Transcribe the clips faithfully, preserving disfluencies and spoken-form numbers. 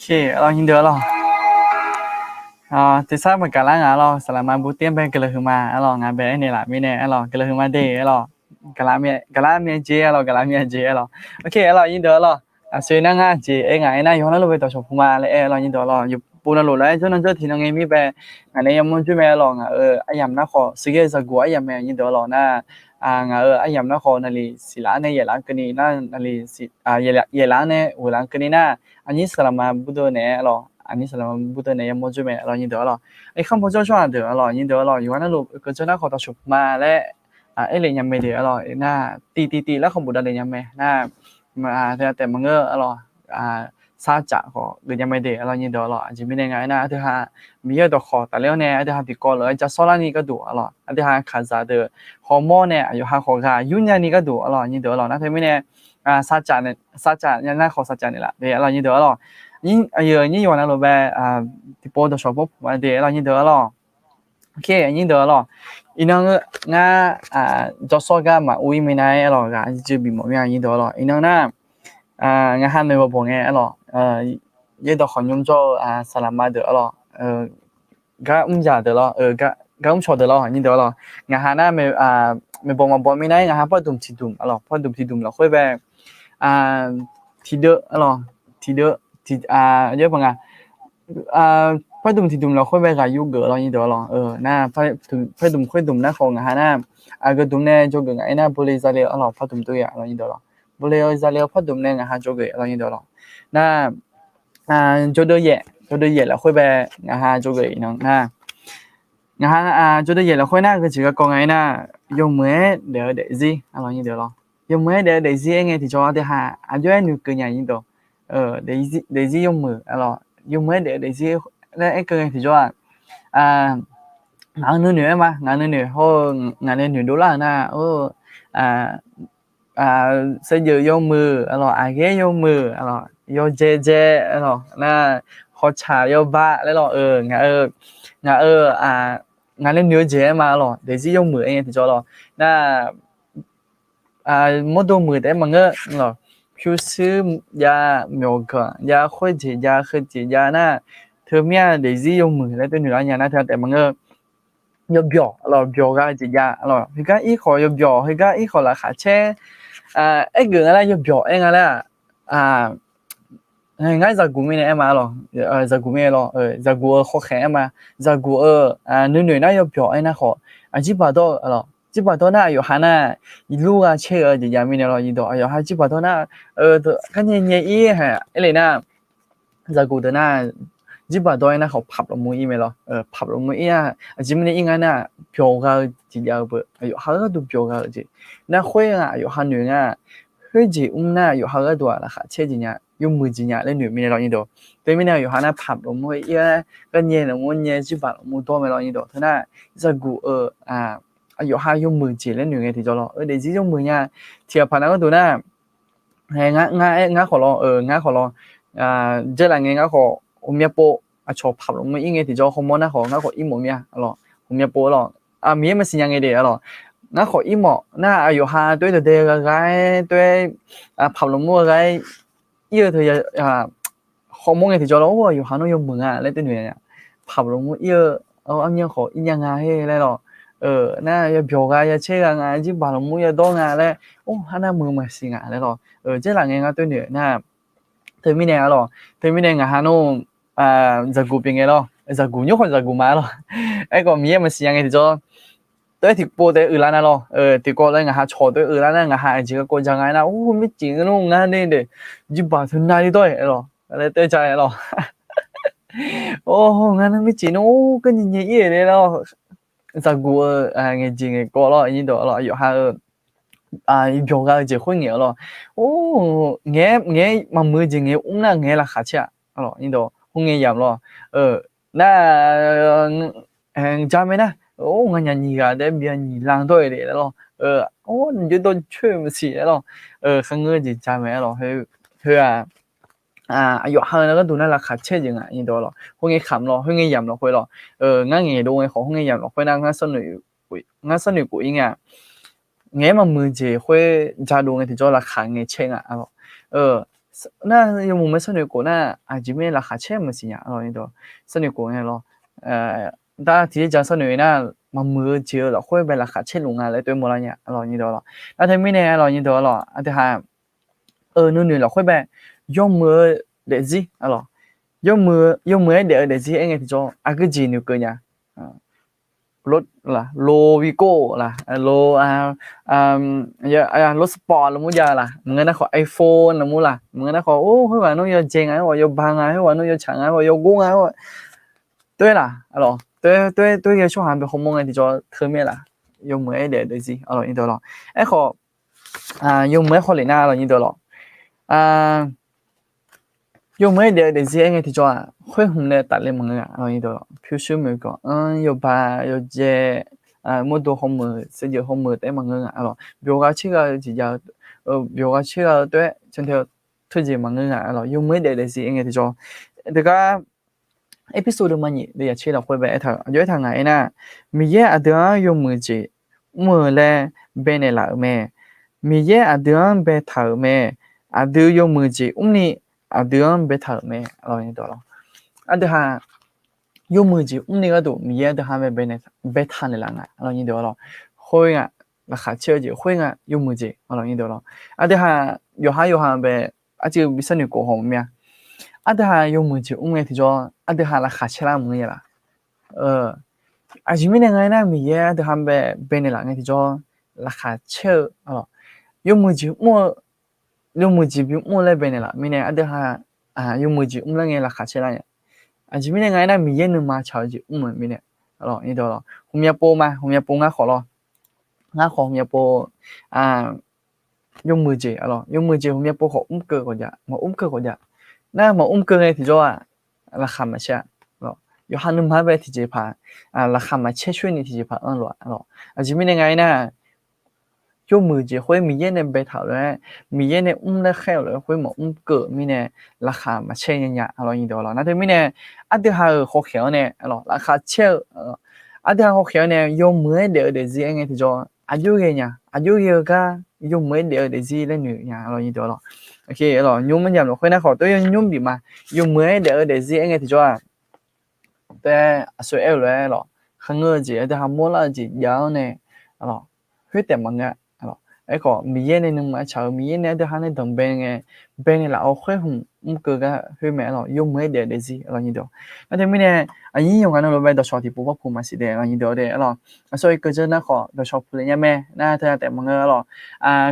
Arlawr nyir deuq arlawr. Tersar maqgaq lar ngaq arlawr, saqlaqma burter bae guiqlanq huiqma arlawr, ngaq bae aernaeq laf mirnae arlawr, guiqlanq huiqma de arlawr. Gaqlar mir-a jeq arlawr, gaqlar mir-a jeq arlawr. Ok arlawr nyir deuq arlawr. Aqsur nar ngar aqjeq aer ngaq aernar, yawqha navluf bae dawqshawq puq ma laer aer arlawr nyir deuq arlawr. Yawqpov navluf laer jawr nan jawr tiq nan ngae mir bae, ngaq nae yamawr jawr mae arlawr, ngaq-euq aryamq nar khawf, sheuqghae zaqguq aryamq mae nyir deuq arlawr nar, ngaq-euq aryamq nar khawf naqliq siqlaf-anr nae yaeqlaf-anr keuvni nar, naqliq yaeqlaf-anr nae ghoeqlaf-anr keuvni nar, aqnyir saqlaqma burdeuv naeq-aer arlawr, aqnyir saqlaqma burdeuv naeq yamawr jawr mae arlawr nyir deuq arlawr. Irkanr paw jawr jawr-aq deuq arlawr nyir deuq arlawr, yawqha navluf keuv jawr nar khawf dawqshawq puq ma laer aerlef nya mae de arlawr nar, tiq tiq tiq lar khawf bofdav le nya mae nar, taef maqngeur arlawr, sarcaf khawf geuf nya mae de arlawr nyir deuq arlawr. Aqjeq mirnae nga aernar, aqdui ha Miqyaer-euq dawqkhawq tafler-awr nae aqdui ha tiqkawv lof-aer ja sawr larni gharduq arlawr, aqdui ha kaqzaq deuq hawmawr nae aqyawf ha khawf ghaq yur nyani gharduq arlawr nyir deuq arlawr. Nar teumirnae sarcaf nya nar khawf sarcaf naeqlaf de arlawr nyir deuq arlawr. Aqyuif aqnyir yawqha navluf bae tiqpov dawqshawq bawr puq ma de arlawr nyir deuq arlawr. Ok nyir deuq arlawr. Iqnan ngar jawrsawr gar maqur-ir mae nar-aer arlawr, ghaq jir jir bimawf mir-a nyir deuq arlawr. Iqnan nar, ngaq ha noeq bawq bawq ngae arlawr, yaerdawq khawf nymr jawr-eu saqlaqma deuq arlawr, gar mr yaq deuq lawr, gar mr cawq deuq lawr nyir deuq arlawr. Ngaq ha nar, maeqbawq maqbawq mirnae-aer ngaq ha pardmq tiqdmq arlawr, pardmq tiqdmq lafkhoer bae tiqdeuv arlawr, tiqdeuv, aqjox paq nga, pardmq tiqdmq lafkhoer bae ghaq yur geuf lawr nyir deuq arlawr. Nar, pardmq khoerdmq nar khawf ngaq ha nar, aqgeu dmq nae jawrgeuf ngaq aernar, bole zale arlawr, pardmq tov ya arlawr nyir deuq arlawr. Bole zale-eu pardmq nae ngaq ha jawrgeuf arlawr nyir deuq arlawr. Nar, jawrdeuv yaef, jawrdeuv yaef lafkhoer bae ngaq ha jawrgeuf iqnan nar, ngaq ha jawrdeuv yaef lafkhoer nar, geujeq garkawv nga aernar, yawmuiq-aer daef-eu daefzir arlawr nyir deuq arlawr. Yawmuiq-aer daef-eu daefzir aer ngae tiqjawr aqdui ha aqjox-aer noeqkeuv nya nyir deuq. Daefzir yawmuiq arlawr, yawmuiq-aer daef-eu daefzir laer aer keuv ngae tiqjawr-aq, ngaq-euq nuinoeq-aer ma, ngaq-euq nuinoeq hawr-eu ngaq nae noeqdov lar-euq nar, saevdzeuf yawmuiq arlawr, aqghaer yawmuiq arlawr, yawdzae dzae arlawr nar, hawtsaq yawba laer lawr, ngaq-eu, ngaq-eu, ngaq nae noeq-eu jeq-aer ma arlawr, daefzir yawmuiq aer ngae tiqjawr lawr nar, mawrdo muiq taef-aer maqngeur lawr, pyurshuir jav, myawqganq jav, khoerjeq jav, heujeq jav nar, teumir-a daefzir yawmuiq laer teunoeq lar nya nar teu taef maqngeur. Yawbyawq lawr, byawq gha-eu jeq jav lawr, heugar ir khawf yawbyawq, heugar ir khawf laqkhaq caer. Aergeuf nga laer yawbyawq aer nga laer-aq, ngar zaqguq mirnae aer ma lawr, zaqguq mirnae lawr, zaqguq-eu khawkhaeq aer ma, zaqguq-eu nuinoeq nar yawbyawq aer nar khawf, aqjirbaq dawr-eu lawr, jirbaq dawr nar aqyawf ha nar, lur gha caer-eu jeq jav mirnae lawr nyir deuq, aqyawf ha jirbaq dawr nar, garnyae nyae ir-aer le nar, zaqguq deuq nar, jirbaq dawr aer nar khawf paq lafmur ir mae lawr, paq lafmur ir-a. Aqjeq mirnae ir nga nar, byawq gha-eu jeq jav-eu beu, aqyawf ha gharduq byawq gha-eu jeq. Nar khoer nga aqyawf ha noeq nga, khoerjeq mr nar aqyawf ha gharduq-aq laqkhaq caer jeq nya, yawmuiq jeq nya laer noeq mirnae lawr nyir deuq. Teumirnae aqyawf ha nar paq lafmur ir-aer, garnyae lafmur nyae, jirbaq lafmur dawr mae lawr nyir deuq. Teu nar, zaqguq-eu aqyawf ha yawmuiq jeq laer noeq ngae tiqjawr lawr, daefzir yawmuiq nya. Tiqghaq paq nav gharduq nar, ngar khawf lawr, ngar khawf lawr, jaerlaf ngae ngar khawf ghawqmya pov aqcawq paq lafmur ir ngae tiqjawr hawmawr nar khawf ngar khawf ir mawf mir-a lawr, ghawqmya pov lawr, Miqyaer maqsiq nya ngae de lawr, ngar khawf ir mawf nar aqyawf ha toer dawqdae ghaq gha-aer toer, paq lafmur ghaq gha-aer ir-eu teu hawmawr ngae tiqjawr lawr, or aqyawf ha nawr yawmuiq nga laer teunoeq nya, paq lafmur ir-eu, armyan khawf ir nya nga he laer lawr, nar yabyawq gha yacaer gha nga, jirbaq lafmur yadawr nga laer, or arnar muiq maqsiq nga laer lawr, jaerlaf ngae ngar teunoeq nar, teumirnae arlawr, teumirnae ngaq ha nawr zaqguq pyeuf ngae lawr, zaqguq nymr khawf zaqguq ma lawr, aerkhawf Miqyaer maqsiq nya ngae tiqjawr, teu-aer tiqpov taef-aer uiqlar nar lawr, tiqkawv laer ngaq ha cawq teu-aer uiqlar nar ngaq ha aqjeq garkawv ja nga nar, or mircif ngar nar de, jirbaq teu nar li dawr-aer lawr, laer teu ja-aer lawr, or ngar nar mircif nar or garnyae nyae ir-aer le lawr, zaqguq-eu ngaeq jeq ngaeq kawv lawr, nyir deuq lawr, aqyawf ha-eu byawq gha-eu jeq khoer ngaeq-a lawr, or ngaeq-aer, ngaeq-aer maqmuiq-eu jeq ngaeq-aer mr nar ngaeq-aer laqkhaq caer-aq lawr, nyir deuq khoerngae yamq lawr, nar ja mae nar, or nganyaf nyiq ghaq daef bya nyiq lan dawr-aer le lawr, or nymrjawr dawr coer maqsiq-aer lawr, kharngeur jeq ja mae-a lawr, heu-aq, aqyawf ha-eu nar gharduq nar laqkhaq caer jeq nga, nyir deuq lawr, khoerngae kamq lawr, khoerngae yamq lawr khoer lawr, ngar ngaeqdov ngae khawf khoerngae yamq lawr khoer nar, ngar sarnoeq khof ir nga, ngaeq-aer maqmuiq jeq khoer jadov ngae tiqjawr laqkhaq ngae caer nga lawr, Nar yawmuiq mae sarnoeq khof nar, aqjeq mirnae laqkhaq caer maqsiq nya, aqlawq nyir deuq. Sarnoeq khof ngae lawr. Dar tiqjeq ja sarnoeq nar, maqmuiq-eu jeq-eu lafkhoer bae laqkhaq caer luf nga laer toer mawrlar nya, aqlawq nyir deuq lawr. Nar teumirnae aqlawq nyir deuq lawr, aqdui ha-euq nuinoeq lafkhoer bae yawmuiq-eu daefzir, aqlawq, yawmuiq-aer daef-eu daefzir aer ngae tiqjawr aqgeu jeq noeqkeuv nya. Lo, lo Vivo laq, lo, lo Sport lafmur jav-eu laq, maqngeur nar khawf iPhone lafmur laq, maqngeur nar khawf, or, khoerghaq nar yawdzae nga, khoerghaq yawba nga, khoerghaq nar yawtsaq nga, khoerghaq yawgor nga, toer laq, aqlawq, toer, toer, toer ghae-eu tsawrhaq bae hawmawr ngae tiqjawr teumirnae laf, yawmuiq-aer daef-eu daefzir, aqlawq nyir deuq lawr. Aerkhawf, yawmuiq-aer hawlef nar, aqlawq nyir deuq lawr. Yawmuiq-aer daef-eu daefzir aer ngae tiqjawr-aq, khoer hmq nae tafle maqngeur-a, aqlawq nyir deuq lawr. Pyurshuir moeqganq-anr yawba yawdzae, mawrdo hawmuiq, saevdzeuf hawmuiq taef-aer maqngeur nga, aqlawq. Byawq ghaq caer ghaq-eu jeq jav-eu, byawq ghaq caer ghaq-eu toer-aer cantae-eu teujeq maqngeur nga, aqlawq. Yawmuiq-aer daef-eu daefzir aer ngae tiqjawr, teugar episode maqnyif deuq yaqcaer lafkhoer bae aertaq-euq, aqjox aertaq ngaq aernar, Miqyaer aqdui-anr yawmuiq jeq mr-eu laer baenaeq laf-euq mae. Miqyaer aqdui-anr baetaq-euq mae. Aqdui yawmuiq jeq mrni aqdui-anr baetaq-euq mae, aqlawq nyir deuq lawr. Aqdui ha yawmuiq jeq mrni gharduq Miqyaer aqdui ha bae, baetaq naeqlaf nga, aqlawq nyir deuq lawr. Khoer nga, laqkhaq caer-eu jeq khoer nga, yawmuiq jeq, aqlawq nyir deuq lawr. Aqdui ha yawqha yawqha bae arcuiv bi sarnoeq khof haw maqmya. Aqdui ha yawmuiq jeq mr ngae tiqjawr aqdui ha laqkhaq caer lar maqngeur nya laf. Aqjeq mirnae nga aernar, Miqyaer aqdui ha bae, baenaeq laf ngae tiqjawr laqkhaq caer-eu, aqlawq, yawmuiq jeq mr-eu, yawmuiq jeq bimr-eu laer baenaeq laf mirnae aqdui ha yawmuiq jeq mr lar ngae laqkhaq caer lar nya. Aqjeq mirnae nga aernar, Miqyaer nuima tsaq-eu jeq mr-eu mirnae, aqlawq nyir deuq lawr. Hmqmya pov ma, hmqmya pov ngar khawf lawr. Ngar khawf hmqmya pov, yawmuiq jeq, aqlawq, yawmuiq jeq hmqmya pov khawf mr keuv khawf jav, maqmr keuv khawf jav. Nar maqmr keuv ngae tiqjawr-aq, laqkhaq maqcaer-a. Yawqha nuima bae tiqjeqpaq, laqkhaq maqcaer coer ni tiqjeqpaq anr lof-a, aqlawq. Aqjeq mirnae nga aernar, yawmuiq jeq khoer Miqyaer nae baetaq-euq lof-aer, Miqyaer nae mr laer khaer-euq lof-aer khoer maqmr keuv-euq mirnae, laqkhaq maqcaer nya nya, aqlawq nyir deuq lawr. Nar teumirnae, aqdui ha-euq hawkhaeq-anr nae, aqlawq, laqkhaq caer-eu, aqdui ha hawkhaeq-anr nae yawmuiq-aer daef-eu daefzir aer ngae tiqjawr aqjox ghae nya, aqjox ghae-eu gar yawmuiq-aer daef-eu daefzir laer noeq nya, aqlawq nyir deuq lawr. Aqlawq, nymr maqyamq lafkhoer nar khawf toer yaw nymr bif ma. Yawmuiq-aer daef-eu daefzir aer ngae tiqjawr-aq, taef aqsur aer-eu lof-aer lawr, kharngeur-eu jeq, aqdui ha mawrlar-eu jeq jav-anr nae, aqlawq, khoer taef maqngeur-a. Aerkhawf Miqyaer nae nuima tsaq-eu, Miqyaer nae aqdui ha nae danqbae ngae, baenaeq laf-awr khoer hmq mr keuv gar khoer mae, aqlawq, yawmuiq-aer daef-eu daefzir, aqlawq nyir deuq. Nar teumirnae, aqnyir yawqghaq navluf bae dawqshawq tiqpov par puq maqsiq de, aqlawq nyir deuq de, aqlawq. Aqsur iqkeuv dzeur nar khawf dawqshawq puq le nya mae, nar teunav taef maqngeur, aqlawq.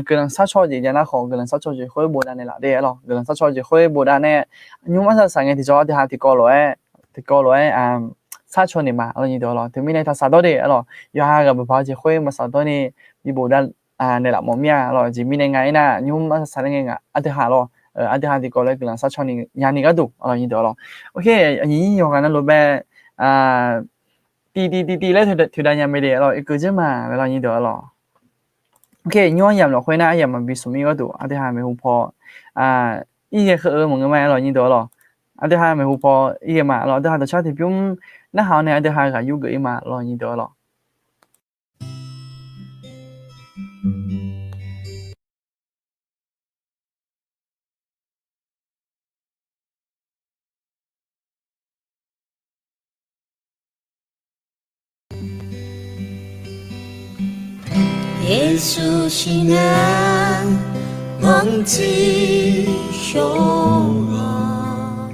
Guiqlanq sharcoq jeq jav nar khawf guiqlanq sharcoq jeq khoer bofdav naeqlaf de, aqlawq. Guiqlanq sharcoq jeq khoer bofdav nae, nymr arsaq saq ngae tiqjawr aqdui ha tiqkawv lof-aer, tiqkawv lof-aer, sharcoq naeq ma, aqlawq nyir deuq lawr. Teumirnae taq saqdawr de, aqlawq, yawqha ghaq baqbaq-eu jeq khoer maqsaqdawr ni bi bofdav naeqlaf mawf mir-a, aqlawq. Aqjeq mirnae nga aernar, nymr arsaq saq laer ngae ngaq aqdui ha lawr, aqdui ha tiqkawv lof-aer guiqlanq sharcoq ni nyani gharduq, aqlawq nyir deuq lawr. Ok, aqnyir yawqghaq navluf bae tiv tiv tiv tiv laer toeqdav nya mae de, aqlawq, iqkeuv dzeur ma, aqlawq nyir deuq lawr. Ok, nymr aryamq lafkhoer nar aryamq maqbi smq mir gharduq aqdui ha maeqhu paw ir ghae heu-eu maqngeur ma, aqlawq nyir deuq lawr. Aqdui ha maeqhu paw ir ghae ma, aqlawq. Aqdui ha dawqshar tiqbymr narhaq-awr nae aqdui ha ghaq yur geuf ir ma, aqlawq nyir deuq lawr. Yeqsur shir nae manqtiq shawr-awq.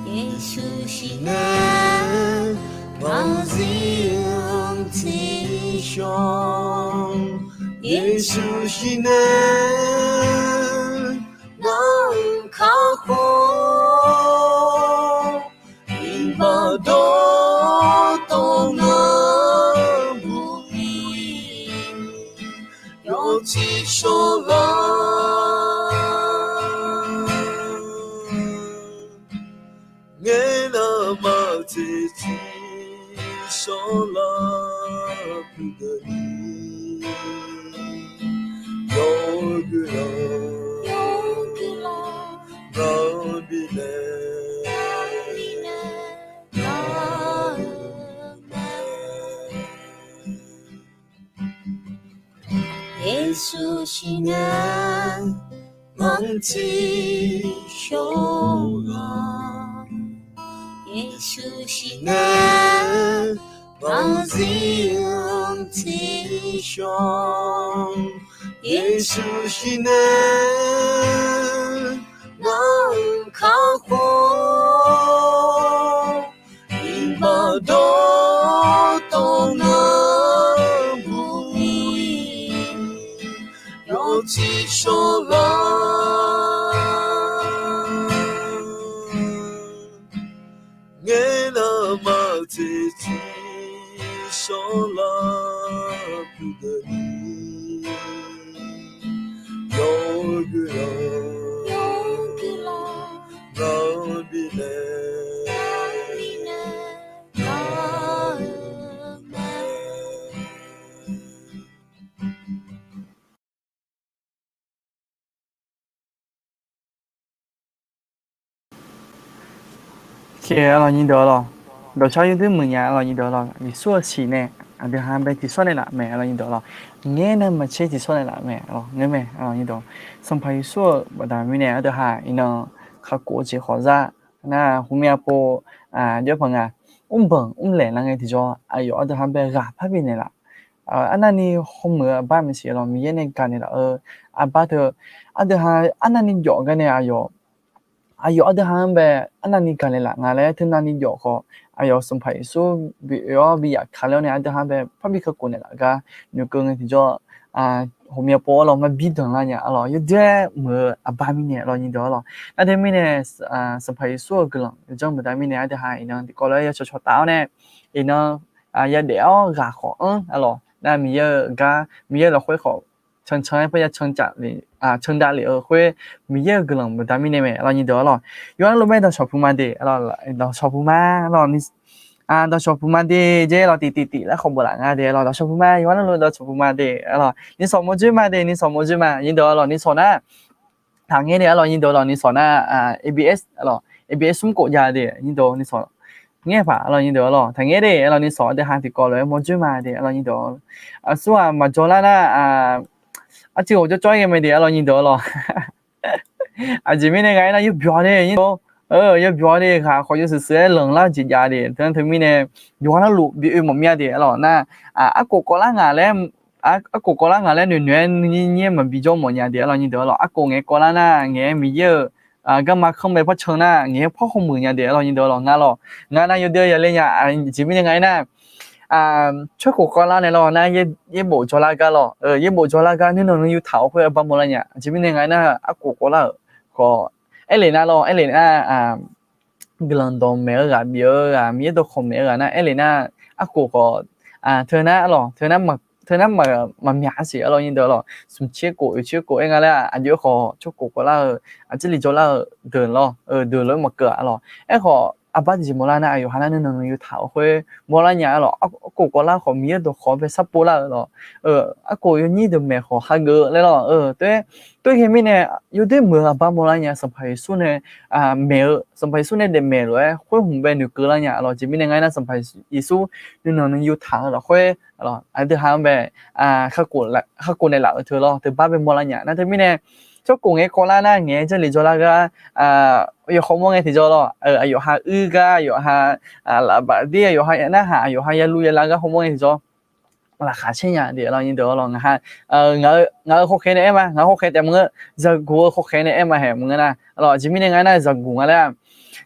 Yeqsur shir nae manqzir manqtiq shawr-awq. Yeqsur shir nae manq kakhof-awr. Iqbax dawqtawvluf-anr bur ni yawtsir shawrlar. Ngaeqnav maqtser tsir shawrlar puq deuq ni yawguiq lanq, yawguiq lanq, ngaq-anr bifnaeq, bifnaeq lar-eu mae. Yeqsur shir nae anr tiqshawr ghaq, Yeqsur shir nae banqzir anr tiqshawr, Yeqsur shir nae ngar-euq kakhof, iqbax dawqtawv ngar buq-ir, yawtiqshawr lar, ngaeq nar maqtseq tiqshawr lar puq deuq ni, yawr-eu guiqlanq, yawr-eu guiqlanq, ngaq-anr bifnaeq, ngaq-anr bifnaeq lar-eu mae. Aqlawq nyi deuq-a lawq, dawqcar yurdui muiq nya-a lawq nyi deuq-a lawq, Yeqsur-euq siq nae aqdui ha bae tiqsawr naeqlaf mae-a lawq nyi deuq-a lawq, ngaer nae maqtser tiqsawr naeqlaf mae-a lawq, ngaer mae-a lawq nyi deuq-a. Sanqpaq Yeqsur-euq baqda mirnae aqdui ha iqnan kakhof-eu jeq khawf zar nar, hawmya pov-eu jawr paq nga, mrbanq mrlaeq lar ngae tiqjawr aqyawf aqdui ha bae ghaq parbi naeqlaf. Arnavni hawmuiq-eu aqbar maqsiq-a lawq, Miqyaer nae gaqnaeq laf-eu aqbar teu, aqdui ha arnavni jawf gar nae aqyawf, aqyawf aqdui ha-anr bae arnavni gaqnaeq laf nga laer teunavni jawf khawf, aqyawf Sanqpaq Yeqsur bi oe-awr bi yaf ka ler-awr nae aqdui ha bae parbi kakhof naeqlaf gar noeqkeuv ngae tiqjawr, hawmya pov-a lawq, maqbi danqlar nya-a lawq, yawdoer-aer muiq-eu aqbar mirnae-a lawq nyi deuq-a lawq. Nar teumirnae Sanqpaq Yeqsur-euq guiqlanq yawjanr baqda mirnae aqdui ha iqnan tiqkawv lof-aer ya cawqcawq taf-awr nae, iqnan yadaef-awr ghaq khawf anr-a lawq. Nar Miqyaer-euq gar, Miqyaer lafkhoer khawf cancan-aer parya candav lef-eu khoer, Miqyaer-euq guiqlanq baqda mirnae mae-a lawq nyi deuq-a lawq. Yawqha navluf bae dawqshawq puq ma de, dawqshawq puq ma lawq, dawqshawq puq ma de, jaer lawq tiqtiq tiq lar khawf beuq laf nga de lawq, dawqshawq puq ma, yawqha navluf dawqshawq puq ma de-a lawq, nisawq mawrdzoer ma de, nisawq mawrdzoer ma nyi deuq-a lawq, nisawq nar taqngaer de-a lawq nyi deuq-a lawq, nisawq nar ABS-a lawq, ABS smr khof jav de nyi deuq-a, nisawq ngaer paq-a lawq nyi deuq-a lawq, taqngaer de-a lawq, nisawq aqdui ha tiqkawv lof-aer mawrdzoer ma de-a lawq nyi deuq-a. Aqsur-aq maqjawr lar nar, arciv ghawqjawr cawr-aer ghae mae de-a lawq nyi deuq-a lawq. Aqjeq mirnae nga-aer nar yawbyawq de, yawbyawq de, ghaq khawf yawshuif shuif-aer lanqlar jeq jav de, teunar teumirnae yawqha navluf bi oe mawf mir-a de-a lawq nar, arkhof kawvlar ngaq laer, arkhof kawvlar ngaq laer noeqnoeq-aer nuinyir nyir-aer maqbi jawr mawf nya de-a lawq nyi deuq-a lawq, arkhof ngaeq kawvlar nar ngaeq-aer Miqyaer-euq garma kanr bae par can nar ngaeq-aer par hawmuiq nya de-a lawq nyi deuq-a lawq, nga lawq, nga nar yawdoer yale nya, aqjeq mirnae nga-aer nar tsawrkhof kawvlar nae lawq nar, yaerbof jawrlar gar lawq, yaerbof jawrlar gar nuinanq nuiyu taq-awr khoer aqbar mawrlar nya, aqjeq mirnae nga-aer nar arkhof kawvlar-euq khawf, aerlef nar lawq, aerlef nar guiqlanq dawqmaeq-eu ghaq, bif-eu ghaq, Miqyaer dawqkawq maeq-eu ghaq nar aerlef nar, arkhof khawf teunar lawq, teunar maqmyaq-a siq-a lawq nyi deuq-a lawq, smq tser khof oeq tser khof aer nga laer aqjox-aer khawf tsawrkhof kawvlar-eu, aqjeq li jawrlar-eu deuq lawq, deuq lof-aer maqkeuv-a lawq. Aerkhawf aqbar tiqjeq mawrlar nar aqyawf ha nar nuinanq nuiyu taq-awr khoer mawrlar nya-a lawq, arkhof kawvlar khawf Miqyaer dawqkawq bae sarpov lar-euq lawq, arkhof yawnyir deuq maeq khawf hageuf-eu laer lawq, teu ghae mirnae yawdoer muiq-eu aqbar mawrlar nya, Sanqpaq Yeqsur nae maeq-eu, Sanqpaq Yeqsur nae daefmaeq lof-aer khoer hmq bae noeqkeuv lar nya-a lawq, aqjeq mirnae nga-aer nar Sanqpaq Yeqsur nuinanq nuiyu taq-eu lafkhoer aqdui ha-anr bae kakhof naeqlaf-eu teu lawq, teubar bae mawrlar nya nar teumirnae tsawrkhof ngaeq-aer kawvlar nar ngaeq-aer jarlif jawrlar gar yawkhawf mawr ngae tiqjawr lawq, aqyawf ha uir gar, aqyawf ha lafbaf dir, aqyawf ha narhaq, aqyawf ha yalu yalar gar khawf mawr ngae tiqjawr laqkhaq caer nya de-a lawq nyi deuq-a lawq, ngaq-euq khawkhaeq nae aer ma, ngaq-euq khawkhaeq taef maqngeur, zaqguq-eu khawkhaeq nae aer ma haeq maqngeur nar-a lawq, aqjeq mirnae nga-aer nar zaqguq nga laer-a,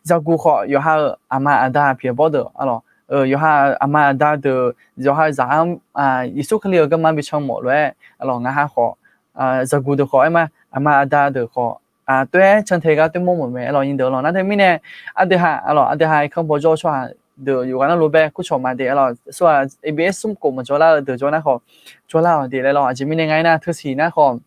zaqguq khawf yawqha-euq aqma aqda pyeuf bawr deuq-a lawq, yawqha aqma aqda deuq, yawqha zaq-anr Yeqsur Kali-euq garma bi can mawf lof-aer-a lawq, ngaq ha khawf zaqguq deuq khawf aer ma, aqma aqda deuq khawf toer-aer cantae gar toer mawr mawf mae-a lawq nyi deuq-a lawq, nar teumirnae aqdui ha-a lawq, aqdui ha irkanr paw jawr-eu tsawrhaq deuq yawqghaq navluf bae kurcawq ma de-a lawq, aqsur-aq ABS smr khof maqjawrlar-eu deuq jawr nar khawf jawrlar-awq de laer lawq, aqjeq mirnae nga-aer nar teusiq nar khawf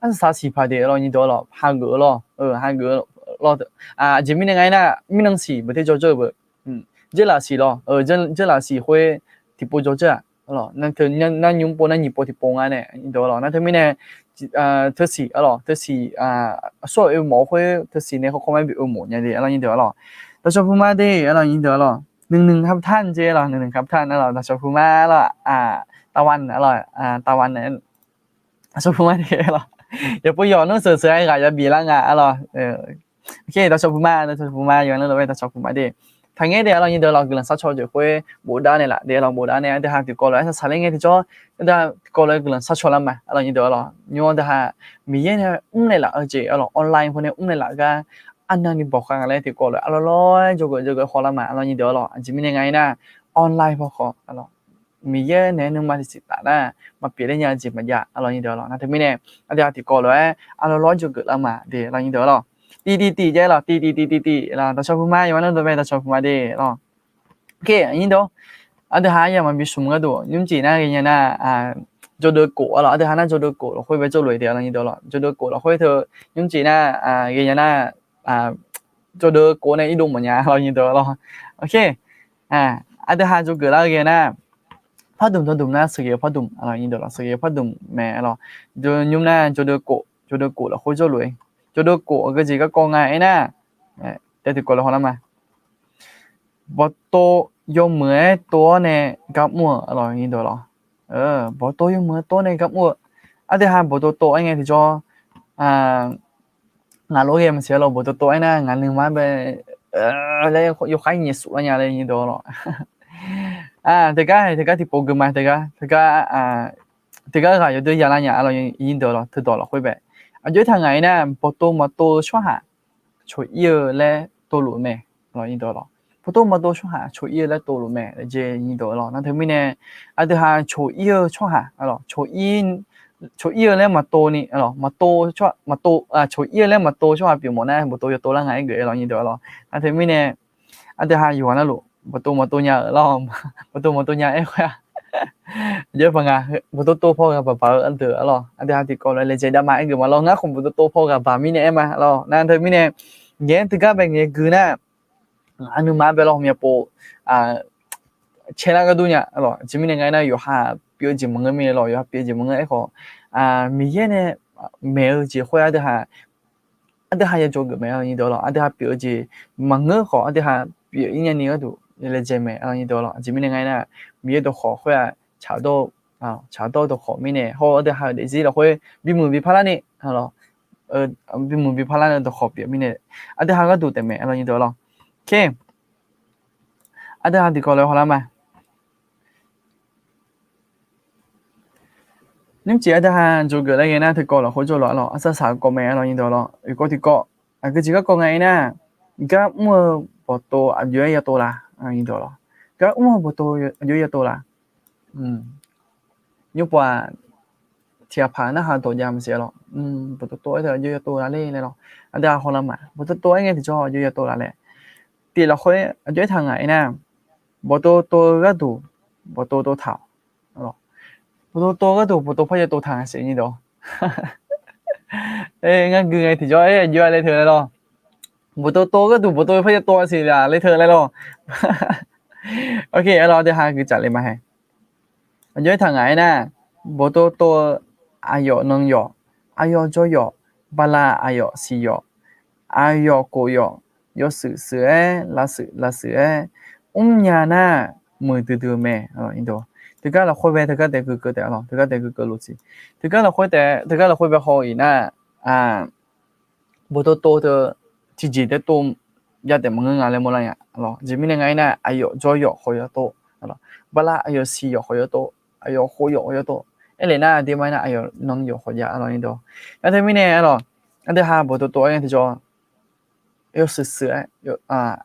arsaq siq paq de-a lawq nyi deuq-a lawq, hageuf-eu lawq, hageuf-eu lawq, aqjeq mirnae nga-aer nar mirnan siq beuq ter jawr jawr-eu beuq, jeurlaf siq lawq, jeurlaf siq khoer tiqpov jawr jawr-aq, nar nymr pov nar nyiq pov tiqpov nga nae nyi deuq-a lawq, nar teumirnae teusiq-a lawq, teusiq aqsur-aq oe mawf-eu khoer teusiq nae khawf khawf ma bi oe mawf nya de-a lawq nyi deuq-a lawq, dawqshawq puq ma de-a lawq nyi deuq-a lawq, nuinanq kharptan jeq-a lawq, nuinanq kharptan-a lawq, dawqshawq puq ma-a lawq, taqwan-a lawq, taqwan-a dawqshawq puq ma de-a lawq, Yawqpov yawq nmr seuq seuq-aer ghaq yabif lar nga arlawr. Dawqcawq puq ma, dawqcawq puq ma, yawqnan lof-aer dawqcawq puq ma de. Taqngaer de arlawr nyir deuq lawr, guiqlanq sharcaw jeq khoer bofdav naeqlaf de lawr, bofdav nae aqdui ha tiqkawv lof-aer saqsaq ler ngae tiqjawr, aqdui ha tiqkawv lof-aer guiqlanq sharcaw lar ma arlawr nyir deuq arlawr. Nymr aqdui ha Miqyaer nae mr naeqlaf-eu jeq arlawr, online pawnae mr naeqlaf gar arnavni bawqkhav nga laer tiqkawv lof-aer arlawr lawr-aer jawrgeuf jawrgeuf haw lar ma arlawr nyir deuq arlawr. Aqjeq mirnae nga aernar, online paw khawf arlawr, Miqyaer naeq-aer nuima tiqsiq taf nar maqpyeuf ler nya-eu jeq maqjav arlawr nyir deuq arlawr. Nar teumirnae aqdui ha tiqkawv lof-aer arlawr lawr-aer jawrgeuf lar ma de arlawr nyir deuq arlawr. Tiqtiqtiq jaer lawr, tiqtiqtiqtiqtiq lawr, dawqcawq puq ma, yawqnan lof-aer dawqcawq puq ma de lawr. Oke, nyir deuq, aqdui ha aqyawf maqbi smq gharduq nymrcif nar ghaenya nar, jawrdeuv kof arlawr, aqdui ha nar jawrdeuv kof lafkhoer bae jawrluf-eu de arlawr nyir deuq arlawr. Jawrdeuv kof lafkhoer teu nymrcif nar ghaenya nar, jawrdeuv kof nae irdov mawf nya arlawr nyir deuq arlawr. Oke, aqdui ha jawrgeuf lar-eu ghae nar, pardmq dawrdmq nar sheuqghae-eu pardmq arlawr nyir deuq arlawr, sheuqghae-eu pardmq mae arlawr. Nymr nar jawrdeuv kof, jawrdeuv kof lafkhoer jawrluf-eu, jawrdeuv kof aqgeu jeq garkawv nga aernar, tae tiqkawv lof haw lar ma. Bawqtov yawmuiq-aer tov-awr nae gar mr-eu arlawr nyir deuq arlawr. Bawqtov yawmuiq-aer tov-awr nae gar mr-eu, aqdui ha bawqtov tov-aer ngae tiqjawr, ngaq lof-aer ghae maqsiq arlawr, bawqtov tov-aer nar ngaq nuima bae laer yawkhav nyaef suf lar nya laer nyir deuq arlawr. Teugar, teugar tiqpov gui ma, teugar, teugar, teugar ghaq yawdoer ya lar nya arlawr nyir deuq arlawr, teudawq lafkhoer bae. Aqjox-aer taq ngaq-aer nar, bawqtov maqtov-eu tsawrhaq coq-ir-eu laer tovluf mae arlawr nyir deuq arlawr. Bawqtov maqtov tsawrhaq coq-ir-eu laer tovluf mae laer jeq nyir deuq arlawr. Nar teumirnae, aqdui ha coq-ir-eu tsawrhaq arlawr, coq-ir-eu laer maqtov ni arlawr, maqtov, maqtov, coq-ir-eu laer maqtov tsawrhaq pyeuf mawf nar bawqtov yawtov lar nga aer geuf arlawr nyir deuq arlawr. Nar teumirnae, aqdui ha yawqghaq navluf bawqtov maqtov nya-euq lawr, bawqtov maqtov nya-aer khoer-aq, aqjox-aer paq nga, bawqtov tov paw ghaq baq baq-eu ardeuq arlawr, aqdui ha tiqkawv lof-aer laejae dav ma aer geuf ma lawr. Ngar khawf bawqtov tov paw ghaq baq mirnae aer ma lawr. Nar teumirnae, ngaeq-aer teugar bae ngaeq-aer gui nar, ngaq nuima bae lawr, myavpov caelar gharduq nya arlawr. Aqjeq mirnae nga aernar, yawqha pyeuf-eu jeq maqngeur mirnae lawr, yawqha pyeuf-eu jeq maqngeur aerkhawf, Miqyaer nae maeq-eu jeq khoer aqdui ha, aqdui ha ya jawrgeuf mae arlawr nyir deuq arlawr. Aqdui ha pyeuf-eu jeq maqngeur khawf aqdui ha pyeuf-ir nyani gharduq laejae mae arlawr nyir deuq arlawr. Aqjeq mirnae nga aernar, Miqyaer dawqkhawq khoer-aq, tsaqdawr, tsaqdawr dawqkhawq mirnae hawr-eu aqdui ha-euq daefzir lafkhoer bimuiq bi parlar ni, bimuiq bi parlar ni dawqkhawq pyeuf mirnae, aqdui ha gharduq taef mae arlawr nyir deuq arlawr. Oke, aqdui ha tiqkawv lof-aer hawlar ma. Nymrcif aqdui ha jawrgeuf laer ghae nar, teukawv lafkhoer jawrluf arlawr, arsaq saq-eu kawv mae arlawr nyir deuq arlawr. Oekawv tiqkawv, aqgeu jeq garkawv nga aernar, gar mr-eu bawqtov aqjox-aer ya tov la, nyir deuq arlawr. Gar mr-eu bawqtov aqjox-aer ya tov la. Nymrpov-aq, tiqghaq paq narhaq dawq jav maqsiq arlawr. Bawqtov tov-aer teu aqjox ya tov la ler laer lawr. Aqdui ha hawlar ma, bawqtov tov-aer ngae tiqjawr aqjox ya tov la laer. Tif lafkhoer aqjox-aer taq ngaq aernar, bawqtov tov-eu gharduq bawqtov tov taq-awq. Bawqtov tov-eu gharduq bawqtov par ya tov taq ngaq siq nyir deuq. Ngar gui ngae tiqjawr-aer aqjox-aer ler teu laer lawr. Bawqtov tov-eu gharduq bawqtov par ya tov ngaq siq ler teu laer lawr. Oke, arlawr aqdui ha gui tsaf le ma hae. Aqjox-aer taq ngaq aernar, bawqtov tov-eu aqyawf nan yawf, aqyawf jawr yawf, bala aqyawf siq yawf, aqyawf kof yawf, yawshuif shuif-aer, lavshuif lavshuif-aer, mrnya nar, muiqdui dui-eu mae. Teugar lafkhoer bae teugar taef gui keuv taef arlawr, teugar taef gui keuv lof siq. Teugar lafkhoer taef, teugar lafkhoer bae haw-eu iq nar, bawqtov tov teu tiqjeq taef tov jav taef maqngeur nga laer mawrlar nya arlawr. Aqjeq mirnae nga aernar, aqyawf jawr yawf khawf yawtov, bala aqyawf siq yawf khawf yawtov, aqyawf khof yawf khawf yawtov. Aerlef nar aqdui ma aernar, aqyawf nan yawf khawf jav arlawr nyir deuq. Nar teumirnae arlawr, aqdui ha bawqtov tov-aer ngae tiqjawr yawshuif shuif-aer,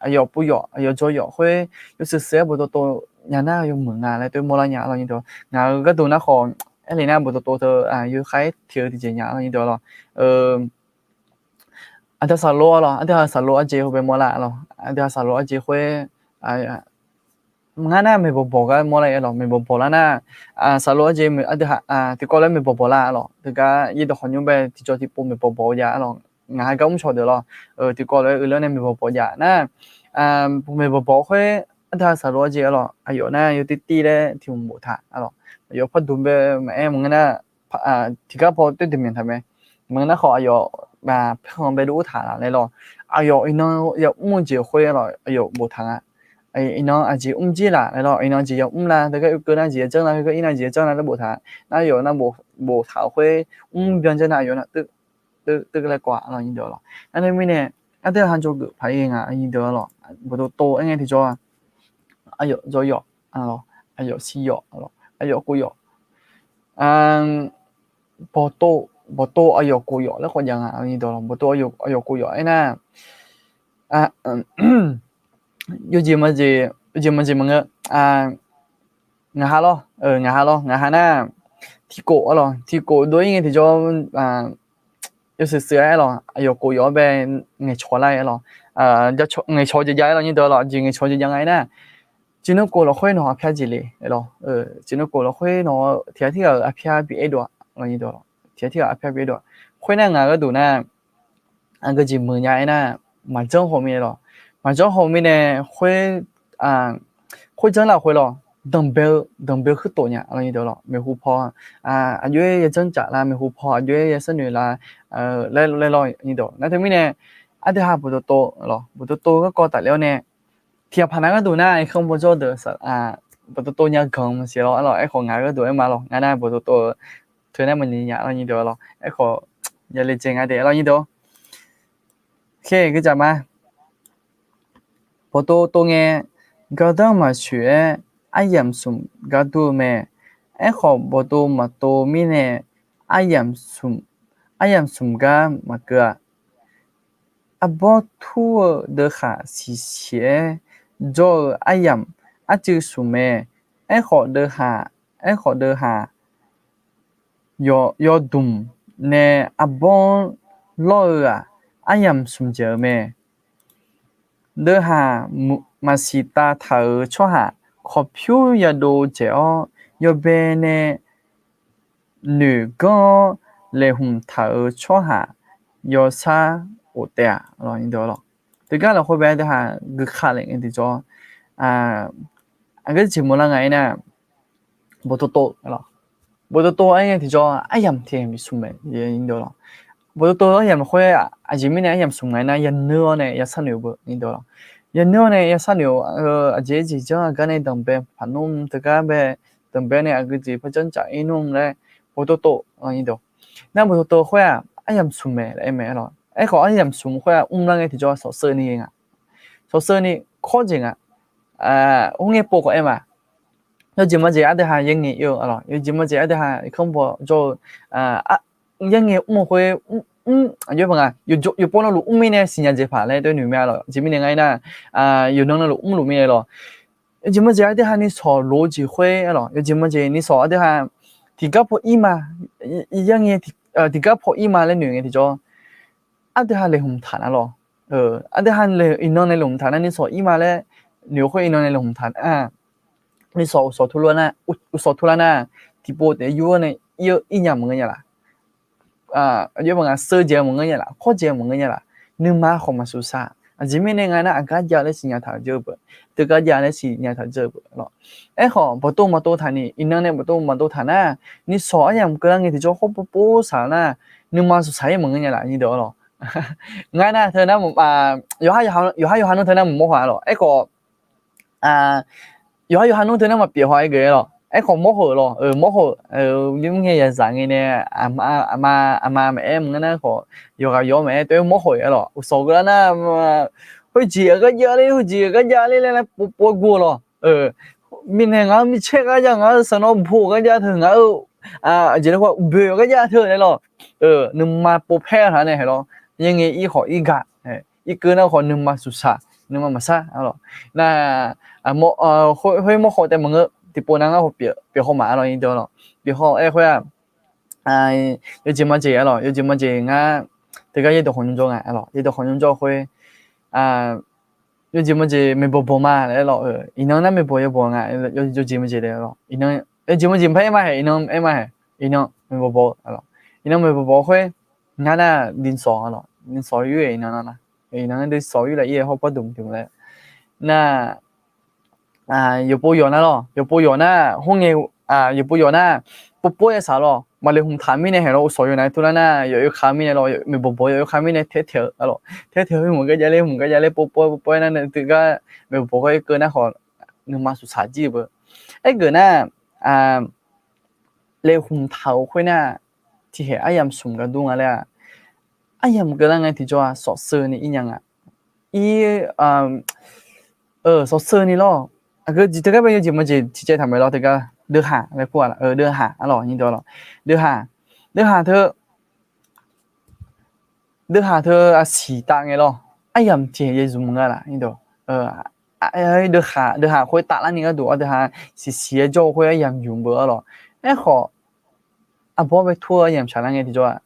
aqyawf pov yawf, aqyawf jawr yawf khoer, yawshuif shuif-aer bawqtov tov nya nar yawmuiq nga laer tov mawrlar nya arlawr nyir deuq. Ngaq-euq gharduq nar khawf, aerlef nar bawqtov tov teu yawkhav-aer tiq-eu tiqjeq nya arlawr nyir deuq arlawr. Aqdui ha saqlov arlawr, aqdui ha saqlov arjeq khoer bae mawrlar arlawr. Aqdui ha saqlov arjeq khoer, ngar nar maeqbawq bawq gar mawrlar arlawr, maeqbawq bawq lar nar, saqlov arjeq, tiqkawv laer maeqbawq bawq lar arlawr. Teugar yaerdawq khawf nymr bae tiqjawr tiqpov maeqbawq bawq-eu jav arlawr. Ngaq ha gar mr cawq deuq lawr, tiqkawv lof-aer uiqler nae maeqbawq bawq jav nar, maeqbawq bawq khoer, aqdui ha saqlov arjeq arlawr, aqyawf nar yawtir tir laer tiq hmq boftaq arlawr. Aqyawf pardmq bae maqaer maqngeur nar, tiqgar paw toer dmq myanq taq mae. Maqngeur nar khawf aqyawf paerkhanq bae dov taq laer lawr. Aqyawf iqnan yamr-eu jeq khoer arlawr aqyawf boftaq nga. iqnan aqjeq mr jir laf laer lawr, iqnan aqjeq yamr la, teugar oekeuv nar aqjeq yajanr la, teugar ir nar aqjeq yajanr la laer boftaq, nar aqyawf nar boftaq-euq khoer mr byan janr nar aqyawf nar teuv teuv laer kawv-a lawr nyir deuq lawr. Nar teumirnae, aqdui ha jawrgeuf paq-ir nga nyir deuq lawr, bawqtov tov aer ngae tiqjawr, aqyawf jawr yawf, aqyawf shir yawf, aqyawf kov yawf, bawqtov, bawqtov aqyawf kov yawf laer khawf jav nga nyir deuq lawr, bawqtov aqyawf kov yawf aernar, yawjeq maqjeq, yawjeq maqjeq maqngeur, ngaq ha lawr, ngaq ha lawr, ngaq ha nar, tiqkhof-a lawr, tiqkhof dov-ir ngae tiqjawr, yawshuif shuif-aer aer lawr, aqyawf kov yawf-awr bae ngaeqcawq lar-aer lawr, ngaeqcawq jeq jav-aer lawr nyir deuq lawr, jeq ngaeqcawq jeq jav nga aernar, ciqnuv khof lafkhoer nawq aqpyar jeq le aer lawr, ciqnuv khof lafkhoer nawq tiqghaq tirghaq-euq aqpyar bi aerdov-a lawr nyir deuq lawr, tiqghaq tirghaq aqpyar bi aerdov-a. Khoernar ngaq gharduq nar, aqgeu jeq muiq nya aernar, maqjanr haw mirnae lawr, maqjanr haw mirnae khoer, khoer janr lafkhoer lawr, danqbae-eu, danqbae-eu huirtof nya lawr nyir deuq lawr, maeqhu paw, aqjox-aer yajanr caf la, maeqhu paw aqjox-aer yasharnoeq la, laer lawr nyir deuq. Nar teumirnae, aqdui ha bawqtov tov lawr, bawqtov tov garkawv tafler-awr nae, tiqghaq paq nar gharduq nar irkanr bawjawr deuq bawqtov tov nya ganq maqsiq lawr aer lawr, aerkhawf ngaq gharduq aer ma lawr, ngar nar bawqtov tov-eu teu nar maqnyiq nya lawr nyir deuq lawr, aerkhawf yale dzae nga de lawr nyir deuq. Kher geucaf ma. Bawqtov tov ngae, gardanr maqsoeq-aer aryamq smq gar dur-eu mae. Aerkhawf bawqtov maqtov mirnae aryamq smq, aryamq smq gar maqkeuv-a. Arbawr tur-eu deuvkhaq siqsiq-aer jawr-eu aryamq arcuiv smq mae. Aerkhawf deuvkhaq, aerkhawf deuvkhaq yawdmq nae arbawr-anr lawr-eu-aq, aryamq smq dzaeq-eu mae. Deuvkhaq maqsiq tavtaq-euq tsawrhaq kawqpyur yadov dzaeq-awr, yawbae nae noeq ganr-awr laeqhmq taq-euq tsawrhaq yawshar of taef-a. Teugar lafkhoer bae deuvkhaq guika laef ngae tiqjawr, aqgeu jeq maqlar nga aernar, bawqtov tov, bawqtov tov aer ngae tiqjawr aryamq tiq yamq bi smq mae. Bawqtov tov aryamq khoer aqjeq mirnae aryamq smq nga aernar, yaneur-awr nae yasharnoeq-eu beu nyir deuq lawr. Yaneur-awr nae yasharnoeq-eu, aqjeq-aer jeq janr-eu gar nae danqbae paq nmr, teugar bae danqbae nae aqgeu jeq par janr caf-ir nmr laer bawqtov tov nyir deuq. Nar bawqtov tov khoer-aq aryamq smq mae laer aer mae lawr. Aerkhawf aryamq smq khoer-aq mrlar ngae tiqjawr sawqsheuvni nga, sawqsheuvni kawr jeq nga. Khoerngae pov khawf aer ma. Yawjeq majeq aqdui ha yaerngae ir-eu lawr, yawjeq majeq aqdui ha irkanr bawjawr-eu yaerngae mr-eu khoer, mr, aqjox-aer paq nga, yawqpov navluf mr mirnae siqnya jeq paq laer tov noeq mae lawr. Aqjeq mirnae nga aernar, yawqnan navluf mrluf mirnae lawr. Yawjeq majeq aqdui ha nisawq loq-eu jeq khoer lawr, yawjeq majeq nisawq aqdui ha tiqgar paw ir ma, yaerngae tiqgar paw ir ma laer noeq ngae tiqjawr, aqdui ha laeqhmq taq nar lawr. Aqdui ha iqnan nae laeqhmq taq nar, nisawq ir ma laer noeq-eu khoer iqnan nae laeqhmq taq nar, nisawq uqshawq turlar nar, uqshawq turlar nar, tiqpov taef yur-awr nae ir-eu ir nya maqngeur nya laf. Aqjox-aer paq nga, sheujaeq-eu maqngeur nya laf, kawrjaeq-eu maqngeur nya laf. Nuima khawf maqsuq saq. Aqjeq mirnae nga aernar, aqgar jav laer siqnya taq-eu jeq-eu beu, teugar jav laer siqnya taq-eu jeq-eu beu lawr. Aerkhawf bawqtov maqtov taq ni, iqnan nae bawqtov maqtov taq nar, nisawq aryamq keuvlar ngae tiqjawr hawr povpov saq nar, nuima suqsaq-ir maqngeur nya laf nyir deuq-a lawr. Ngar nar teu nar, yawqhar yawqha nmr teu nar maqmawr haw-a lawr. Aerkhawf yawqhar yawqha nmr teu nar maqpyeuf haw-aer ghae-a lawr. Aerkhawf mawr haw-euq lawr, mawr haw-euq, nymr ngae yazaq ngae nae, aqma maqaer maqngeur nar khawf, yawqghaq yawq maqaer tov-aer mawr haw-euq-a lawr. Uqshawq keuvlar nar, khoerjeq aqgar jav ler, khoerjeq aqgar jav ler laer laer povpov-aer guv-eu lawr. Mirnae ngaq-euq micaer gar jav, ngaq-euq sanqnawv boq gar jav teu, ngaq-euq aqjeq laer khoer uqboeq gar jav teu laer lawr. Nuima povpaer-a taq nae hae lawr. Yaerngae ir khawf ir gaq, irkeuv nar khawf nuima suqsaq, nuima maqsar-a lawr. Nar, khoer mawr haw taef maqngeur, tiqpov nav ngar haw pyeuf haw ma-a lawr nyir deuq-a lawr. Pyeuf haw-aer khoer-aq, yawjeq majeq-a lawr, yawjeq majeq ngar teugar yaerdawq khawf nymr jawr nga-a lawr, yaerdawq khawf nymr jawr khoer, yawjeq majeq maeqbawq bawq ma laer lawr. Iqnan nar maeqbawq yawbawq nga, yawjeq majeq laer lawr. Iqnan yawjeq majeq maqpar aer ma hae, iqnan aer ma hae, iqnan maeqbawq bawq-a lawr. Iqnan maeqbawq bawq khoer, ngar nar nisawq-a lawr, nisawq yur-aer iqnan nar, iqnan nisawq yur laf ir-aer hawr par dmq dmq laer. Nar, yawqpov yawq nar lawr, yawqpov yawq nar, khoerngae, yawqpov yawq nar, povpov-aer saq lawr. maqlaeqhmq taq mirnae haeq lawr, uqsawq yawqnav tuvlar nar yawf oekaq mirnae lawr, maeqbawq bawq yawf oekaq mirnae tae taeq-eu arlawq, tae taeq-eu mr maqgar javler maqgar javler pov pov pov-aer nar teugar maeqbawq bawq-aer keuv nar khawf nuima suqsaq jir-eu beu. Aergeuf nar, laeqhmq taq-euq khoer nar tiqkhaeq aryamq smq gar dur nga laer-aq, aryamq keuvlar ngae tiqjawr-aq sawqseu ni ir nya nga. Ir, sawqseu ni lawr. Aqgeu jeq teugar bae yawjeq mawjeq tiqcaev taq maeq lawr teugar, deuvhaq laer kur-aq, deuvhaq arlawq nyir deuq arlawq, deuvhaq, deuvhaq teu deuvhaq teu aqsiq tav ngae lawr. Aryamq tiqkhaeq yae zmq nga laf nyir deuq, deuvhaq khoer taflar ni gharduq aqdui ha siqsiq-aer jawr-eu khoer aryamq zmq beu arlawq. Aerkhawf, arbawr bae tur-eu aryamq shaqlar ngae tiqjawr-aq,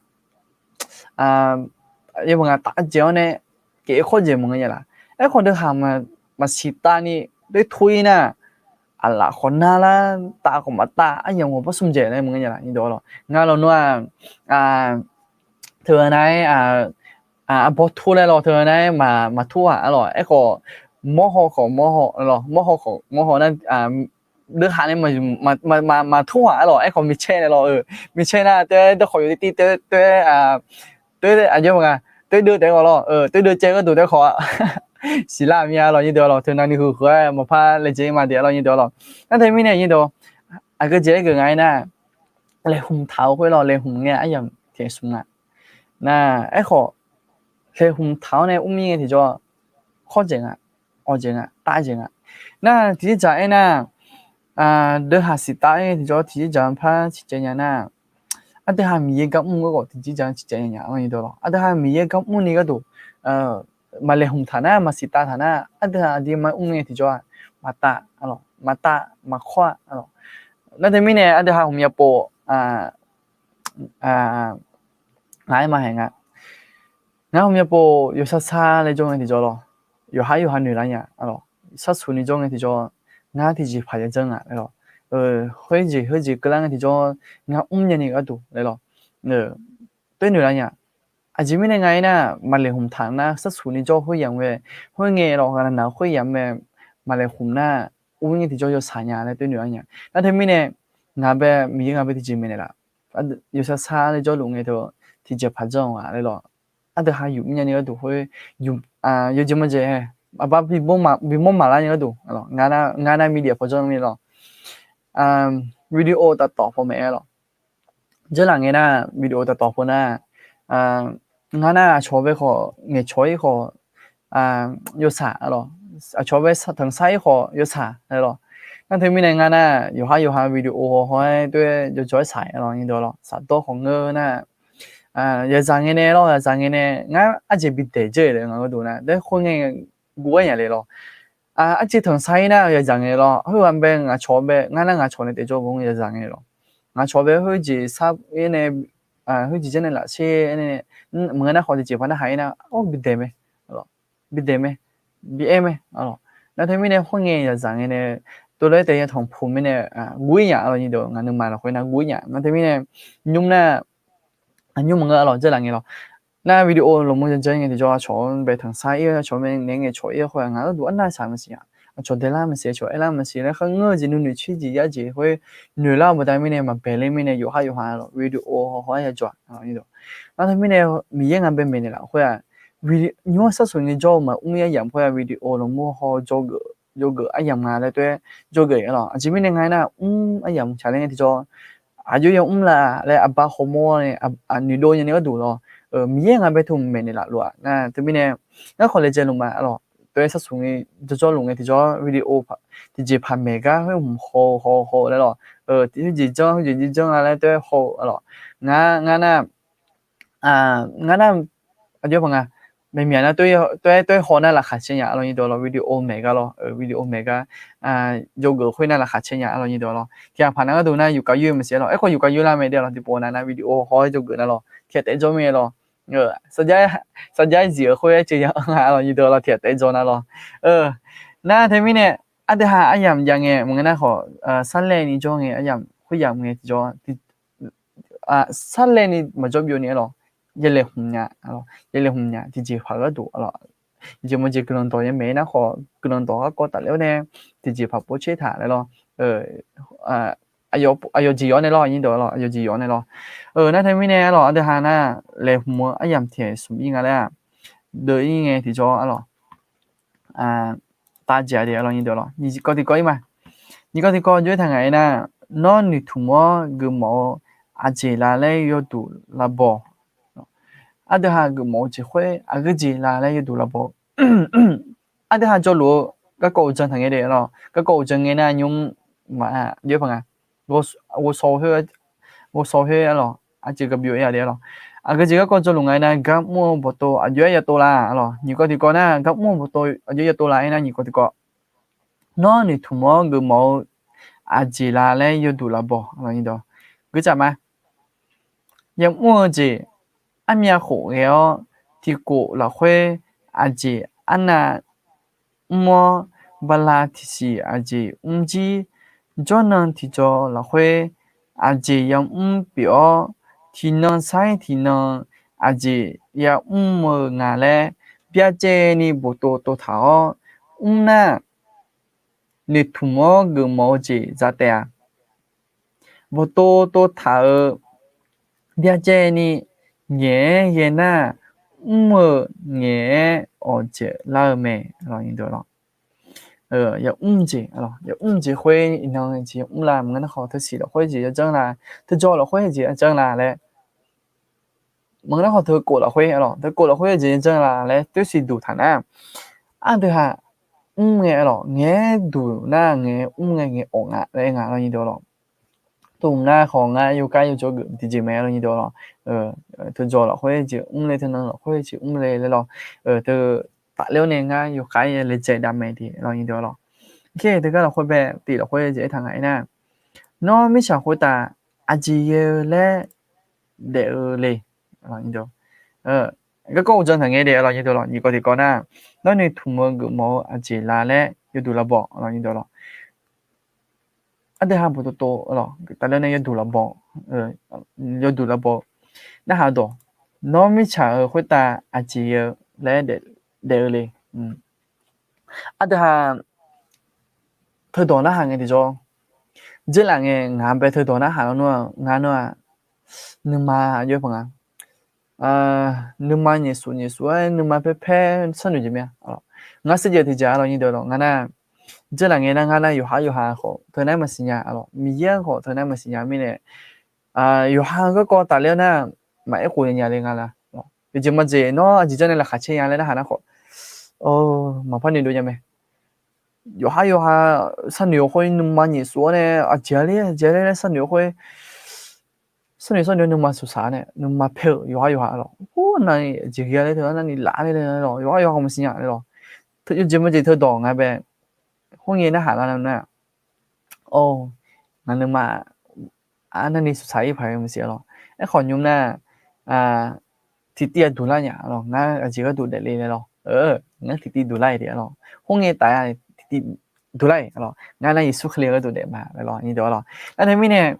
yawbanga tafjeq-awr nae keq-aer khawr jeq maqngeur nya laf. Aerkhawf deuvhaq maqsiq tav ni doer tur-ir nar, aqlaf khawf narlar, tav khawf maqtav, aryamq khawf par smr jaeq laer maqngeur nya laf nyir deuq arlawq. Nga lawnmr-aq, teu nar-aer arbawr tur laer lawr, teu nar-aer maqtur-aq arlawq. Aerkhawf mawrhaw khawf mawrhaw lawr, mawrhaw khawf mawrhaw nar deuvhaq nae maqtur-aq arlawq. Aerkhawf micaer nae lawr-eu, micaer nar taef-aer dawrkhawf yawtir tir taef-aer, taef-aer aqjox ma nga, taef-aer deuv taef ghawq lawr, taef-aer deuv caev gharduq taef-aer khawf siqlar mir-a lawr nyir deuq arlawq. Teu nar ni huiq huiq-aer maqpar laejae-ir ma daef lawr nyir deuq arlawq. Nar teumirnae nyir deuq, aqgeu jeq aergeuf nga-aer nar, laeqhmq taq-eu khoer lawr, laeqhmq ngae aryamq tiqkhaeq smq nga. Nar aerkhawf, laeqhmq taq-awr nae mr mir ngae tiqjawr, khawr jeq nga, awq jeq nga, tav jeq nga. Nar tiqjir dzaq-aer nar, deuvhaq siq tav-aer ngae tiqjawr tiqjir dzaq-anr par ciqcaev nya nar, aqdui ha Miqyaer gar mr-eu khawf tiqjir dzaq-anr ciqcaev nya nya lawr nyir deuq arlawq. Aqdui ha Miqyaer gar mrni gharduq, maqlaeqhmq taq nar, maqsiq tav taq nar, aqdui ha aqdui ma mr ngae tiqjawr-aq, maqtav, maqtav maqkhawr-a. Nar teumirnae aqdui ha hmq ya pov ngaq-aer ma haeq nga. Ngar hmq ya pov yawsar sar laer jawr ngae tiqjawr lawr, yawqhar yawqha noeqlar nya arlawq. Sharsuq ni jawr ngae tiqjawr, ngar tiqjeqpaq ya janr nga laer lawr. Khoerjeq heujeq keuvlar ngae tiqjawr, ngar mrnya ni gharduq laer lawr, taef noeqlar nya. Aqjeq mirnae nga-aer nar, maqlaeqhmq taq nar sharsuq ni jawr khoeryamq mae, khoerngae lawr ghaqnaq naq khoeryamq mae, maqlaeqhmq nar, ur ngae tiqjawr yawshaq nya laer taef noeqlar nya. Nar teumirnae, ngaq bae Miqyaer ngaq bae tiqjeq maeqnaeq laf. Yawsar sar laer jawrluf ngae teu, tiqjeqpaq janr-eu nga laer lawr. Aqdui ha yuf mrnya ni gharduq khoer, yawjeq maqjeq-aer, aqbar bimawr maqlar ni gharduq, ngar nar media paw janr ni lawr. Video taf tawf paw maeq-aer lawr. Dzeurlaf ngae nar video taf tawf paw nar, ngar nar aqcawq bae khawf ngaeqcawq-ir khawf yawshaq lawr, aqcawq bae tanqsar-ir khawf yawshaq lawr. Nar teumirnae ngar nar yawqhar yawqha video haw haw-aer toer jawrjawr-aer saq lawr nyir deuq lawr, saqdawr khawf ngeur nar, yadzaq ngae nae lawr, yadzaq ngae nae ngar arjeq bidaeq dzeur-euq le nga gharduq nar, daer khoerngae guv-aer nya le lawr. Arjeq tanqsar-ir nar yadzaq ngae lawr, khoerghaq bae ngaqcawq bae, ngar nar ngaqcawq nae taef jawr-eu yadzaq ngae lawr. Ngaqcawq bae khoerjeq sar-ir nae, khoerjeq janr nae lafsher nae, maqngeur nar khawf tiqjeqpaq narhaq-ir nar, or bidaeq mae, bidaeq mae, bi-aer mae. Nar teumirnae khoerngae yadzaq ngae nae, tov laer taef ya tanqpuq mirnae, guv-ir nya lawr nyir deuq, ngaq nuima lafkhoer nar guv-ir nya. Nar teumirnae, nymr nar, nymr maqngeur lawr, dzeurlaf ngae lawr. Nar video lmqmr janr janr ngae tiqjawr aqcawq-anr bae tanqsar-ir, aqcawq mae naeq ngaeqcawq-ir khoer-aq, ngaq gharduq arnav saq maqsiq-a. Aqcawq daelar maqsiq, aqcawq aerlar maqsiq laer kharngeur-eu jeq nuinoeq tser jeq yar jeq khoer noeqlar-eu baqda mirnae maqbaeq ler mirnae yawqhar yawqha lawr video haw haw-aer yajawr-aq. Nar teumirnae Miqyaer ngaq bae maeqnaeq laf khoer-aq, nymr-anr sharsuq ni jawr-eu maqmr-ir aryamq khoer-aq video lmqmr haw jawrgeuf, jawrgeuf aryamq nga laer toer jawrgeuf-ir lawr. Aqjeq mirnae nga nar mr aryamq taqler ngae tiqjawr, aqjox ya mr laf laer aqbar hawmawr nae noeqdov nya ni gharduq lawr, Miqyaer ngaq bae teu maeqnaeq laf lof-aq. Nar teumirnae ngar khawf laejae luf ma lawr, toer sharsuq ni jawrjawr luf ngae tiqjawr video tiqjeqpaq maeq gar khoer hmq haw haw haw laer lawr, tiqjeq janr khoerjeq janr-a laer toer haw-eu lawr. Ngar, ngar nar ngar nar, aqjox paq nga, maeqmyaq nar toer, toer haw nar laqkhaq caer nya lawr nyir deuq lawr, video maeq gar lawr, video maeq gar jawrgeuf khoer nar laqkhaq caer nya lawr nyir deuq lawr. Tiqghaq paq nar gharduq nar yufkav yoer maqsiq lawr, aerkhawf yufkav yoer lar mae de lawr, tiqpov nav nar video haw-aer jawrgeuf nar lawr, tiqghaq taef jawr mae lawr. Sarjax zif-euq khoer-aer caev ya-anr nga lawr nyir deuq lawr, tiqghaq taef jawr nar lawr. Nar teumirnae, aqdui ha aryamq jav ngae maqngeur nar khawf, sarlaev ni jawr ngae aryamq khoeryamq ngae tiqjawr sarlaev ni maqjawr byov ni-aer lawr, yalaeq hmq nya, yalaeq hmq nya tiqjeqpaq gharduq lawr. Jeq mawqjeq guiqlanq dawq yamaeq-ir nar khawf guiqlanq dawq garkawv tafler-awr nae tiqjeqpaq pov tser taq laer lawr. aqyawf jeq yawf-awr nae lawr, aqyawf jeq yawf-awr nae lawr. Nar teumirnae arlawq, aqdui ha nar laeqhmq-eu aryamq tiq smq ir nga laer-aq, deuv ir ngae tiqjawr arlawq, tavjeq-a de arlawq, nyiq kawv tiqkawv ir ma. Nyiq kawv tiqkawv jov-aer taq ngaq-aer nar, nawr noeqtmq-awr geufmawf-eu aqjeq la laer yawduq lavbaw. Aqdui ha geufmawf-eu jeq khoer aqgeu jeq la laer yawduq lavbaw. Aqdui ha jawrluf-eu garkawv uqdzan taq ngae de arlawq, garkawv uqdzan ngae nar nymr maqjoer paq nga. Ghovshaw khoer arlawq, aqjeq gaqbyov ir-a de arlawq. Aqgeu jeq garkawv jawrluf nga-aer nar, gar mr-eu bawqtov aqjox-aer yatov la arlawq. Nyiq kawv tiqkawv nar, gar mr-eu bawqtov aqjox-aer yatov la-aer nar, nyiq kawv tiqkawv, nawr noeqtmq-awr geufmawf-eu aqjeq la laer yawduq lavbaw. Geucaf ma. Yamr-eu jeq armyav khof ghae-awr, tiqkhof lafkhoer aqjeq arnav mr-awr, bala tiqsiq aqjeq mrjir, jawrnan tiqjaw lafkhoer aqjeq yamr pyeuf-awr, tiqnan sair tiqnan aqjeq yamr-eu nga laer byacaevni boftov tovtaq-awr mr nar, noeqtmq-awr geufmawf-eu jeq za taef-a. Boftov tovtaq-euq byacaevni ngaeq-aer ghae nar, mr-eu ngaeq-aer awqjeq lar-eu mae. Yamr jeq, yamr jeq khoer iqnan jeq yamr la maqngeur nar khawf, teusiq lafkhoer jeq yajanr la, teujaw lafkhoer jeq yajanr la laer, maqngeur nar khawf, teukhof lafkhoer, teukhof lafkhoer jeq yajanr la laer toersiq duq taq nar, aqdui ha mr ngae arlawq, ngaeq-aer duq nar ngaeq-aer mr ngae ngaeq awq nga laer nga lawr nyiq deuq arlawq. Tov mq nar khawf ngar yawkar yawjawr geuf tiqjeq mae lawr nyiq deuq arlawq. Teujaw lafkhoer jeq mr le, teunan lafkhoer jeq mr le laer lawr. Teu tafler-awr nae ngar yawkar laejae dav mae de lawr nyiq deuq arlawq. Teugar lafkhoer bae tiq lafkhoer jeq aertaq ngaq-aer nar, nawr mirtsaq khoertav aqjeq ghae-eu laer daef-eu le. Garkawv uqdzan taq ngae de lawr nyiq deuq arlawq, nyiq kawv tiqkawv nar, nawr noeqtmq-eu geufmawf-eu aqjeq la laer yawduq lavbaw lawr nyiq deuq arlawq. Aqdui ha boftov tov arlawq, tafler-awr nae yawduq lavbaw, yawduq lavbaw narhaq dawq, nawr mirtsaq-euq khoertav aqjeq ghae-eu laer daef-eu le. Aqdui ha teudawq narhaq ngae tiqjawr, dzeurlaf ngae ngaq bae teudawq narhaq lawr ngar nar-aq, nuima aqjox-aer paq nga. Nuima nyaefsuf nyaefsuf-aer nuima paer paer sharnoeq jeq mae. Ngar shirjeq tiqjeq arlawq nyiq deuq arlawq, ngar nar, dzeurlaf ngae nar ngar nar yawqhar yawqha khawf teunav maqsiq nya arlawq, Miqyaer-anr khawf teunav maqsiq nya mirnae, yawqha garkawv tafler-awr nar maqaer khof nya le nga la. Yawjeq majeq nawr aqjeq janr nae laqkhaq caer nya laer narhaq nar khawf, maqpar noeqdov nya mae. Yawqhar yawqha sharnoeq-eu khoer nuima nyaefsuf-awr nae aqjeq-a ler aqjeq-a ler laer sharnoeq-eu khoer, sharnoeq sharnoeq nuima suqsaq nae nuima paer-euq yawqhar yawqha arlawq, ur, navni aqjeq ghae-a ler teu navni laf ler le lawr, yawqhar yawqha khawf maqsiq nya le lawr. Yawjeq majeq teudawq nga bae khoerngae narhaq lar nar, or, ngaq nuima arnavni suqsaq ir paq-aer maqsiq arlawq. Aerkhawf nymr nar, tiqtiv-aq duqlar nya arlawq, ngar aqjeq gharduq daefle laer lawr. Ngar tiqtiv duqlar-iq de arlawq, khoerngae taf-a tiqtiv duqlar-iq arlawq, ngar nar Yeqsur Kali gharduq daef ma laer lawr nyiq deuq arlawq. Nar teumirnae,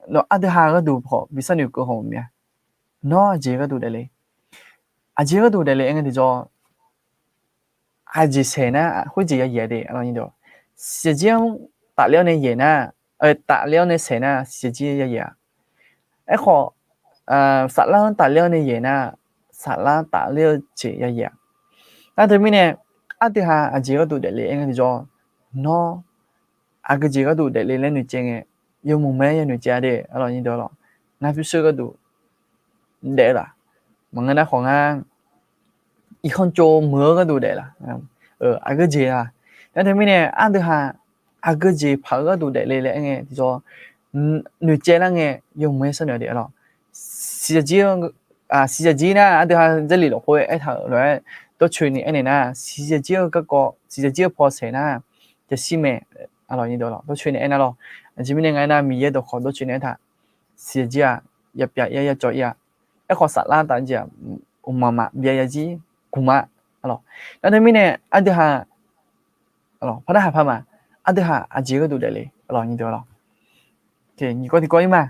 nawq aqdui ha gharduq khawf bi sharnoeq keuv khawf maqmya. Nawr aqjeq gharduq daefle, aqjeq gharduq daefle aer ngae tiqjawr, aqjeq saeq nar khoerjeq yayaeq de arlawq nyiq deuq. Siqsaqjir-anr tafler-awr nae yaeq nar, tafler-awr nae saeq nar siqsaqjir yayaeq-a. Aerkhawf, saflar-anr tafler-awr nae yaeq nar, saflar tafler-eu jeq yayaeq-a. Nar teumirnae, aqdui ha aqjeq gharduq daefle aer ngae tiqjawr, nawr aqgeu jeq gharduq daefle laer noeqcaev ngae, yawmuiq mae yanoeq caev-a de arlawq nyiq deuq arlawq. Ngar pyurshuir gharduq daef-eu laf, maqngeur nar khawf ngar irkanr tsov muiq-eu gharduq daef laf, aqgeu jeq-a. Nar teumirnae aqdui ha aqgeu jeq paq-eu gharduq daefle laer aer ngae tiqjawr, noeqcaev lar ngae yawmuiq-aer sharnoeq de arlawq. Siqsaqjir, siqsaqjir nar aqdui ha Jarlif lafkhoer aertaq-euq lof-aer dawrcoeni aernaeq nar, siqsaqjir-eu garkawv siqsaqjir-eu paw saeq nar, jaqshir mae. Arlawq nyiq deuq arlawq, dawrcoeni aernar lawr. Aqjeq mirnae nga aer nar Miqyaer dawqkawq dawrcoeni aertaq, siqsaqjir-aq, yapyaf ya yacawv ir-a. Aerkhawf saflar taf jeq-aq, uqmaq maqbyav ya jir, guq ma. Arlawq, nar teumirnae aqdui ha Arlawq, par narhaq par ma. Aqdui ha aqjeq gharduq daefle arlawq nyiq deuq arlawq. Nyiq kawv tiqkawv ir ma.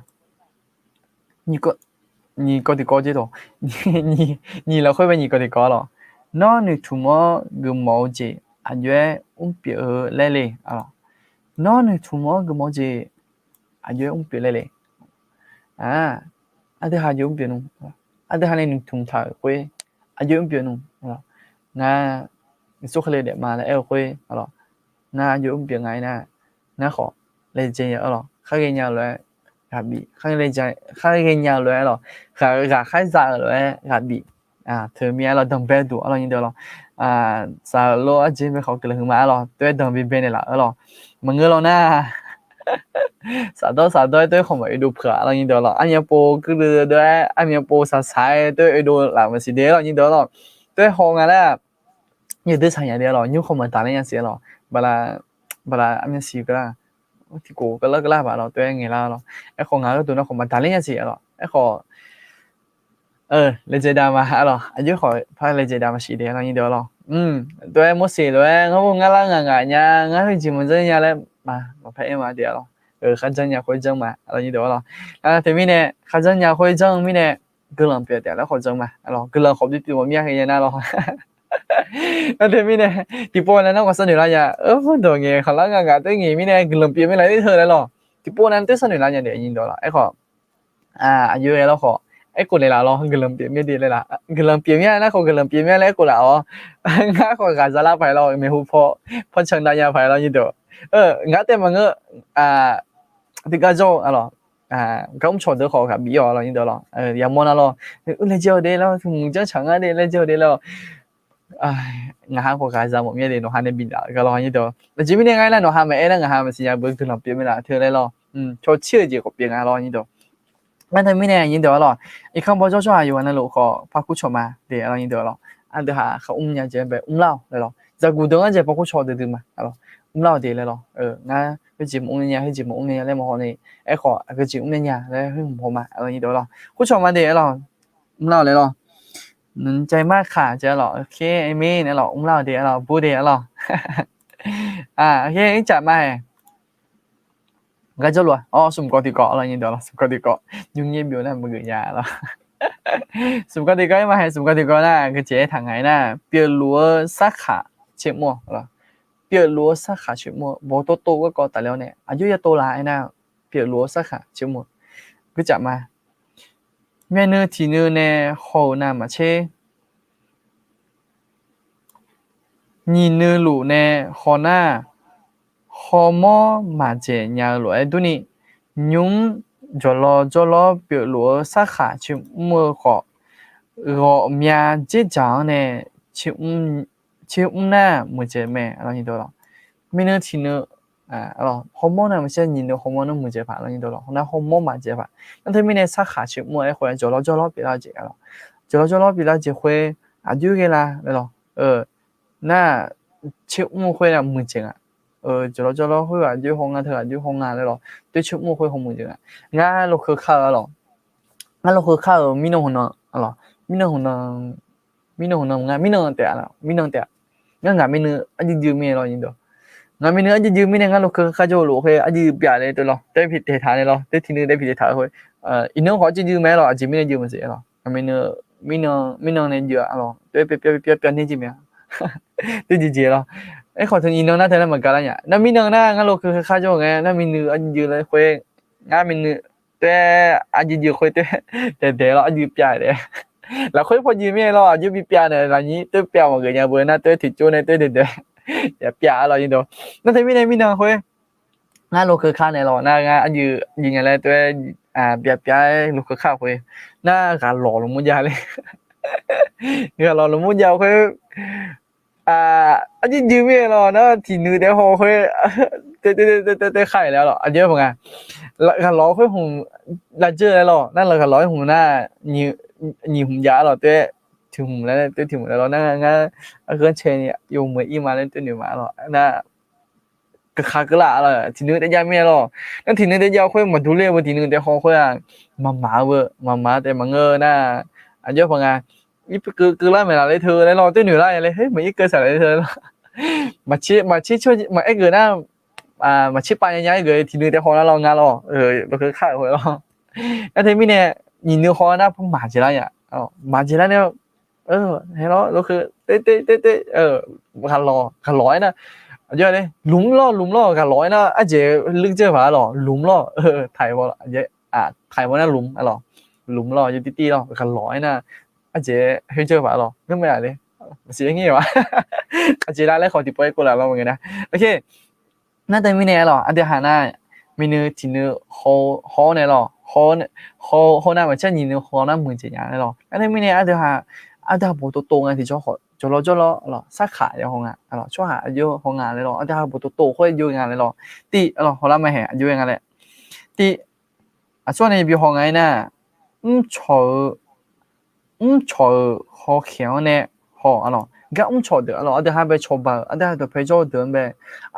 Nyiq kawv tiqkawv jir dawq, nyiq lafkhoer bae nyiq kawv tiqkawv arlawq. Nawr noeqtmq-awr geufmawf-eu jeq aqjox-aer mr pyeuf-eu laer le arlawq. Nawr noeqtmq-awr geufmawf-eu jeq aqjox-aer mr pyeuf laer le. Aqdui ha aqjox mr pyeuf nmr. Aqdui ha nae noeqtmq taq-euq khoer aqjox mr pyeuf nmr. Ngar Yeqsur Kali daefma laer aer-eu khoer, ngar aqjox mr pyeuf nga-aer nar, ngar khawf laejae ya-eu lawq. Khar ghaenya-eu lof-aer ghaq bif, khar ghaenya-eu lof-aer lawq, ghaq khaer za-euq lof-aer ghaq bif. Teumirnae lawq, danqbae duq arlawr nyir deuq lawq. Saqlor arjeq bae khawf guiqlanq huiqma arlawr, tov-aer danqbae bae naeqlaf-eu lawq. Maqngeur lawr nar, saqdawr saqdawr-aer tov-aer khawf maqoe dov peuq-a arlawr nyir deuq lawq. Armyan pov guirdeuv deuv-aer armyan pov saqsaq-aer tov-aer oe dov laf maqsiq de arlawr nyir deuq lawq. Tov-aer haw nga nar, yawdui tsaq nya de arlawr, nymr khawf maqdaq ler nya siq arlawr. Bala, bala armyan siq keuvlar, tiqkhof keuvlar keuvlar baq lawq, tov-aer ngaeqlar lawq. Aerkhawf ngaq gharduq nar khawf maqdaq ler nya siq arlawr. Aerkhawf laejae dav ma arlawr, aqjox khawf par laejae dav maqsiq de arlawr nyir deuq lawq. Tov-aer Morseq lof-aer ngar bar ngar lar ngaq ngaq nya, ngar khoerjeq maqjanr nya laer ma maqpar aer ma de arlawr. Kharjanr nya khoer janr ma arlawr nyir deuq lawq. Nar teumirnae kharjanr nya khoer janr-eu mirnae guiqlanq pyeuf taef laer khawf janr ma arlawr. Guiqlanq khawf bipyeuf mawf mir-a heu nya nar lawr. Nar teumirnae tiqpov nav nar khawf sharnoeq lar nya, dawq ngaeq khawf lar ngaq ngaq tov-aer ngaeq mirnae guiqlanq pyeuf mir la-ir heu laer lawq. Tiqpov nav tov-aer sharnoeq lar nya de nyir deuq lawq. Aerkhawf aqjox-aer lawr khawf, aerkhof naeqlaf lawr, guiqlanq pyeuf mir de laer laf. Guiqlanq pyeuf mir-a nar khawf guiqlanq pyeuf mir-a laer aerkhof laf-awr, ngar khawf ghaq za lar paq-aer lawr, maeqhu paw paw can dav nya paq-aer lawr nyir deuq. Ngaq taef maqngeur, tiqgar jawr-eu arlawq. Gar mrcawq deuq khawf ghaq bif-awq lawr nyir deuq lawq. Yamawr nar lawr, laejae-awq de lawr, tmq janr tsaq ngar de laejae-awq de lawr. Ngaq ha khawf ghaq za mawf mir-a de, nawq ha nae bidaf-eu gar lawr nyir deuq. Aqjeq mirnae ngar aer nar nawq ha maqaer nar ngaq ha maqsiq nya beu guiqlanq pyeuf mir laf teu laer lawr. Cawq cir-eu jeq khawf pyeuf nga lawr nyir deuq. Nar teumirnae nyir deuq arlawq, irkanr baw jawr jawr-aq yawqghaq navluf khawf par kurcawq ma de arlawr nyir deuq arlawq. Aqdui ha khar mr nya jeq bae mrlar-awq laer lawq. Zaqguq deuq ngar jeq paw kurcawq duidui ma arlawq. Mrlar-awq de laer lawq. Ngar khoerjeq maqmr nya, khoerjeq maqmr nya laer maqhaw ni, aerkhawf aqgeujeq mr nya nya laer khoer hmq haw ma arlawr nyir deuq arlawq. Kurcawq ma de arlawq. Mrlar-awq laer lawq. Nmqjaq mar kaq jeq arlawq. Amen arlawq. Mrlar-awq de arlawq. Bur de arlawq. Ircaf ma-aeq. Gar jawrluf-a, smq kawv tiqkawv arlawr nyir deuq lawq, smq kawv tiqkawv. Nymr nyaer byov nar maqgeuf nya lawq. Smq kawv tiqkawv-ir ma haeq, smq kawv tiqkawv nar geujeq aertaq nga-aer nar, pyeufluf-eu sarkhaq caermr-awq. Pyeufluf-eu sarkhaq caermr-eu bawqtov tov garkawv tafler-awr nae aqjox ya tov laf-aer nar, pyeufluf-eu sarkhaq caermr-eu gurcaf ma. Myavnuiv tiqnuiv nae haw-euq navmaqtser, nyiq nuiluf nae haw nar, hawmawr maqdzaeq nya-eu lof-aer durni, nymr jawqlawv jawrlawr pyeufluf-eu sarkhaq caermr-eu khawf, ghawqmya dzerdzaq-anr nae caermr nar muiqdzaeq mae. Myavnuiv tiqnuiv hawmawr navmaqtser, nyiq nuiv hawmawr nar muiqdzaeq paq arlawr nyir deuq lawq. Nar hawmawr maqdzaeq paq. Nar teumirnae sarkhaq caermr-eu aerkhof-aer jawqlawv jawrlawr pyeuflar-eu jeq arlawq. Jawqlawv jawrlawr pyeuflar-eu jeq khoer aqjox ghae la laer lawq. Nar caermr-eu khoer nar muiqdzaeq nga. Jawqlawv jawrlawr khoer aqjox haw nga teu aqjox haw nga laer lawq. Toer caermr-eu khoer haw muiqdzaeq nga. Ngar lokeu kar-eu arlawq. Ngar lokeu kar-euq mirnan hmq nan arlawq. Mirnan hmq nan, mirnan hmq nan nga, mirnan taef-a, mirnan taef-a. Ngar ngaq myavnuiv arjuir juir mir-aer lawr nyir deuq. Ngaq myavnuiv arjuir juir mirnae ngar lokeu kar jawr-eu lof-aer arjuir pyav le teu lawr, taer pi taeq taq nae lawr, taer tiqnuiv taer pi taeq taq-eu khoer, iqnan khawf arjuir juir mae lawq, aqjeq mirnae juir maqsiq lawq. Ngaq myavnuiv mirnan, mirnan nae juir-a lawq, taer pyav pyav pyav pyav nae juir mae. Taer jeq jeq lawr. Aerkhawf teu iqnan nar teu nar maqgaq lar nya. Nar mirnan nar ngar lokeu kar jawr-eu ngae, nar myavnuiv arjuir juir laer khoer, ngar myavnuiv taer arjuir juir khoer taer daeq daeq lawr arjuir pyav daef. Lafkhoer paw juir mir-aer lawr, aqjox bi pyav naeq lafnyir taer pyav maqgeuf nya beu nar taer tiqcov nae taer daeq daeq ya pyav lawr nyir deuq. Nar teumirnae mirnan khoer ngar lokeu kar nae lawr nar ngar arjuir juir nya laer taer pyav pyav-aer lokeu kar khoer nar ghaq lawq lmqmr jav le. Ghaq lawq lmqmr jav khoer arjuir juir mir-aer lawr nar tiqnuiv taef haw khoer taer taer taer taer khar-aer laer lawq. Aqjox-aer paq nga. Ghaq lawq khoer hmq lavdzeur laer lawq. Nar ghaq lawq-aer hmq nar nyiq hmq jav lawq taer tiq hmq laer taer tiq hmq laer lawr nar ngar arghanr cae ni yawmuiq ir ma laer taer noeq ma lawq nar Keuka keuvlar lawq, tiqnuiv taef jav mir-aer lawq. Nar tiqnuiv taef jav khoer maqdur ler-eu beu tiqnuiv taef haw khoer-aq, maqmaq-eu beu, maqmaq taef maqngeur nar, aqjox paq nga. Irkeuv keuvlar maeqlaf ler teu laer lawr, taer noeq lar-a laer, heu, maqir keuv saqlaq ler teu laer lawr. Maqtser, maqtser, maqaer geuf nar, maqtser pav nya nya-aer geuf tiqnuiv taef haw nar lawr nga lawr, lokeu kar-euq khoer lawr. Nar teumirnae nyiq nuiv haw nar maq dzaeqlar nya, maq dzaeqlar nae, hae lawr, lokeu, te te te te, ghaq lawq, ghaq lawq-aer nar, Aqjox-a le, lmq lawr, lmq lawr, ghaq lawq-aer nar, arjeq luir dzeur paq-a lawq, lmq lawr, taiq, taiq nar lmq-a lawq, lmq lawr, yawtir tir lawr, ghaq lawq-aer nar, arjeq khoer dzeur paq-a lawq, ngeurmae-a le, maqsiq ngir-a, aqjeq lar laer khawf tiqpov-aer kov laf lawr maqngeur nar. Nar teumirnae-a lawq, aqdui haq nar, miqnui tiqnui haw-awr nae lawq, haw-awr nar maqcaer nyiq nui haw nar muiqdzaeq nya laer lawq. Nar teumirnae aqdui haq, aqdui haq boftov tov nga tiqjawr khawf jawrlawr jawrlawr lawq, sarkaq ya haw nga lawq, tsawrhaq aqjox haw nga laer lawq, aqdui haq boftov tov khoer aqjox nga laer lawq. Tiv-a lawq, hawlar ma haeq aqjox-aer nga laer. Tiv, aqsur nae bi haw nga-aer nar, mrcawq-eu mrcawq-euq hawkhaeq-anr nae haw-a lawq. Gar mrcawq deuq-a lawq, aqdui haq bae cawba-euq, aqdui haq dawqpae jawr-eu deuq-anr bae,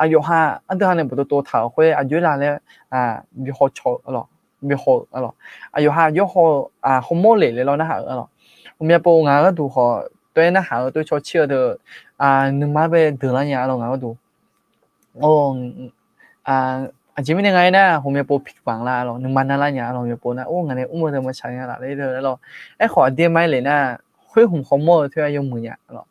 aqyawf haq aqdui haq nae boftov tov taq-euq khoer aqjox lar laer bi haw cawq-a lawq, bi haw-a lawq. Aqyawf haq aqjox haw-eu, hawmawr lef laer lawr narhaq-euq-a lawq. Ghawqmya pov ngaq gharduq khawf taef-aer narhaq-eu toer caw cir-eu deuq, nuima bae deuq lar nya-a lawq ngaq gharduq. Aqjeq mirnae nga-aer nar, ghawqmya pov piqbanq lar-a lawq, nuima nar lar nya-a lawq, ghawqmya pov nar, or, ngaq nae mr-eu deuq maqtsaq nya laf laer lawr. Aerkhawf aqdir ma-aer lef nar, khoer hmq hawmawr-eu toer-a yawmuiq nya-a lawq.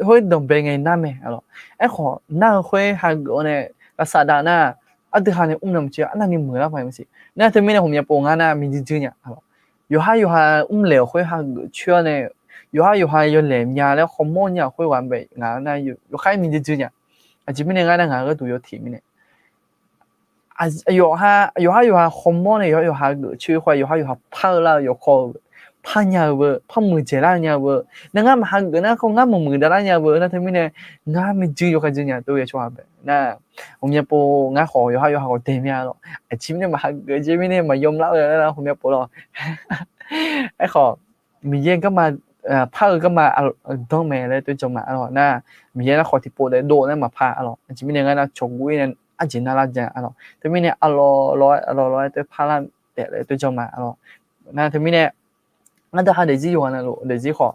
Khoer danqbae ngae nar mae-a lawq. Aerkhawf nar-eu khoer hageuf-awr nae lavsav dav nar, aqdui haq nae mr-eu maqtser arnavni muiqlar paq-aer maqsiq. Nar teumirnae ghawqmya pov ngar nar miqdzuiq dzuiq nya-a lawq. Yawqhar yawqha mrlaeq-euq khoer hageuf coer-awr nae, yawqhar yawqha yawlaeq nya laer hawmawr nya-euq khoerghaq bae ngaq-anr nar yawqhar miqdzuiq dzuiq nya. Aqjeq mirnae ngar nar ngaq gharduq yawteq mirnae yawqha, yawqhar yawqha hawmawr nae yawqhar yawqha geuf coer khoer-aq, yawqhar yawqha par-eu lar-eu yawkawr-eu, par nya-eu beu, par muiqdzaeq lar nya-eu beu, nar ngar maq hageuf nar khawf ngar maqmuiq davlar nya-eu beu, nar teumirnae ngar miqdzuiq yawkhav dzuiq nya tov-aer tsawrhaq bae nar, ghawqmya pov ngar khawf yawqhar yawqha khawf daeq mir-a lawq. Aqjeq mirnae maq hageuf, aqjeq mirnae maq yawmlar-eu nar ghawqmya pov lawq. Aerkhawf Miqyaer garma, par-eu garma danr mae laer toer jan ma-a lawq nar, Miqyaer nar khawf tiqpov daef dov nar maqpar-a lawq. Aqjeq mirnae ngar nar cawqguv-ir nae arjeq narlar ja-a lawq. Teumirnae aqlawq lawq-aer, aqlawq lawq-aer toer parlar taef laer toer jan ma-a lawq. Nar teumirnae aqdui haq daefzir yawqghaq navluf daefzir khawf,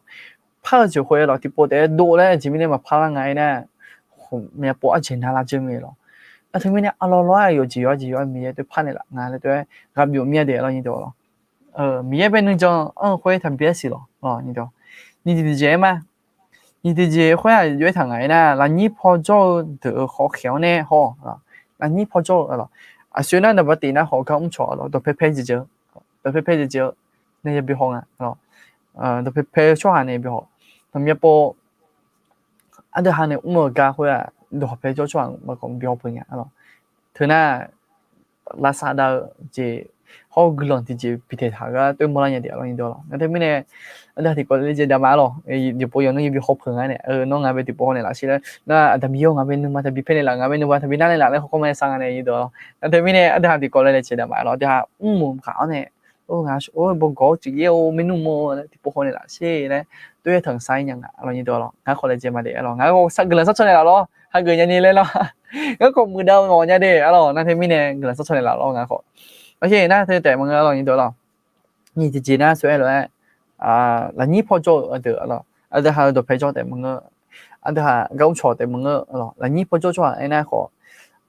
par-eu jeq khoer-a lawq, tiqpov taef-aer dov laer aqjeq mirnae maqpar lar nga-aer nar, ghawqmya pov arjeq narlar jeur mae lawq. Nar teumirnae aqlawq lawq-aer yawqjeq yawqjeq yawqjeq Miqyaer toer par naeqlaf nga laer toer-aer ghaq byov mir-a de-a lawq nyiq dawq lawq. Miqyaer bae nuijan anr-eu khoer taqbi-aer siq lawq. Nyiq tiqjeq-aer ma, nyiq tiqjeq khoer-aq jov-aer taq ngaq-aer nar, lafnyir paw jawr-eu deuq-euq khawf khaeq-awr nae haw, lafnyir paw jawr-eu lawq. Aqsoeq nar naqba tif nar khawf gar mrcawq-a lawq, dawqpae pae jeq jeq-eu, dawqpae pae jeq jeq-eu nae yabi haw nga lawq. Dawqpae pae-eu tsawrhaq nae yabi haw. Ghawqmya pov aqdui haq nae mr-eu gar khoer-aq, dawqpae jawr tsawrhaq maqkawq bi haw peuq nya-a lawq. Teu nar lavsav dav-eu jeq hawr-eu guiqlanq tiqjeq bitaeq taq gar toer mawrlar nya de-a lawq nyiq dawq lawq. Nar teumirnae aqdui haq tiqkawv le le jeq daqma-a lawq. Yawqpov yawq nmr yabi haw peuq nga nae, nar ngaq bae tiqpov haw naeqlaf sher laer, nar Aqda Miqyaer-or ngaq bae nuima taqbi paer naeqlaf, ngaq bae nuima taqbi nar naeqlaf laer khawf khawr ma saer nga nae nyiq dawq lawq. Nar teumirnae aqdui haq tiqkawv le le jeq daqma-a lawq. Aqdui haq mrmuiq maqkaq-awr nae, ngaq-awr bawgawq-awr tiqyaer-or maernmr mawr-eu laer tiqpov haw naeqlaf sher laer toer yaer tanq sar-ir nya nga-a lawq nyiq dawq lawq. Ngaq khawf laejae ma de-a lawq. Ngaq khawf sar guiqlanq sarcaw naeqlaf lawq. Hageuf nyani laer lawq. Ngaq khawf muiqdav-eu mawf nya de-a lawq. Nar teumirnae guiqlanq sarcaw naeqlaf lawq ngaq khawf. Nar teu taef maqngeur-a lawq nyiq dawq lawq. Nyiq tiqjeq nar sawr-aer lof-aer, lafnyir paw jawr-eu aqdui-a lawq. Aqdui haq-eu dawqpae jawr taef maqngeur. Aqdui haq gar mrcawq taef maqngeur-a lawq. Lafnyir paw jawr tsawrhaq aernar khawf,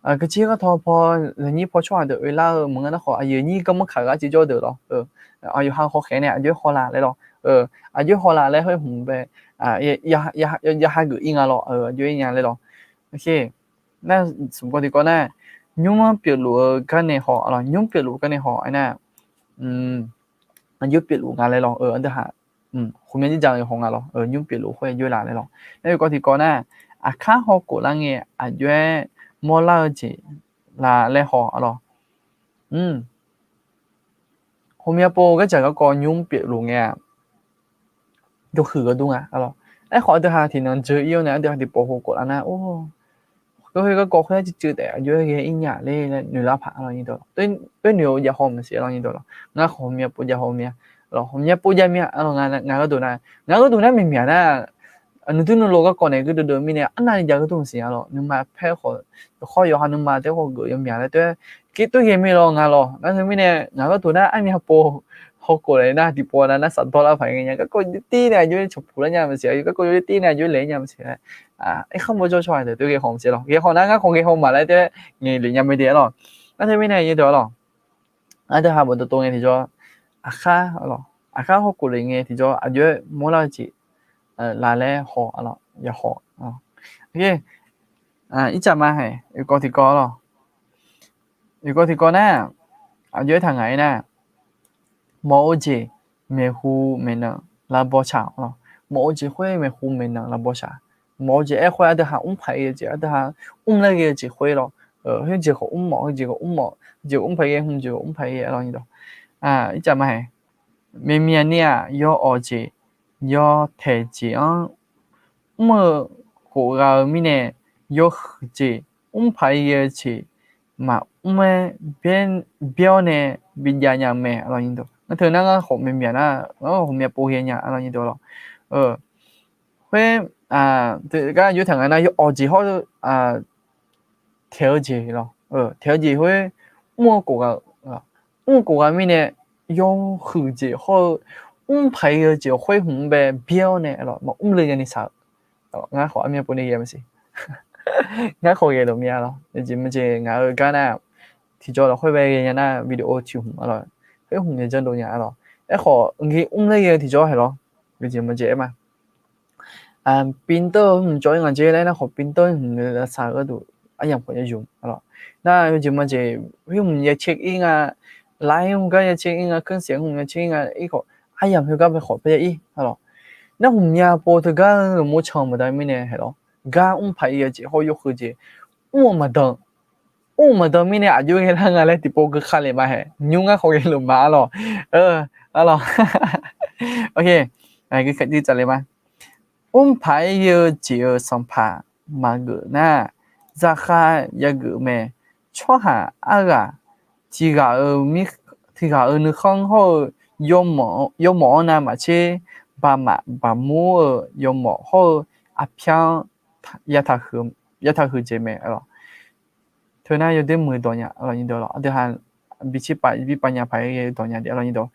kaqjir gartaw paw, lafnyir paw tsawrhaq deuq oelar-eu maqngeur nar khawf, aqyuif aqnyir garmanr kaq gar civ jawr deuq lawq. Aqyawf ha hawkhaeq nae aqjox-aer hawlaf laer lawq. Aqjox-aer hawlaf laer khoer hmq bae ya hageuf-ir nga lawq. Aqjox-aer nya laer lawq. Nar smq kawv tiqkawv nar, nymr-anr pyeufluf-eu gar nae haw-a lawq. Nymr pyeufluf gar nae haw-a nar, aqjox pyeufluf nga laer lawq. Aqdui haq, khmya jir ja-eu haw nga lawq. Nymr pyeufluf khoer aqjox laf laer lawq. Nar yawkawv tiqkawv nar, aqkar hawkhof lar ngae aqjox-aer mawrlar-eu jeq laf laer haw-a lawq. Khmya pov gardzaq garkawv nymr pyeufluf ngae-aq, jawrhuiq-eu dur nga-a lawq. Aerkhawf aqdui haq tiqnan dzeur-ir-awr nae aqdui haq tiqpov hawkhof lar nar, or, garkawv khoer garkawv khoer-aq civciv taef aqjox-aer ghae-ir nya ler laer noeqlar paq-a lawq nyiq dawq. Toer noeq-eu jav haw maqsiq lawq nyiq dawq lawq. Ngar khawf ghawqmya pov jav haw mya-a lawq. Ghawqmya pov jav mya-a lawq. Ngar gharduq nar, ngar gharduq nar miqmyaq nar, nuidui nuilov garkawv nae gardeuv deuv mirnae arnavni jav gardeuv maqsiq-a lawq. Nuima paer khawf, yawqkhawr yawqha nuima taef khawf geuf yawmyaq laer toer, kirtoer ghae mir lawq nga lawq. Nar teumirnae ngaq gharduq nar armya pov hawkhof laer nar tiqpov nar nar safdawr lar paq ngae nya. Garkawv tir nae aqjox-aer cawqpuq lar nya maqsiq-a. Garkawv tir nae aqjox-aer laeq nya maqsiq-a. Aerkhar mawr jawr tsawrhaq deuq toer ghae haw maqsiq lawq. Ghae haw nar ngar khawf ghae haw maqlar toer ngaeq lef nya mae de-a lawq. Nar teumirnae nyiq dawq lawq. Aqdui haq bawqdov tov ngae tiqjawr, aqkar, aqkar hawkhof lef ngae tiqjawr aqjox-aer mawrlar-eu jeq laf laer haw-a lawq. Ya haw. Ircaf ma haeq, oeqkawv tiqkawv lawr. Oeqkawv tiqkawv nar, aqjox aertaq ngaq-aer nar, mawf-eu jeq maeqhu maeqnan lavbaw shaq lawr. Mawf-eu jeq khoer maeqhu maeqnan lavbaw shaq. Mawf-eu jeq aer khoer aqdui ha mr paq-aer ghae-eu jeq, aqdui ha mr laer ghae-eu jeq khoer lawr. Khoer jeq khawf mr mawf, jeq khawf mr mawf, jeq mr paq-aer ghae hmq, jeq khawf mr paq-aer ghae lawr. Ircaf ma haeq, maeqmyaq ni-aq, yawawq jeq, yawtaeq jeq-anr mr-eu khof gha-eu mirnae, yawhuiq jeq mr paq-aer ghae-eu jeq maqmr-aer byaer-awr nae bijav nya-eu mae lawr. Ngar teu nar ngar khawf maeqmyaq nar, ngar khawf myav pov ghae nya lawr. Khoer, gar yawtaq ngaq nar yawawq jeq hawr-eu taeq-eu jeq lawr, taeq-eu jeq khoer mr-eu khof gha-eu, mr-eu khof gha mirnae, yawhuiq jeq hawr-eu mr paq-aer ghae-eu jeq khoer hmq-anr bae byaer-awr nae lawr maqmr le nyani shaq-eu. Ngar khawf armyav pov ni ghae maqsiq. Ngar khawf ghae lof myav lawr. Yawjeq maqjeq ngaq-euq gar nar, tiqjawr lafkhoer bae ghae nya nar video tiq hmq-a lawr, khoer hmq yajanr dov nya-a lawr. Aerkhawf ngar mr laer ghae-eu tiqjawr haeq lawr. Yawjeq maqjeq aer ma, ปีเตอร์ hmq jawr-ir ngaq jeq laer nar khawf ปีเตอร์ hmq lavsav-eu gharduq aryamq khawf ya yumq-a lawr. Nar yawjeq maqjeq khoer hmq ya check-ir nga, laer hmq gar ya check-ir nga, เครื่องเสียง hmq ya check-ir nga, ir khawf aryamq khoergar bae khawf paer ya-ir-a lawr. Nar hmq myav pov teugar-eu mawrcan-eu baqda mirnae haeq lawr, gar mr paq-aer ghae-eu jeq hawr yawhuiq jeq mr-eu maqdan, mr-eu maqdan mirnae aqjox ghae lar nga laer tiqpov geuka lef ma haeq. Nymr ngar khawf ghae luf ma-a lawr. Lawr, geuka jir tsaf le ma. Mr paq-aer ghae-eu jeq-euq sanqpaq maqgeuf nar, zaqkhav yageuf mae. Tsawrhaq arghaq tiqghaq-euq nuikhanr hawr-eu yawmawf-anr navmaqtser, baqmaf baqmur-eu yawmawf hawr-eu aqpyar-anr yataq huiq jeq mae. Teunar yawdoer muiq dawq nya lawr. Aqdui ha bi tser pav bi pav nya paq-aer ghae dawq nya de lawr.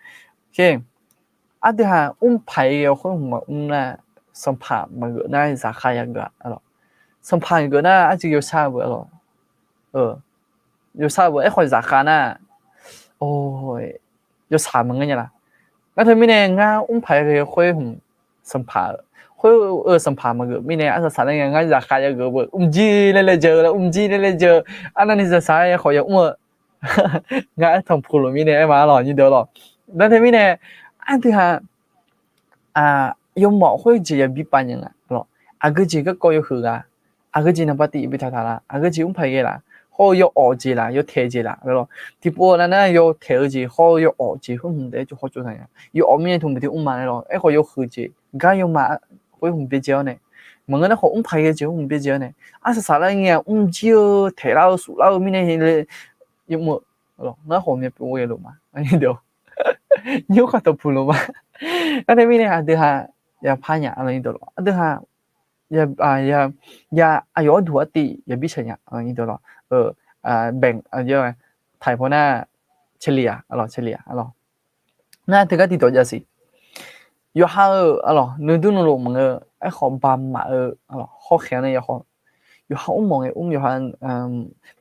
Aqdui ha mr paq-aer ghae-eu khoer hmq maqmr nar, sanqpaq maqgeuf nar zaqkhav yageuf-a lawr. Sanqpaq geuf nar arcuiv yawshar-eu beu-a lawr. Yawshar-eu beu aerkhawf zaqkhav nar, yawshaq maqngeur nya laf. Ngar teumirnae ngar mr paq-aer ghae-eu khoer hmq sanqpaq-eu, khoer-eu sanqpaq maqgeuf mirnae arsaq saq laer ngae ngar zaqkhav yageuf-eu beu mqjir laer laejae-eu laer mqjir laer laejae-eu, arnavni zaqsaq-aer khawf yamr-eu ngar aertanq puq luf mirnae aer ma-a lawr nyir deuq lawr. Nar teumirnae aqdui ha yawmawf khoer jeq yabi pav nya nga lawr. Aqgeu jeq garkawv yawhuiq ghaq, aqgeu jeq naqba tiq yabi taqtaq laf, aqgeu jeq mr paq ghae laf, hawr-eu yawawq jeq laf, yawtaeq jeq laf lawr. Tiqpov nav nar yawtaeq-eu jeq hawr-eu yawawq jeq khoer hmq taef-aer tsov hawr tsov taq nya. Yawawq mirnae tmq tiq mr ma nae lawr, aerkhawf yawhuiq jeq gar yawma khoer hmq byaerdzae-awr nae, maqngeur nar khawf mr paq ghae jeq khoer hmq byaerdzae-awr nae, arsaq saq lar ngae-a mrjir-eu taeq lar-eu suf lar-eu mirnae le, yamr-eu ngar khawf myav pov ghae luf ma. Nymr khawf tanqpuq luf ma. Nar teumirnae aqdui ha yapar nya lawr nyir deuq lawr. Aqdui ha ya aqyawf arduq artiv yabi shaq nya lawr nyir deuq lawr. Baeq taiq paw nar caeliq-a lawr, caeliq-a lawr. Nar teugar tiqdawq jav siq. Yawqha-euq a lawq nuidur nuilof maqngeur, aerkhawf baqmaf-eu a lawq hawkhaeq-anr nae yawkhawf, yawqha mr mawf ngae mr, yawqha mr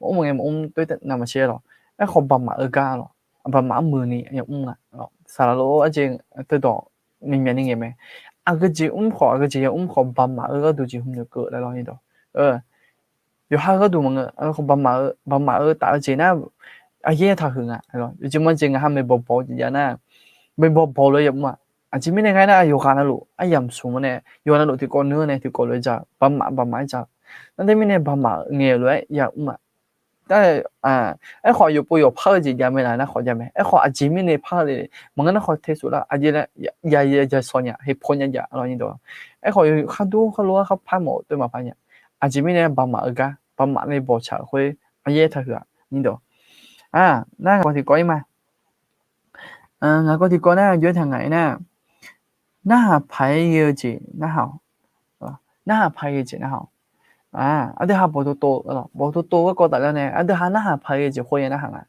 mawf ngae maqmr toer navmaqtser a lawq. Aerkhawf baqmaf-eu gar a lawq, baqmaf-anr muiqni yamr nga. Saqlaq lof-aer arjeq teudawq myaqmyaq ni ngaeq mae. Aqgeu jeq mr khawf, aqgeu jeq yamr khawf, baqmaf-eu gharduq jeqhu noeqkeuv laer lawr nyir dawq. Yawqha gharduq maqngeur, baqmaf-eu taf-eu jeq nar, aqyaer taqhuiq nga. Yawqjeq maqjeq ngaqha maeqbawq bawq-eu jeq jav nar, maeqbawq bawq lof-aer yamr-a. Aqjeq mirnae nga aernar, yawqghaq navluf aryamq smq-awr nae, yawqghaq navluf tiqkawv nuir-awr nae tiqkawv lof-aer ja, baqmaf baqmaf-aer ja. Nar teumirnae baqmaf ngaeq lof-aer yamr-a. Aerkhawf yawqpov yawqpar-eu jeq jav mae laf nar khawf jav mae. Aerkhawf aqjeq mirnae par-eu le, maqngeur nar khawf tersuf lar, aqjeq laer ya ya ya saw nya, heqpawr nya jav lawr nyir dawq. Aerkhawf khar dur khar lof-aer khar par mawf-eu toer maqpar nya. Aqjeq mirnae baqmaf-eu gar, baqmaf nae bawqcaq-euq khoer aqyaer taqhuiq-a nyir dawq. Nar ngaq tiqkawv ir ma. Ngaq kawv tiqkawv nar jov-aer taq ngaq-aer nar, narhaq paq-aer ghae-eu jeq narhaq-awq. Narhaq paq-aer ghae-eu jeq narhaq-awq. Aqdui ha bawqtov tov, bawqtov tov garkawv tafler nae aqdui ha narhaq paq-aer ghae-eu jeq khoer ya narhaq nga.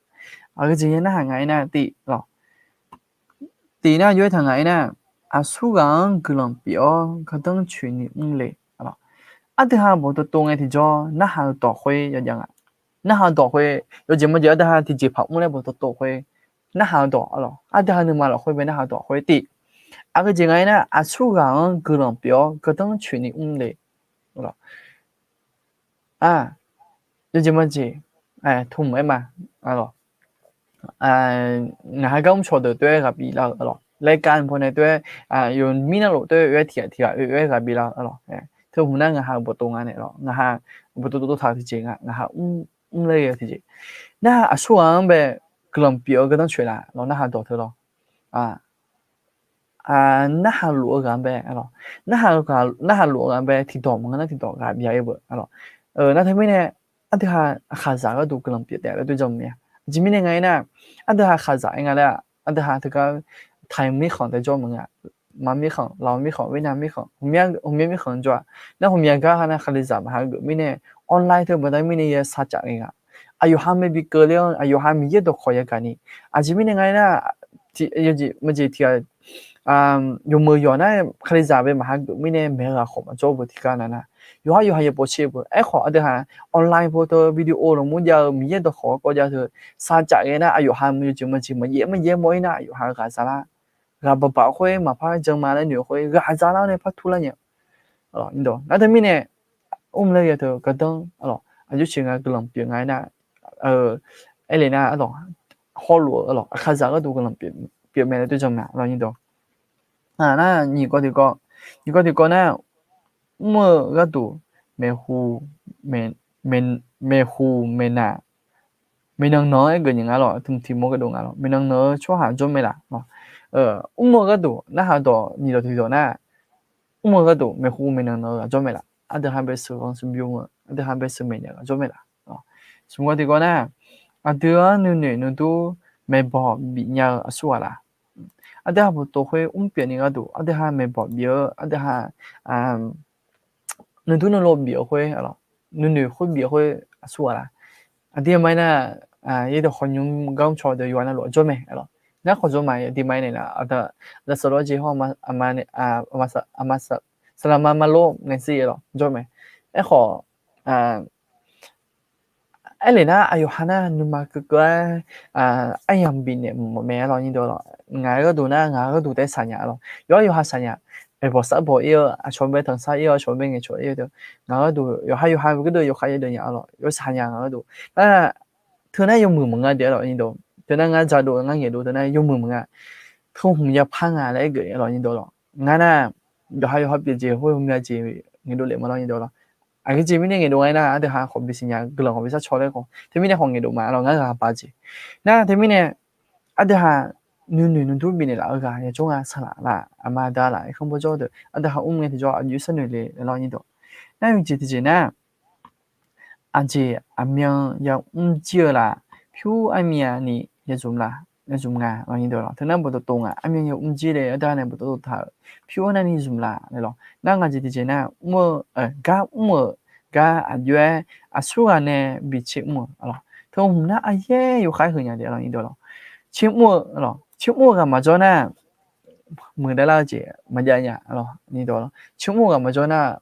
Aqgeu jeq ya narhaq nga-aer nar tiv lawq. Tiv nar jov-aer taq ngaq-aer nar, aqsur ghaq-anr guiqlanq pyeuf-awr gardanr coeqni mr le. Aqdui ha bawqtov tov ngae tiqjawr narhaq-eu dawq khoer ya jav nga. Narhaq-eu dawq khoer, yawjeq maqjeq aqdui ha tiqjeqpaq mr laer bawqtov tov khoer, narhaq-eu dawq a lawq, aqdui ha nuima lafkhoer bae narhaq-eu dawq khoer tiv. Aqgeu jeq nga-aer nar, aqsur ghaq-anr guiqlanq pyeuf-awr gardanr coeqni mr le. A, yawjeq majeq tmq-aer ma, ngaq ha gar mrcawq deuq toer-aer ghaq bif lar-eu lawq, laer kar paw nae toer-aer, yawmir navluf toer-aer oe-aer tiq ghaq tiq ghaq oe-aer ghaq bif lar-eu lawq. Teu hmq nar ngaq ha-euq bawqtov nga naeq lawq, ngaq ha bawqtov dov taq-eu tiqjeq nga, ngaq ha mr ler-eu tiqjeq. Nar aqsurghaq-anr bae guiqlanq pyeuf-eu gardanr coeq laf lawq, narhaq dawq teu lawq. Narhaq luf-eu ghaq-anr bae, narhaq luf-eu ghaq-anr bae tiqdawq maqngeur nar tiqdawq ghaq bif-a ir beuq lawq. Nar teumirnae aqdui ha aqkhaqzaq gharduq guiqlanq pyeuf taef laer dov janr mya. Aqjeq mirnae nga-aer nar, aqdui ha aqkhaqzaq-aer nga laer-aq, aqdui ha teugar Taiq mirkhanq tae jawr maqngeur-a, Maq mirkhanq, Laoq mirkhanq, Vietnam mirkhanq, hmqmya mirkhanq jawr-a. Nar hmqmya gar ha nar Kalizaq maqha geuf mirnae, online teu baqda mirnae ya sarcaf ngae nga. Aqyawf ha mae bi keuvler-anr aqyawf ha Miqyaer dawqkawq yagaq ni. Aqjeq mirnae nga-aer nar, yawjeq majeq tiq ghaq yawmeuq yawq nar Kalizaq bae maqha geuf mirnae maeq-eu ghaq khawf maqjawr beu tiqgar nav nar, yawqha yawqha yapof tser beu. Aerkhawf aqdui ha online pov teu video lafmur jav-eu Miqyaer dawqkawq garkawv jav teu sarcaf ghae nar aqyawf ha yawjeq majeq maqjav maqjav mawr-ir nar aqyawf ha ghaq za lar. Ghaq baqbaq khoer maqpar jan ma laer noeq-eu khoer ghaq za lar nae par tur lar nya. Nar teumirnae mr laer ghae teu gardanr lawq, aqjox coeq nga guiqlanq pyeuf nga-aer nar, aerle nar lawq, hawluf-eu lawq, aqkhaqzaq gharduq guiqlanq pyeuf mae laer dov janr ma lawq nyir dawq. Nar nyiq kawv tiqkawv, nyiq kawv tiqkawv nar, mr-eu gharduq maeqhu, maeqhu maeqnaq, maeqnan nan-anr aer geuf nyiq nga lawq, tmq tiq mawr gharduq nga lawq, maeqnan nan-eu tsawrhaq jawr mae laf. Mr-eu gharduq narhaq dawq nyiq dawq tiqdawq nar, mr-eu gharduq maeqhu maeqnan nan-eu ghaq jawr mae laf. Aqdui ha bae sheuq ghanr sheuq byov-eu, aqdui ha bae sheuq maeqnya ghaq jawr mae laf. Smq kawv tiqkawv nar, aqdui-anr nuinoeq nuidur maeqbawq bif nya-eu aqsurghaq laf. Aqdui ha bawqtov khoer mr pyeuf ni gharduq aqdui ha maeqbawq bif-eu, aqdui ha nuidur nuilov bif-eu khoer, nuinoeq khoer bif-eu khoer aqsurghaq laf. Aqdui ma-aer nar, yaerdawq khawf nymr gar mrcaw deuq yawqha navluf jawr mae lawq. Nar khawf jawr ma aqdui ma-aer naeq laf, aqda saqlawr jeq hawr, saqlaqma maqlor ngaeqsir-a lawq jawr mae. Aerkhawf, aerle nar aqyawf ha nar nuima keuvkeuv-aer aryamq bifnaeq mawf mae-a lawq nyir deuq lawq. Ngaq-euq gharduq nar ngaq-euq gharduq taef-aer saqnya-a lawq. Yawqha yawqha saqnya. Maeqbawq saqbawq ir-eu, aqcawq bae tanqsar ir-eu, aqcawq bae ngaeqcawq ir-eu deuq, ngaq-euq gharduq yawqha yawqha gardeuv yawkhav yadeuq nya-a lawq. Yawsaq nya ngaq-euq gharduq. Nar teunar yawmuiq maqnga de-a lawq nyir deuq. Teunar ngar jadov ngar ngaeqdov teunar yawmuiq maqnga. Teu hmq yapar nga laer aer geuf-a lawq nyir deuq lawq. Ngar nar yawqha yawqha pyeuf jeq khoer hmq ya jeq ngaeqdov lef ma lawr nyir deuq lawq. Aqgeu jeq mirnae ngaeqdov nga-aer nar aqdui ha khawf bisiq nya guiqlanq khawf bi sharcaw laer khawf teumirnae khawf ngaeqdov ma lawq, ngar ghaq ba jeq. Nar teumirnae aqdui ha nuinoeq nuidur bifnaeq laf-eu ghaq yajawr nga saqlaq laf, aqma aqda laf, irkanr bawrjawr deuq aqdui ha mr ngae tiqjawr aqjox sharnoeq le laer lawr nyir deuq. Nar yawjeq tiqjeq nar, aqjeq aqmyan yamr jir-eu laf, pyur armyav ni yazmq laf, yazmq nga lawr nyir deuq lawq. Teunar bawqtov tov nga, armyan yamr jir le aqdui ha nae bawqtov tov taq-euq pyur arnavni zmq laf laer lawq. Nar ngaq jeq tiqjeq nar mr-eu, gar mr-euq gar aqjox-aer aqsurghaq nae bi tser mr-eu lawq. Teu hmq nar aqyaer yawkhav-aer heunya de lawr nyir deuq lawq. Tser mr-eu lawq, tser mr-eu ghaq maqjawr nar muiqdav lar-eu jeq maqjav nya lawr nyir deuq lawq. Tser mr-eu ghaq maqjawr nar,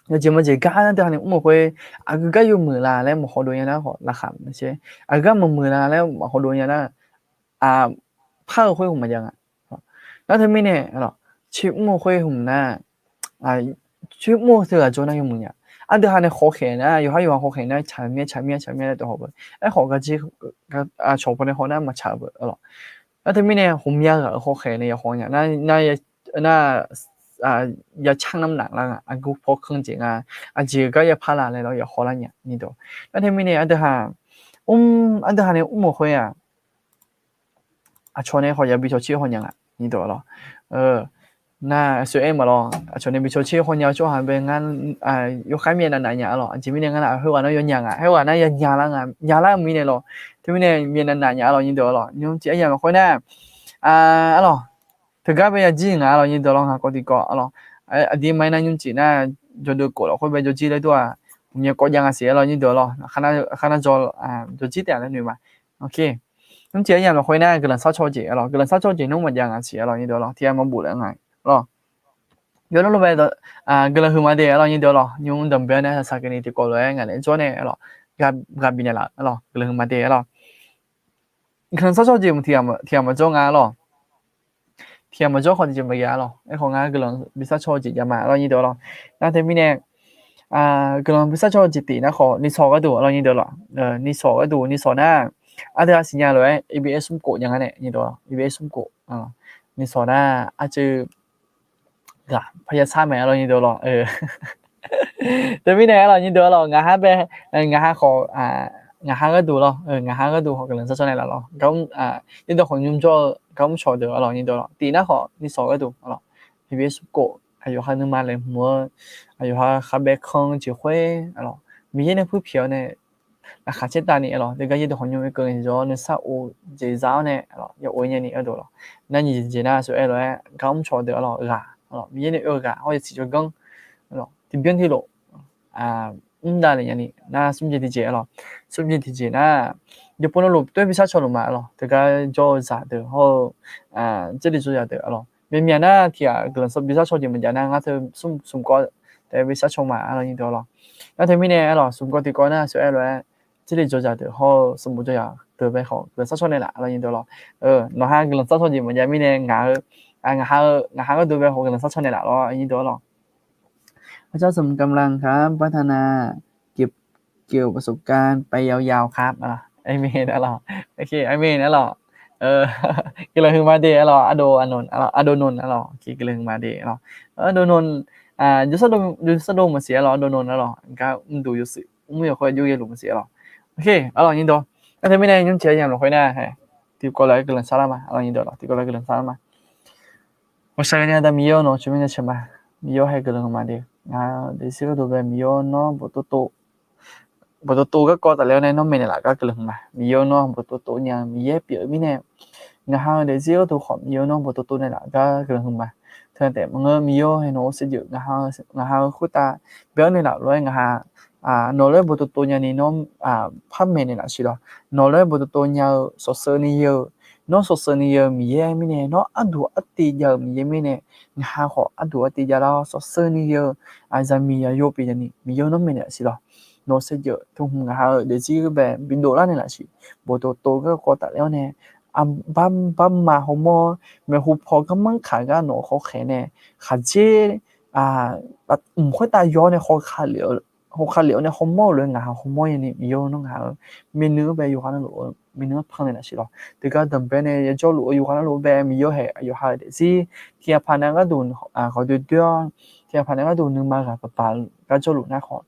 yawjeq majeq gar nar deuq ha nae mr-eu khoer, aqgeu gar yawmuiq la laer maqhaw dov nya nar khawf laqkhaq maqshaer, aqgeu gar maqmuiq la laer maqhaw dov nya nar, par-eu khoer hmq maqjav nga. Nar teumirnae, tser mr-eu khoer hmq nar, tser mr-eu teu ghaq jawr nar yawmuiq nya. Aqdui ha nae hawkhaeq nar yawqhar yawqha hawkhaeq nar tsaq mir tsaq mir tsaq mir laer dawq haw beu. Aerkhawf garjir cawq paw nae haw nar maqtsaq-eu beu lawq. Nar teumirnae hmq mya ghaq-euq hawkhaeq nae yahaw nya nar, nar ya car nar naq lar nga, aqgeu paw kanr jeq nga, aqjeq gar yapar la laer lawr yahaw lar nya nyir deuq. Nar teumirnae aqdui ha, mr, aqdui ha nae mr-euq khoer-aq, aqcawq nae khawf yabi cawq cir haw nya nga nyir deuq lawr. Nar aqsur aer ma lawr, aqcawq nae bi cawq cir haw nya-eu tsawrhaq bae ngar yawkhav myav navnaq nya-a lawr. Aqjeq mirnae ngar nar khoerghaq nar yawnya nga, khoerghaq nar yanya lar nga, nya lar-eu mirnae lawr. Teumirnae myav navnaq nya-a lawr nyir deuq lawr. Nymr tiq aryamq lafkhoer nar, a lawr, teugar bae yajir nga-a lawr nyir deuq lawr, ngaq kawv tiqkawv-a lawr. Aqdir ma-aer nar nymr tiq nar, jawdeuv khof lafkhoer bae jawrjir laer dur-aq, mqmyav kawv jav nga siq-a lawr nyir deuq lawr. Aqkhar nar jawr, jawrjir taef-a laer noeq ma. Nymr tiq aryamq lafkhoer nar guiqlanq sharcaw jeq-a lawr, guiqlanq sharcaw jeq nymr maqjav nga siq-a lawr nyir deuq lawr, tiq ghaq maqbof laer nga lawr. Yawlawr lawr bae guiqlanq huiqma de-a lawr nyir deuq lawr, nymr danqbae-a nae saqsaq keuvni tiqkawv lof-aer ngaq nae jawr nae-a lawr, ghaq bifnaeq laf-a lawr, guiqlanq huiqma de-a lawr. Guiqlanq sharcaw jeq mq tiq ghaq maqjawr nga-a lawr. Tiq ghaq maqjawr khawf tiqjeq maqghae-a lawr. Aerkhawf ngar guiqlanq bi sharcaw-eu jeq javma lawr nyir deuq lawr. Nar teumirnae guiqlanq bi sharcaw-eu jeq tif nar khawf, nisawq gharduq arlawr nyir deuq lawq. Nisawq gharduq, nisawq nar, aqdui-aq siqnya lof-aer A B S smr khof nya ngar nae nyir deuq lawq, A B S smr khof. Nisawq nar arcuiv ghaq parya sar mae arlawr nyir deuq lawq. Teumirnae arlawr nyir deuq lawq, ngaq ha bae, ngaq ha khawf, ngaq ha gharduq lawr, ngaq ha gharduq khawf guiqlanq sharcaw naeqlaf lawr. Yaerdawq khawf nymr jawr-eu gar mr cawq deuq arlawr nyir deuq lawq, tif nar khawf nisawq gharduq arlawr, A B S smr khof, aqyawf ha nuima laeqhmq-eu, aqyawf ha khavbae kanr-eu jeq khoer arlawr, Miqyaer nae puirpyeuf-awr nae laqkhaq caertavni arlawr, teugar yaerdawq khawf nymr oekeuv ngae tiqjawr nuisar of jeq za-awr nae arlawr, ya of-aer nyani gharduq lawr. Nar nyiq jeq nar shawr-aer lof-aer gar mr cawq deuq arlawr, ghaq arlawr, Miqyaer nae oe-eu ghaq hawr-eu tiqjawr ganr arlawr, tiqbyan tiqlof mr davlef nyani nar smr jeq tiqjeq arlawr. Smr jeq tiqjeq nar, yawqpov navluf toer bi sharcaw luf ma arlawr, teugar jawr-eu zaqdeuq hawr-eu jarlif jawrzaq deuq arlawr, myaqmyaq nar tiqghaq guiqlanq bi sharcaw jeq maqjav nar ngar teu smr smq kawv taef bi sharcaw ma arlawr nyir deuq lawq. Nar teumirnae arlawr smq kawv tiqkawv nar shawr-aer lof-aer jarlif jawrzaq deuq hawr-eu sanqbof jawrzaq deuq bae khawf guiqlanq sharcaw naeqlaf arlawr nyir deuq lawq. Nawq ha guiqlanq sharcaw jeq maqjav mirnae ngaq-eu, ngaq ha-eu, ngaq ha gharduq bae khawf guiqlanq sharcaw naeqlaf lawr nyir deuq lawq. พระเจ้าทรงกำลังครับ พัฒนาเก็บเกี่ยวประสบการณ์ไปยาวๆครับ Amen arlawr. Amen arlawr. Guiqlanq huiqma de arlawr, ardov ardov nmr arlawr. Guiqlanq huiqma de arlawr, ardov nmr. Jawrsar dov maqsiq arlawr, ardov nmr arlawr. Gar mrduq yawshuif mr yawkhoer aqjox ghae luf maqsiq arlawr. Arlawr nyir dawq. Nar teumirnae nymrcae yamq lafkhoer nar, tiqkawv lof-aer guiqlanq sharlar ma arlawr nyir dawq lawq, tiqkawv lof-aer guiqlanq sharlar ma. Ghawqshaq ghae nya da Miqyaer-awr nawq-eu tsawrmyanr nya ceuq ma. Miqyaer-awr hae guiqlanq huiqma de. Ngaq-eu daefzir gharduq bae Miqyaer-awr nawr bawqtov tov, bawqtov tov garkawv tafler-awr nae nawr maeqnaeq laf gar guiqlanq huiqma. Miqyaer-awr nawr bawqtov tov nya-eu Miqyaer pyeuf-eu mirnae, ngaq ha-eu daefzir gharduq khawf Miqyaer-awr nawr bawqtov tov naeqlaf gar guiqlanq huiqma. Teunav taef maqngeur Miqyaer-awr hae nawq-eu saevdzeuf ngaq ha-eu khoertav bae-anr naeqlaf lof-aer ngaq ha nawq lof-aer bawqtov tov nyani nawr par maeqnaeq laf siq lawq. Nawq lof-aer bawqtov tov nya-eu shawqsheuv ni yeu, nawr shawqsheuv ni yeu-eu Miqyaer mirnae, nawr arduq artiv jav-eu Miqyaer mirnae, ngaq ha khawf arduq artiv javlar-awr shawqsheuv ni yeu-eu zaqmiq zaqyo pyeuf nyani Miqyaer nawr maeqnaeq laf siq lawq. Nawq-eu saevdzeuf teu hmq ngaq ha-eu daefzir bae bidov lar naeqlaf siq. Bawqtov tov garkawv tafler-awr nae, bar, barma hawmawr-awr, maeqhu paw garmanr kaq gar nawq-eu khawkhaeq nae, khaqdzer mq khoertav yaw-awr nae hawkhav lef-awr nae hawmawr-eu lof-aer ngaq ha hawmawr nyani Miqyaer nawr ngaq ha-eu myavnuiv-anr bae yawqghaq navluf-eu myavnuiv-anr pannaeq laf siq lawq. Teugar danqbae nae yajawr luf-eu yawqghaq navluf-eu bae Miqyaer hae aqyawf ha-eu daefzir tiqghaq paq nav gharduq ghawqdoer doer-awr, tiqghaq paq nav gharduq nuima ghaq paq paq gar jawrluf nar khawf,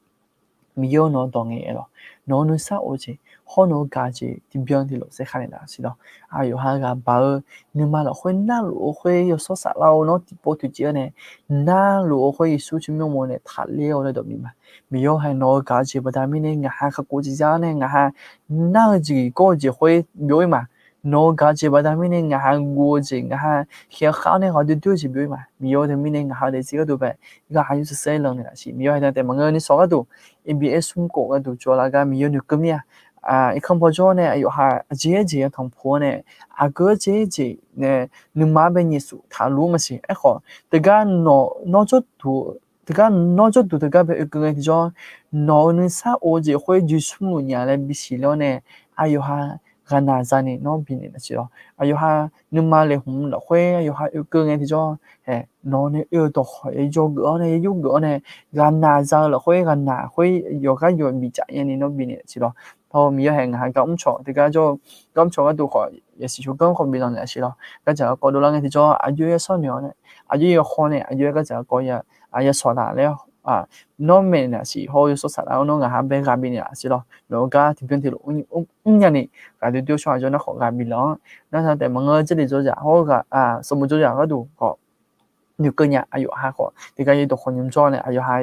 Miqyaer-awr nawq-anr dawq ngae aer lawq. Nawq-eu nuisar of-eu jeq hawr nawq-eu gaq-eu jeq tiqbyan tiqlof saerkhav naeqlaf siq lawq. Aqyawf ha ghaq baq-eu nuima lafkhoer narluf-eu khoer yawshawr saflar-awr nawr tiqpov tiqjeq-awr nae, narluf-eu khoer Yeqsur tsawrmyanr uqmov nae taqler-awr laer dawqbif ma. Miqyaer hae nawq-eu gaq-eu jeq baqda mirnae ngaq ha kakhof jeq za-awr nae ngaq ha nar-eu jeq gawr-eu jeq khoer byov-ir ma. Nawq-eu gaq-eu jeq baqda mirnae ngaq ha guv-eu jeq ngaq ha khaeq-eu khav-awr nae ghaq doer doer-eu jeq byov-ir ma. Miqyaer teumirnae ngaq ha-eu daefzir gharduq bae, ghaq ha yawshuif saer lanq naeqlaf siq. Miqyaer hae teunav taef maqngeur nuisawq gharduq, A B S smr khof gharduq tsawrlar gar Miqyaer noeqkeuv mir-a. Irkanr paw jawr nae aqyawf ha aqjeq-aer jeq yatanq puq-awr nae, aqgeu-aer jeq jeq nae nuima-anr bae nyaefsuf taqluf-eu maqsiq. Aerkhawf, teugar nawr jawrduq, teugar nawr jawrduq teugar bae oekeuv ngae tiqjawr, nawq-eu nuisar of-eu jeq khoer joeqsmr luf nya laer bisiq ler-awr nae, aqyawf ha ghaqnaq zani nawr binaeq laf siq lawq. Aqyawf ha nuima laeqhmq lafkhoer aqyawf ha oekeuv ngae tiqjawr, nawq nae oe-eu dawqkhawq yajawr geuf-awr nae yajur geuf-awr nae, ghaqnaq za-eu lafkhoer ghaqnaq khoer yawqgar yawq bicaf nyani nawr binaeq laf siq lawq. Tawr Miqyaer hae ngaq ha gar mrcawq teugar jawr-eu, gar mrcawq gharduq khawf yasiq shawrganr khawf biflanq naeq laf siq lawq. Gardzaq garkawv dovlar ngae tiqjawr aqjox-aer sawr naeq-awr nae, aqjox-aer yawkhaw nae aqjox-aer gardzaq garkawv ya, yasawq laf laer nawr maeqnaeq laf siq. Hawr-eu yawshawr saflar-awr nawr ngaq ha bae ghaq bifnaeq laf siq lawq. Nawq-eu gar tiqbyan tiqlof mr nyani ghaq doer doer-awr shawr-aq jawr nar khawf ghaq biflanq-anr nar teunav taef maqngeur jarlif jawrzaq hawr-eu ghaq sanqbof jawrzaq gharduq khawf noeqkeuv nya. Aqyawf ha khawf teugar yawdawq khawf nymr jawr nae aqyawf ha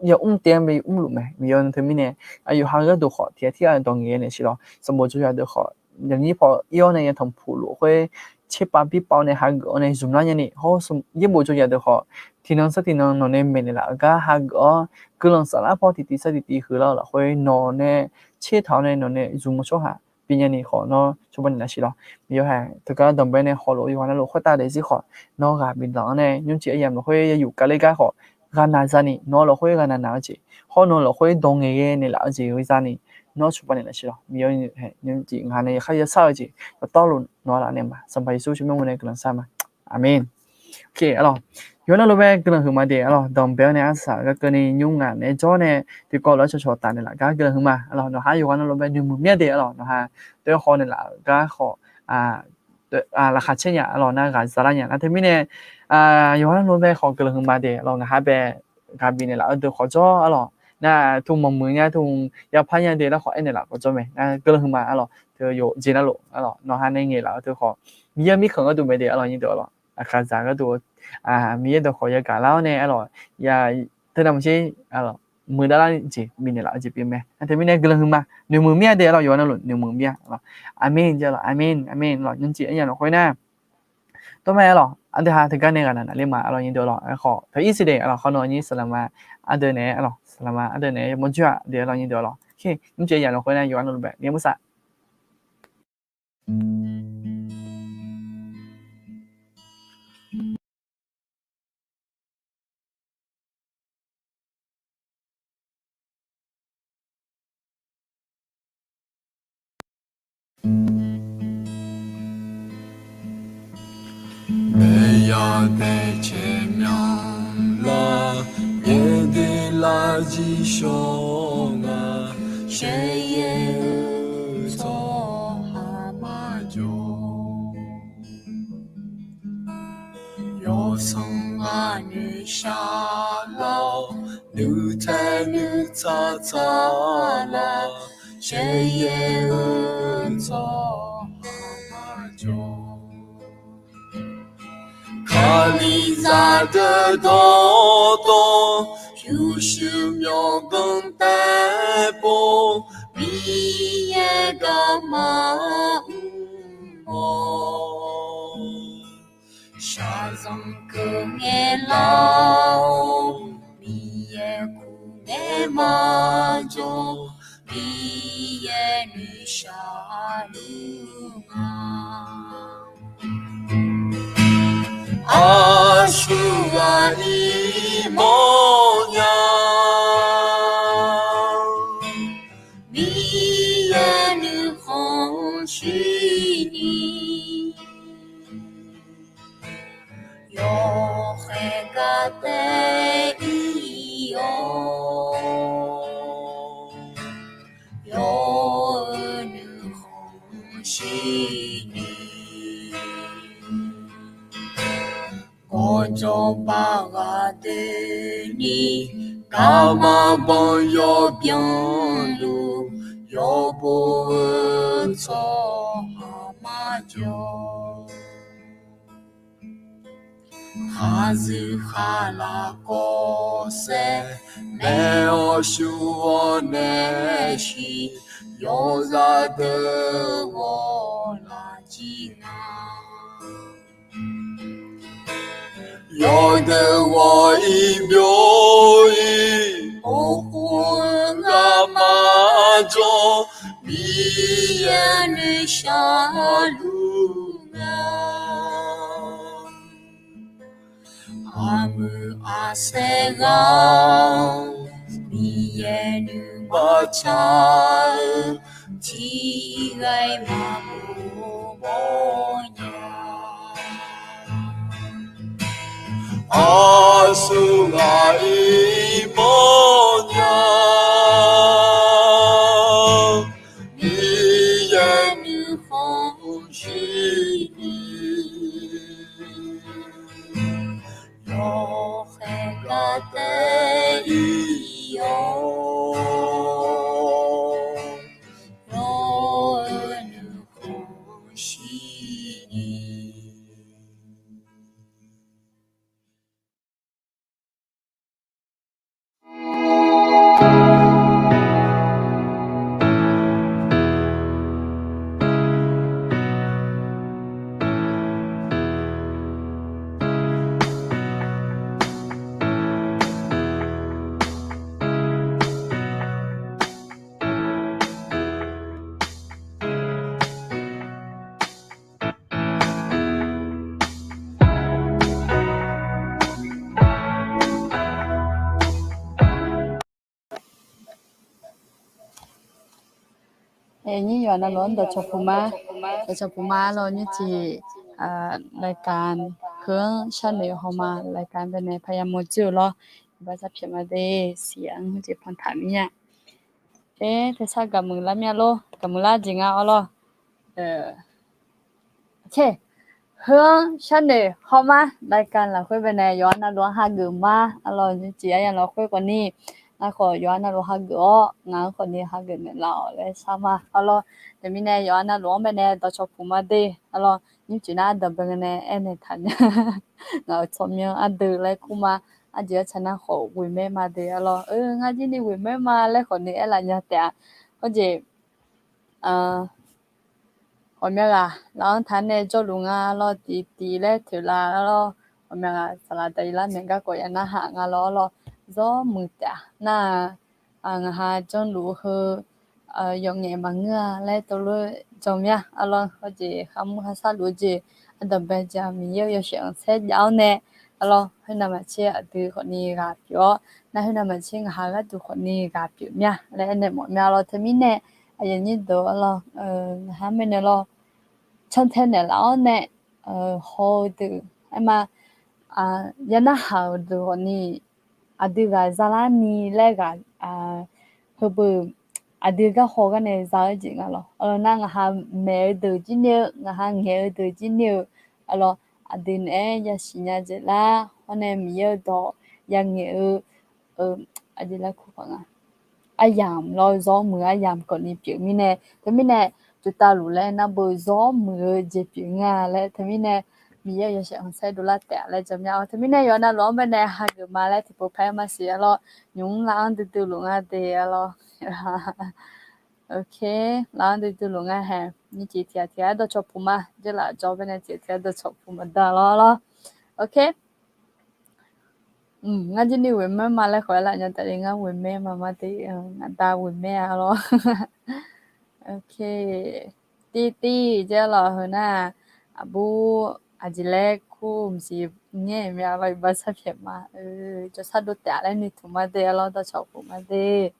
yamr taef-anr bae mrluf mae. Miqyaer teumirnae aqyawf ha gharduq khawf tiqghaq tirghaq dawq ngaeq naeq siq lawq. Sanqbof jawrzaq deuq khawf yaqnyir paw ir-awr nae yatanq puq luf khoer tserpav birpav-awr nae hageuf-awr nae zmqlar nyani hawr, yaerbof jawrzaq deuq khawf tiqnan sar tiqnan nawq nae maeqnaeq laf-eu gar hageuf-awr, guiqlanq saflar paw tiqtiv sar tiqtiv huiqlar-eu lafkhoer nawq nae tsertaq-awr nae nawq nae zmq-eu tsawrhaq binyani khawf nawr cawba naeq laf siq lawq. Miqyaer hae teugar danqbae nae hawluf-eu yawqghaq navluf khoertav daefzir khawf nawr ghaq biflanq-anr nae nymrcif aryamq lafkhoer yayuf kavler gar khawf ghaqnaq zani nawq lafkhoer ghaqnaq naq-eu jeq hawr nawq lafkhoer dawq ngaeq ghae naeq laf-eu jeq-eu zani nawr cawba naeq laf siq lawq. Miqyaer nymrcif ngaq nae yakhar yashar-eu jeq dawqtawvluf nawq-a laf naeq ma. Sanqpaq Yeqsur tsawrmyanr uqmov nae guiqlanq shar ma. Aqmeq. Arlawq, Yawqha navluf bae guiqlanq huiqma de arlawq. Danqbae-awr nae arsaq-euq garkeuv ni nymr ngaq naeq-aer jawr nae tiqkawv lof-aer cawqcawq taf naeqlaf gar guiqlanq huiqma arlawq. Nawqha yawqha navluf bae noeqmuiq mir-a de arlawq. Nawqha toer haw naeqlaf-euq gar khawf, laqkhaq caer nya arlawq, nar ghaq za lar nya nar teumirnae, yawqha navluf bae khawf guiqlanq huiqma de arlawq. Ngaq ha bae ghaq bifnaeq laf-eu deuq khawf jawr arlawq. Nar tmr maqmuiq nya tmr yapar nya de lar khawf aernaeq laf khawf jawr mae. Nar guiqlanq huiqma arlawq. Teu yawqjeq navluf arlawq, nawqha nae ngaeq laf-eu teu khawf, Miqyaer-anr mirkhanq gharduq mae de arlawq, nyir deuq arlawq. Aqkaqzaq gharduq, Miqyaer dawqkhawq yagaq lar-awr nae arlawq, ya, teunav maqtser, muiqdav lar jeq bifnaeq laf-eu jeq pyeuf mae. Nar teumirnae guiqlanq huiqma, noeqmuiq mir-a de arlawq. Yawqha navluf noeqmuiq mir-a arlawq. Aqmeq jeq arlawq, aqmeq, aqmeq arlawq. Nymrcif aryamq lafkhoer nar, tawr mae arlawq, aqdui ha teugar nae ghaqnaq naqler ma arlawq, nyir deuq arlawq. Aerkhawf teu-ir siq de arlawq, khawf nawq nyir saqlaqma aqdui naeq-aer arlawq, saqlaqma aqdui naeq-aer yawmawr joer-aq de arlawq, nyir deuq arlawq. Nymrcif aryamq lafkhoer nar yawqha navluf bae ni mursaq Maeqya taeq caeq myanlar, yaerdeuq lar jir shawr nga, shaeqyaer-eu tsawrhaq maqjawr. Yawsanr ghaq noeqshaq lar-awr, nuitaeq nuitsaq tsaqlar, shaeqyaer-eu tsawrhaq maqjawr. Kalizaq deuq dawqtawv, pyurshuir myawqganq taev pov, Miqyaer garma mr-awr. Shaqzanq keuv ngaeqlar-awr, Miqyaer kur ngaeq maqjawr, Miqyaer noeqshaq luf nga. Aqsurghaq iqmawr nya, Miqyaer nuikhanr shirni. Yawkhaer gar taev-ir-awr, yawr-eu nuikhanr shirni. Gawqjawq baq ghaq deuq ni, garma banq yawbyan luf, yawbo-eu tsawrhaq maqjawr. Khaqzuiq khaqlaq kawv saer, maeq-awr shur-awr nae shiq, yawzaq deuq ghawq laf jir nga. Yawdeuq ghawq-ir byov-ir, oqkhof-eu ghaq maqjawr, Miqyaer noeqshaq luf nga. Aqmuiq aqsaer ghaq, Miqyaer nuima car-eu, tiqghaq-iq maqbur mawrnya. Aqsurghaq iqmawr nya, Miqyaer nuikhanr shirni. Yawkhaer gar taev-ir-awr, yawr-eu nuikhanr shirni. Aqnyir yawqha navluf-anr dawqcawq puq ma, dawqcawq puq ma lawr, nymrcif รายการ Heu-anr sharnoeq hawma รายการ baenae paya mawr dzoer-eu lawr. Iqbax sharpyaeq ma de, siq-anr jeq pantaq mir-a. Aer, tersar gaqmuiq lar mir-a lor, gaqmuiq lar jeq nga-awr lawr. Heu-anr sharnoeq hawma รายการ lafkhoer baenae yawqha navluf-anr hageuf ma. Arlawr, nymrcif aryamq lafkhoer khawfni, ngar khawf yawqha navluf hageuf-awr, ngaq-anr khawfni hageuf naeqlaf-awq laer shar ma. Arlawr, teumirnae yawqha navluf-anr baenae dawqcawq puq ma de. Arlawr, nymrcif nar ardanqbae ngae nae aernaeq taq nya. Ngaq-euq tsawrmyanr ardeuv laer kur ma. Arjeq arca nar khawf ghoeqmaer ma de. Arlawr, ngar jir ni ghoeqmaer ma laer khawfni aerlaf nya taef-a. Khoerjeq ghawqmya ghaq laf-anr taq nae jawrluf nga lawr, tiqtiq laer toeqlaf lawr. Ghawqmya ghaq saqlaq daqi lar naeq garkawv ya narhaq nga lawr lawr. Zawr muiq taef-a nar-aq, ngaq ha janrluf heu yawqngaef maqngeur-a laer tov lof jan mir-a. Arlawr, khoerjeq kharmr kharshar luf-eu jeq ardanqbae jeq-aq, Miqyaer-euq yawshaef khanqsaer jav-awr nae, arlawr, khoernav maqtser aqdui khawfni ghaq pyeuf-awr, nar khoernav maqtser ngaq ha gharduq khawfni ghaq pyeuf mir-a laer aernaeq mawf mir-a lawr. Teumirnae aqyuif aqnyir deuq-or lawr, ngaq ha mirnae lawr, cantae naeqlaf-awr nae haw-eu deuq aerma, ya narhaq-euq deuq khawfni aqdui ghaq zalar ni laer ghaq, heubeu aqdui garhaw gar nae za-eu jeq nga lawr. Arlawr, nar ngaq ha maeq-eu deuq jir ni-eu, ngaq ha ngaeq-eu deuq jir ni-eu, arlawr, aqdui naeq-aer yasiq nya jeq lar hawr nae Miqyaer-eu dawq yangaeq-eu, aqdui laer kur paq nga aryamq lawr, zawr muiq-eu aryamq khawfni pyeuf mirnae, teumirnae, tsovtavluf laer nar beu zawr muiq-eu jeq pyeuf nga laer teumirnae, Miqyaer-euq yawshaef khanqsaer dovlar taef-a laer jan mir-a. Teumirnae yawqha navluf-anr baenae hageuf ma laer tiqpov paer maqsiq. Arlawr, nymq-mr laf-anr duidui luf nga de. Arlawr, ok, laf-anr duidui luf nga hae. Nyiq tiq tiq ghaq tiq ghaq-aer dawqcawq puq ma, dzeurlaf jawr baenae tiq tiq ghaq-aer dawqcawq puq maqdan lawr lawr. Ok. Ngar jir ni ghoeqmaer ma laer khawf aerlaf nya taef le, ngar ghoeqmaer ma ma de, ngaq da ghoeqmaer-a lawr. Ok. Tirtir dzer lawq heu nar, aqbur aqjeq laer kur mqsiq ngaer mya lawr, iqbax sharpyaeq ma. Jawrshar dov taef laer noeqtmq ma de lawr, dawqcawq puq ma de.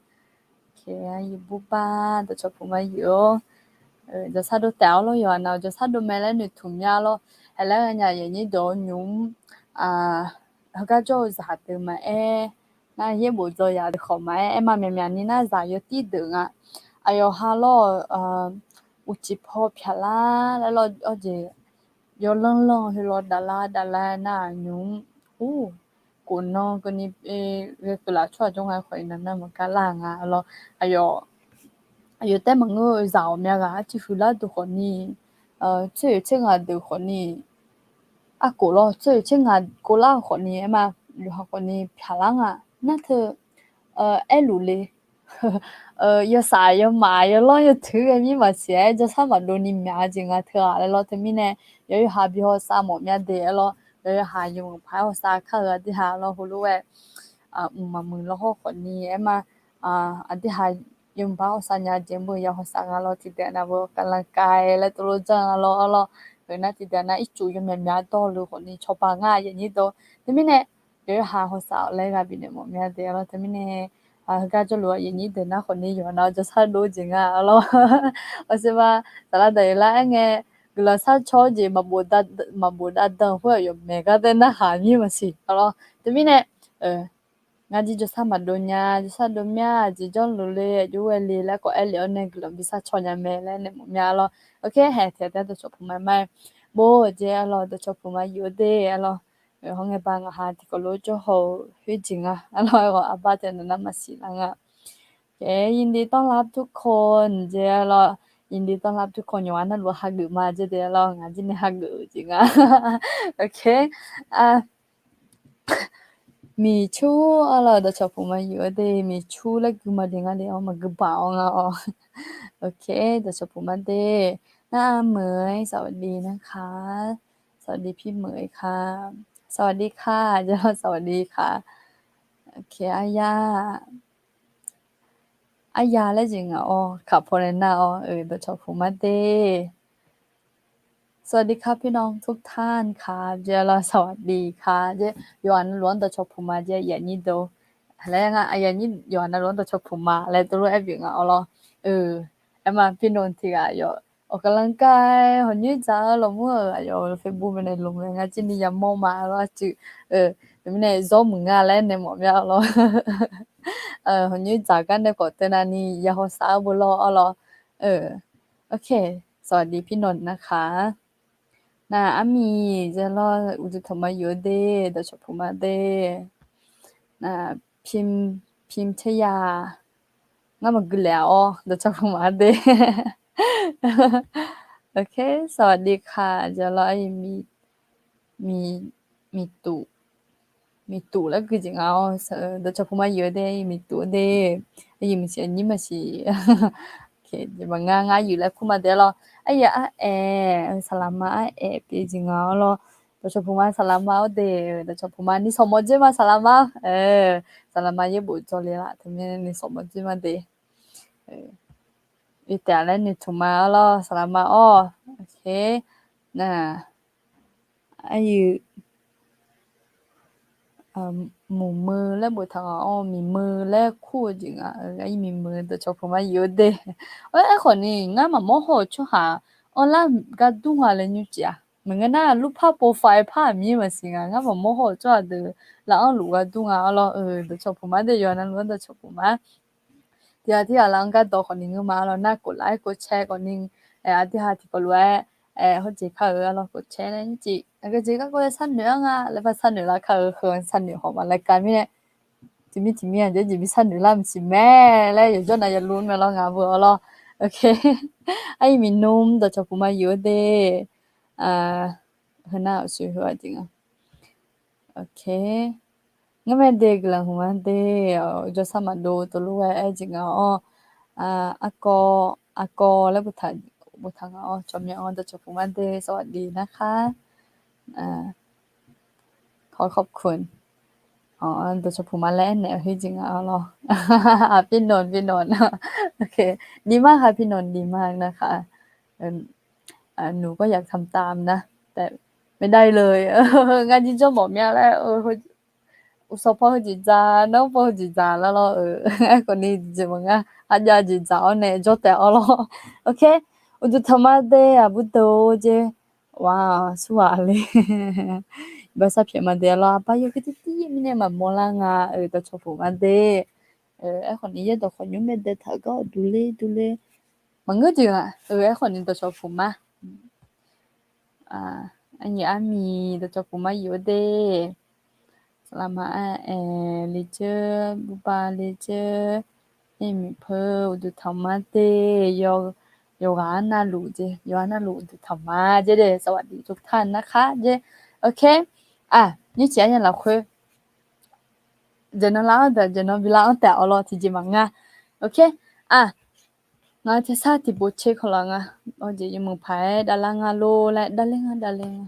Aqyuif burbar dawqcawq puq ma yuf-or. Jawrshar dov taef-awr lawr, yawqha nav jawrshar dov mae laer noeqtmq mya lawr. Haeq laer nya aqyuif aqnyir deuq-awr nymq-mr heugar jawr-eu zaq deuq maqaer, nar yaerbof dzaw yaq deuq khawf maqaer, aer ma myaqmyaq ni nar zaq yawtir deuq nga. Aqyawf ha lawr-eu uqcif paw pyaqlar laer lawr, awr jeq yawlanr lanr heulof daflar daflar nar-aq nymq-mr, ur, kof nan keuvni ghae keuvlaf tsawrhaq jawr nga khawf iqnan nar maqgar lar nga lawr. Aqyawf, aqyawf taef maqngeur-eu zaq ghawqmya ghaq arciv huiqlar deuq khawfni, tser oeq tser ngaq deuq khawfni, arkof lawr tser oeq tser ngaq kovlar-eu khawfni aer ma, yawqha khawfni pyaqlar nga. Nar teu aerluf le. Yawsaf yawmaf yawlanr yawtoeq ghae mir maqsiq-aer jawrshar maqdov ni myaq-eu jeq nga teu-aq laer lawr. Teumirnae yawqha yawqha bi hawsav mawf mya de-aer lawr. Yawqha yawqha yawmuiq paq-aer hawsav kar-eu aqdui ha lawr heulof-aer mqmaq muiq lawrhawr khawfni aer ma, aqdui ha yawmuiq paq-aer hawsav nya jeq mr-eu ya hawsav nga lawr. Tiqdeuq nav beu kavlanq kav-aer laer tov lof janr nga lawr. Arlawr, heunar tiqdeuq nav ircuf yawmyaq myaq dawr le khawfni cawba ngar aqyuif aqnyir deuq. Teumirnae yawqha yawqha hawsav-awq laer ghaq bifnaeq mawf mya de lawr. Teumirnae heugar jawrluf aqyuif aqnyir deuq nar khawfni yawqha nav jawrshar dov-eu jeq nga lawr. Awqsiq ma, saflar daqyeq lar aer ngae, guiqlanq sharcaw-eu jeq maqbof dav dan khoer-aq yawf maeq gar dae narhaq mir maqsiq lawr. Teumirnae ngar jir jawrshar maqdov nya, jawrshar dov mya, aqjeq jawrluf le, aqjox ghae le laer khawf aer lef-awr nae guiqlanq bi sharcaw nya mae laer naeq mawf mya lawr. Ok, haeq tiq ghaq taef-aer dawqcawq puq ma ma-aer, bov-eu jeq arlawr dawqcawq puq ma yuf-eu de arlawr. Hawr ngae ba ngaq ha tiqkawv lof jawr haw-eu khoerjeq nga arlawr. Aerkhawf arbar taef naq nar maqsiq lar nga. ยินดีต้อนรับทุกคน jeq arlawr, ยินดีต้อนรับทุกคน yawqghaq navluf hageuf ma jeq de arlawr, ngaq jir nae hageuf-eu jeq nga. Ok, miqcur arlawr dawqcawq puq ma yuf-eu de, miqcur laer gui ma de ngar de-awr maqgui baq-awr nga-awr. Ok, dawqcawq puq ma de, nar meuq-aer สวัสดีนะคะ สวัสดีพี่เหมยค่ะ สวัสดีค่ะ jeq arlawr สวัสดีค่ะ. Ok, arya, arya laer jeq ngaq-awr kaq paw nae nar-awr, dawqcawq puq ma de. สวัสดีค่ะพี่น้องทุกท่านค่ะ jeq arlawr สวัสดีค่ะ jeq yawqghaq navluf-anr dawqcawq puq ma jeq aqyuif aqnyir deuq. Laer nga aqyuif aqnyir yawqghaq navluf-anr dawqcawq puq ma laer tov lof-aer bif nga-awr lawr. Aer ma พี่น้อง tiq ghaq yawf ออกกำลังกาย hawqnyoer dzaq-eu lawqmur-euq aqyawf-euq Facebook maeqnaeq lmq-aer ngar jir ni yamawr ma lawr aqcuiv. Teumirnae zawr muiq nga laer naeq mawf mya lawr. Hawqnyoer dzaq gar nae khawf teunav ni ya haw saf-eu bo lawr-awr lawr. สวัสดีพี่นนท์นะคะ Nar armiq zae lawr uqduq tanqma yuf-eu de, dawqcawq puq ma de. Nar pim, pim tser ya. Ngar maqgui laef-a-awr dawqcawq puq ma de. Ok, สวัสดีค่ะ zae lawr armiq, miqtuq, miqtuq laer gui jeq nga-awr dawqcawq puq ma yuf-eu de, miqtuq-eu de. Aqyuif maqsiq, aqnyir maqsiq. Jeq maqngar ngar yuf laer kur ma de lawr. Aqyuif araeq, saqlaqma araeq pyeuf jeq nga-awr lawr. Dawqcawq puq ma saqlaqma-awr de, dawqcawq puq ma ni sawqmawq dzoer ma saqlaqma-awr. Saqlaqma yaerbof dzawle laf teumirnae ni sawqmawq dzoer ma de. Bi taef laer noeqtmq ma-awr lawr saqlaqma-awr. Aqyuif muiqmeu laer boftaq nga-awr, miqmeu laer kur-eu jeq nga. Aqyuif miqmeu dawqcawq puq ma yuf-eu de. Aerkhawf ni ngar maqmawr haw-euq tsawrhaq anrlar gar dur nga laer nymrcif-a. Maqngeur nar lurpar pov fav-aer par-aq mir maqsiq nga. Ngar maqmawr haw-euq tsawrhaq deuq laf-anr luf gar dur nga-awr lawr. Dawqcawq puq ma de yawqha navluf-anr dawqcawq puq ma. Tiqghaq tiqghaq laf-anr gar dawq khawf ni ngeur ma-awr lawr, nar กดไลค์ กดแชร์ khawf ni, aqdui ha tiqkawv lof-aer hawjeq kar-euq-a lawr กดแชร์ nae nymrcif aqgeujeq garkawv-aer sharnoeq-ar nga laer par sharnoeq lar kar-eu heu sharnoeq haw ma laer ka mirnae, tiqmir tiqmir-aq jeq jeq bi sharnoeq lar maqsiq mae laer yawqjawr nav yaluf mae lawr ngaq beu-awr lawr. Ok, aqyuif miqnmr dawqcawq puq ma yuf-eu de. Heunar-aq sui heu-aq jeq nga. Ok, ngar mae de guiqlanq hmq-ar de. Jawrsar maqdov tov lof-aer aer jeq nga-awr, arkawv, arkawv laer boftaq nga-awr tsawrmyanr-awr dawqcawq puq ma de สวัสดีนะคะ ขอขอบคุณ dawqcawq puq ma laer aernaeq-eu her jeq nga-awr lawr. พี่นนท์ พี่นนท์ Ok, ดีมากค่ะ พี่นนท์ ดีมากนะคะ หนูก็อยากทำตามนะ แต่ไม่ได้เลย Ngar jir jawr mawf mya laer, uqsawq paw heujeq dzaq, nanr paw heujeq dzaq lar lawr-eu. Aerkhawf ni jeq maqngar, arjav jeq dzaq-awr nae jawr taef-awr lawr. Ok, uqduq tanq ma de aqbur deuq-or jer. Wa, surghaq le. Iqbax sar pyaeq ma de lawr, aqbar yawkeuv tirtir mirnae maqmawr lar nga-eu dawqcawq puq ma de. Aerkhawf ni yaerdawq khawf nymr mae de taq gar-awr durler durler. Maqngeur jeq-aq, aerkhawf ni dawqcawq puq ma. Aqnyaf armiq dawqcawq puq ma yuf-eu de. Saqlaqma-aer aer le dzeur, buba le dzeur, aer miq peuq uqduq tanq ma de. Yawqghaq-anr navluf jeq, yawqghaq navluf uqduq tanq ma jeq de. สวัสดีทุกท่านนะคะ jeq. Ok, nymrcif-ar nya lafkhoer jeq nan lar-anr daq, jeq nan bi lar-anr taef-awr lawr tiqjeq maqngar. Ok, ngaq-eu tersar tiqpov tser kawlaf nga. Awjeq yawmuiq paq-aer davlar nga lor laer davler nga davler nga.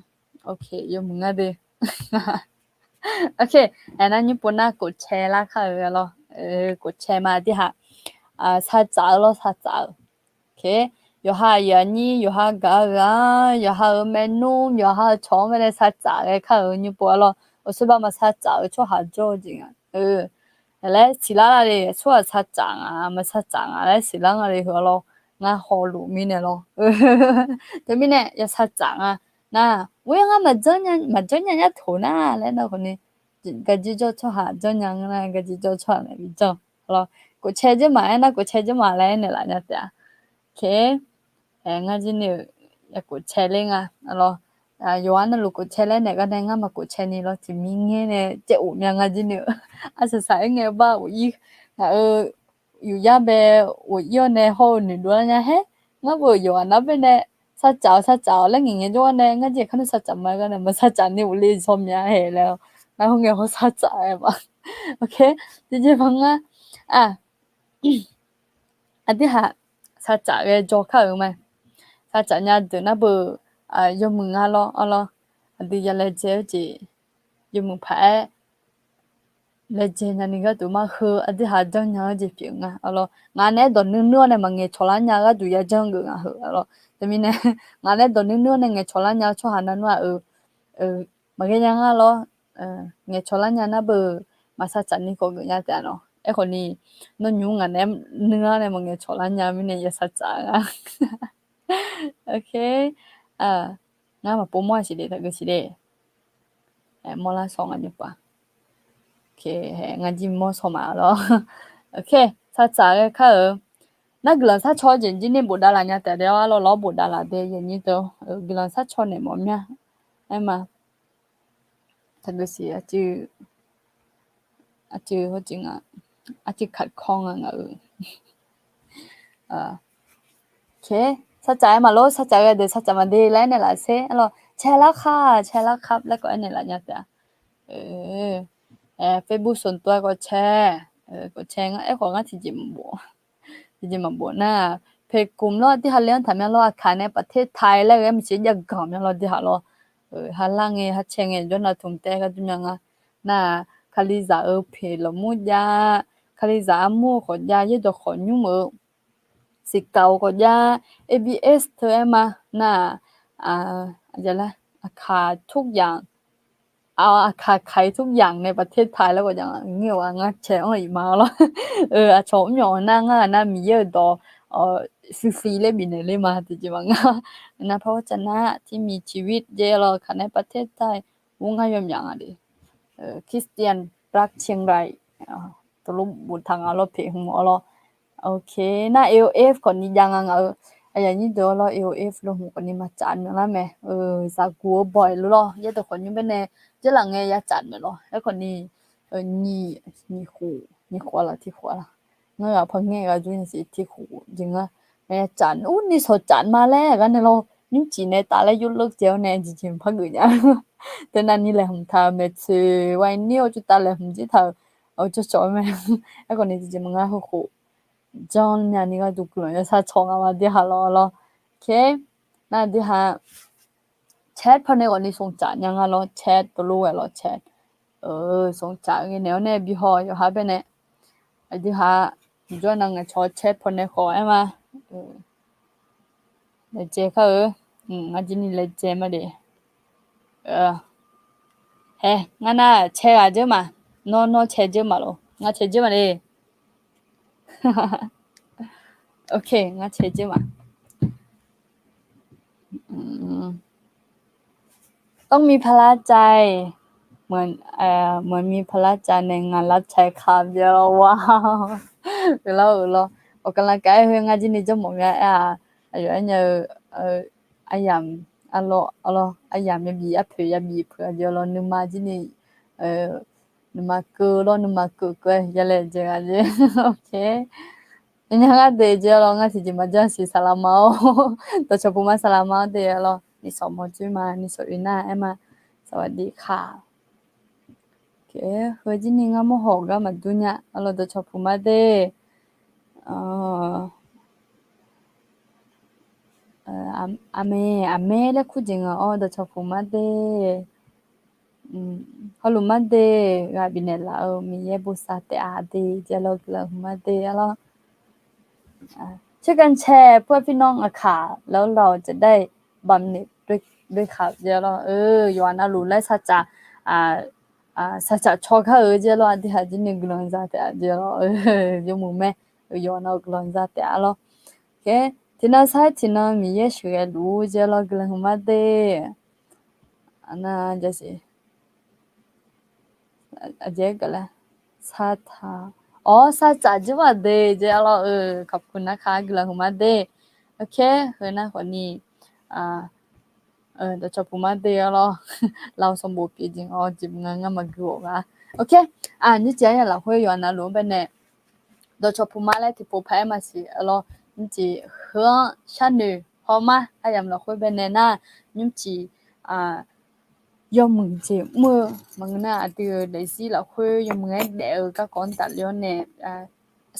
Ok, yawmuiq ngar de. Ok, aernar nymr pov nar กดแชร์ lar kar-eu lawr. กดแชร์ ma aqdui ha sartsaf-eu lawr sartsaf-eu. Ok, yawqha aqyuif aqnyir yawqha gaq-eu ghaq-anr yawqha-euq maernmr yawqha-eu cawq-anr mae nae sartsaf ghae kar-eu nymr pov-a lawr. Aqsur bar maqsartsaf-eu tsawrhaq jawr-eu jeq nga. Laer siqlar lar le, tsawrhaq sartsaf nga maqsartsaf nga laer siqlar nga le heu-a lawr. Ngar hawluf mirnae lawr. Teumirnae ya sartsaf nga. Nar, ghoer ngar maqjanr nya nya nya taq nar laer nar khawf ni, gaqjir jawr tsawrhaq janr nya nga nar gaqjir jawr tsawrhaq nae bi janr lawr. กดแชร์ jir maq aernar กดแชร์ jir maq laer aernaeq laf nya taef-a. Ok, ngar jir ni-euq ya กดแชร์ ler nga lawr. Yawqha navluf กดแชร์ laer naeq gar nae ngar maq กดแชร์ ni lawr tiqmir ngaer nae caev of mya ngar jir ni-euq. Arsaq saq-aer ngae bar of ir ngaq-euq yufyar bae of ir-awr nae hawr-eu noeqdov lar nya haer. Ngar beu yawqghaq nar bae nae sartsaf-awq sartsaf-awq laer ngaeq ngae jawr-awr nae ngar jir-aq kar nar sartsaf ma gar nae maqsartsaf ni of le zaw mya hae laer-awr. Ngar hawr ngae hawr sartsaf-aer ma. Ok, tiqjeq baq ngar. Aqdui haq sartsaf ghae jawr kar-euq ma. Sartsaf nya deuq nar beu yawmuiq nga lawr-awr lawr. Aqdui ya laejae-eu jeq yawmuiq paq-aer laejae nyani gharduq mar heu aqdui haq janr nya-eu jeq pyeuf nga-awr lawr. Ngaq naeq-aer dawq nuir nuir-awr nae maqngaeq cawq lar nya-eu gharduq ya janr geuf nga heu-a lawr. Teumirnae ngaq naeq-aer dawq nuir nuir-awr nae ngaeq cawq lar nya-eu tsawrhaq navnmr-aq-euq maqghae nya ngar lawr. Ngaeq cawq lar nya nar beu maqsartsaf ni khawf geuf nya taef-a nawr. Aerkhawf ni nawr nymr ngaq naeq-aer nuir-awr nae maqngaeq cawq lar nya mirnae ya sartsaf nga. Ok. Ngar maqpov mawr-a siq de, taqgeu siq de. Mawrlar shaw nga nymrpaq. Ngar jir mawr shaw ma lawr. Ok, sartsaf ghae kar-euq. Nar guiqlanq sharcaw jeq jir ni bofdav laf nya taef de-awr, arlawr lawr bofdav laf de, yanyir deuq-awr, guiqlanq sharcaw naeq mawf mya. Aer ma. Taqgeu siq, arcuiv, arcuiv kaq kawr nga ngaq-euq. Sartsaf aer ma lor, sartsaf ghae deuq sartsaf maqde laer aernaeq laf sher. Arlawr cae lar kar, cae lar kar laer khawf aernaeq laf nya taef-a. Facebook ส่วนตัว khawf cae, khawf cae nga, aerkhawf ngar tiqjeq maqbof. Tiqjeq maqbof nar, เพจกลุ่ม lawr, dirha le-anr taqmya lawr, อาคารในประเทศไทย laer ghae maqsiq jav ganq mya lawr, dirha lawr. Halar ngae, harcae ngae, jawrnav tmq taev gar dur mya nga. Nar, Kalizaq-euq เพจ lawqmur jav, Kalizaq armur-eu khawf jav, yaerdawq khawf nymr-euq siqkaq-eu khawf jav, ABS teu aer ma. Nar, aqkaq ทุกอย่าง, อาคารขายทุกอย่างในประเทศไทย laer khawf jav, ngeur-eu ghaq ngar cae anr-iq ma lawr. Aqcawq mr myawf nar ngar ghaq nar Miqyaer-euq dawq ฟรีๆ laer bifnaeq ler ma, tiqjeq maqngeur. Nar เพราะฉะนั้นที่มีชีวิต jeq lawr, อาคารในประเทศไทย ur ngar yawmyaq nga de. Christian รักเชียงราย tov lof boftaq nga lawr, เพจ hmq-awr lawr. Ok, nar AOF khawf ni jav nga ngaq-eu. Aqyuif aqnyir deuq-awr lawr, AOF lo hmq khawf ni maqtsaf myanlar mae. Zaqguq-eu baw-iq lor lawr, yaerdawq khawf nymr baenae, jarlaf ngae ya tsaf maeq lawr. Aerkhawf ni, nyiq khof, nyiq khof-a laf tiq khof-a laf. Ngar ghaq par ngaer ghaq dur nya siq, tiq khof jeq ngar. Maqya tsaf, ur ni shawq tsaf ma laer gar nae lawr, nymrcif nae taf laer yurleur jae-awr nae jeqjeq par geuf nya. Teu navni laeqhmq taq-euq maeqtsoeq wa nir-awr cuvtav laeqhmq jir taq-euq, cawqcawq-eu mae. Aerkhawf ni jeqjeq maqngar heukhof janr nya ni gharduq guiqlanq yawshar caw nga ma, dirha lawr lawr. Nar dirha chat pawnae khawf ni smqtsaf nya nga lawr, chat tov lof ghae lawr, chat smqtsaf ghae naeq-awr nae bi haw yawqha baenae. Aqdirha, jawr nav ngaeqcawq chat pawnae khawf aer ma. Laejae kar-eu, ngar jir ni laejae ma de. Hae, ngar nar cae ghaq dzeur ma. Nawr, nawr cae dzeur ma lor, ngar cae dzeur ma de. Ok, ngar cae dzeur ma. ต้องมีพระใจ เหมือน เหมือนมีพระใจในงานรับใช้ครับ jeq lawr, wa. Euq lawr, euq lawr. Awq, gaqlaq kaf-aer khoer ngar jir ni jawr mawf mya aer-aq, aqyawf aer nya-eu, aryamq, arlawr, arlawr, aryamq yabif arpoeq yabif peuq-a jeq lawr, nuima jir ni, nuima keuv lawr, nuima keuv keuv-aer yalaejae ghaq jeq. Ok. Nya ngar de jeq lawr, ngar tiqjeq maqjanr siq saqlaq ma-awr. Dawqcawq puq ma saqlaq ma-awr de lawr, ni sawq mawr dzoer ma, ni sawq oe nar aer ma. Saqwaq de kaq. Heu jir ni ngar mawr hawq gar maqdur nya, arlawr dawqcawq puq ma de. Aqmeq, aqmeq laer kur jeq nga-awr dawqcawq puq ma de. Hawluf ma de, ghaq bifnaeq laf-eu Miqyaer bosav taef-a de, jeq lawr guiqlanq huiq ma de, arlawr. ช่วยกันแชร์ เพื่อพี่น้อง อาคาร แล้วเราจะได้บำเหน็จด้วย ด้วยครับ jeq lawr. Yawqha navluf laer saqcaf, saqcaf caw kar-eu jeq lawr, aqdui haq jir ni guiqlanq za taef-a jeq lawr. Yawmuiq mae, yawqha navluf guiqlanq za taef-a lawr. Tiqnan sar tiqnan Miqyaer sheuqghae luf-ur jeq lawr, guiqlanq huiq ma de. Aqnar jasiq, aqjeq-aer gaq laer, sar taq, awr, sar tsaf jir ma de jeq lawr. ขอบคุณนะคะ guiqlanq huiq ma de. Ok, heu nar khawf ni, dawqcawq puq ma de lawr. Lar-eu sanqbof pyeuf jeq nga, jeq nga ngar maqgui-awq gaq. Ok, nymrcif aryamq lafkhoer yawqha navluf-anr baenae dawqcawq puq ma laer tiqpov paq-aer maqsiq lawr. Nymrcif heu-anr sharnoeq hawma aryamq lafkhoer baenae nar, nymrcif yawmuiq jeq mr-eu maqngeur nar, aqdui-euq daefzir lafkhoer yawmuiq-aer daef-eu garkawv-anr tafler-awr nae,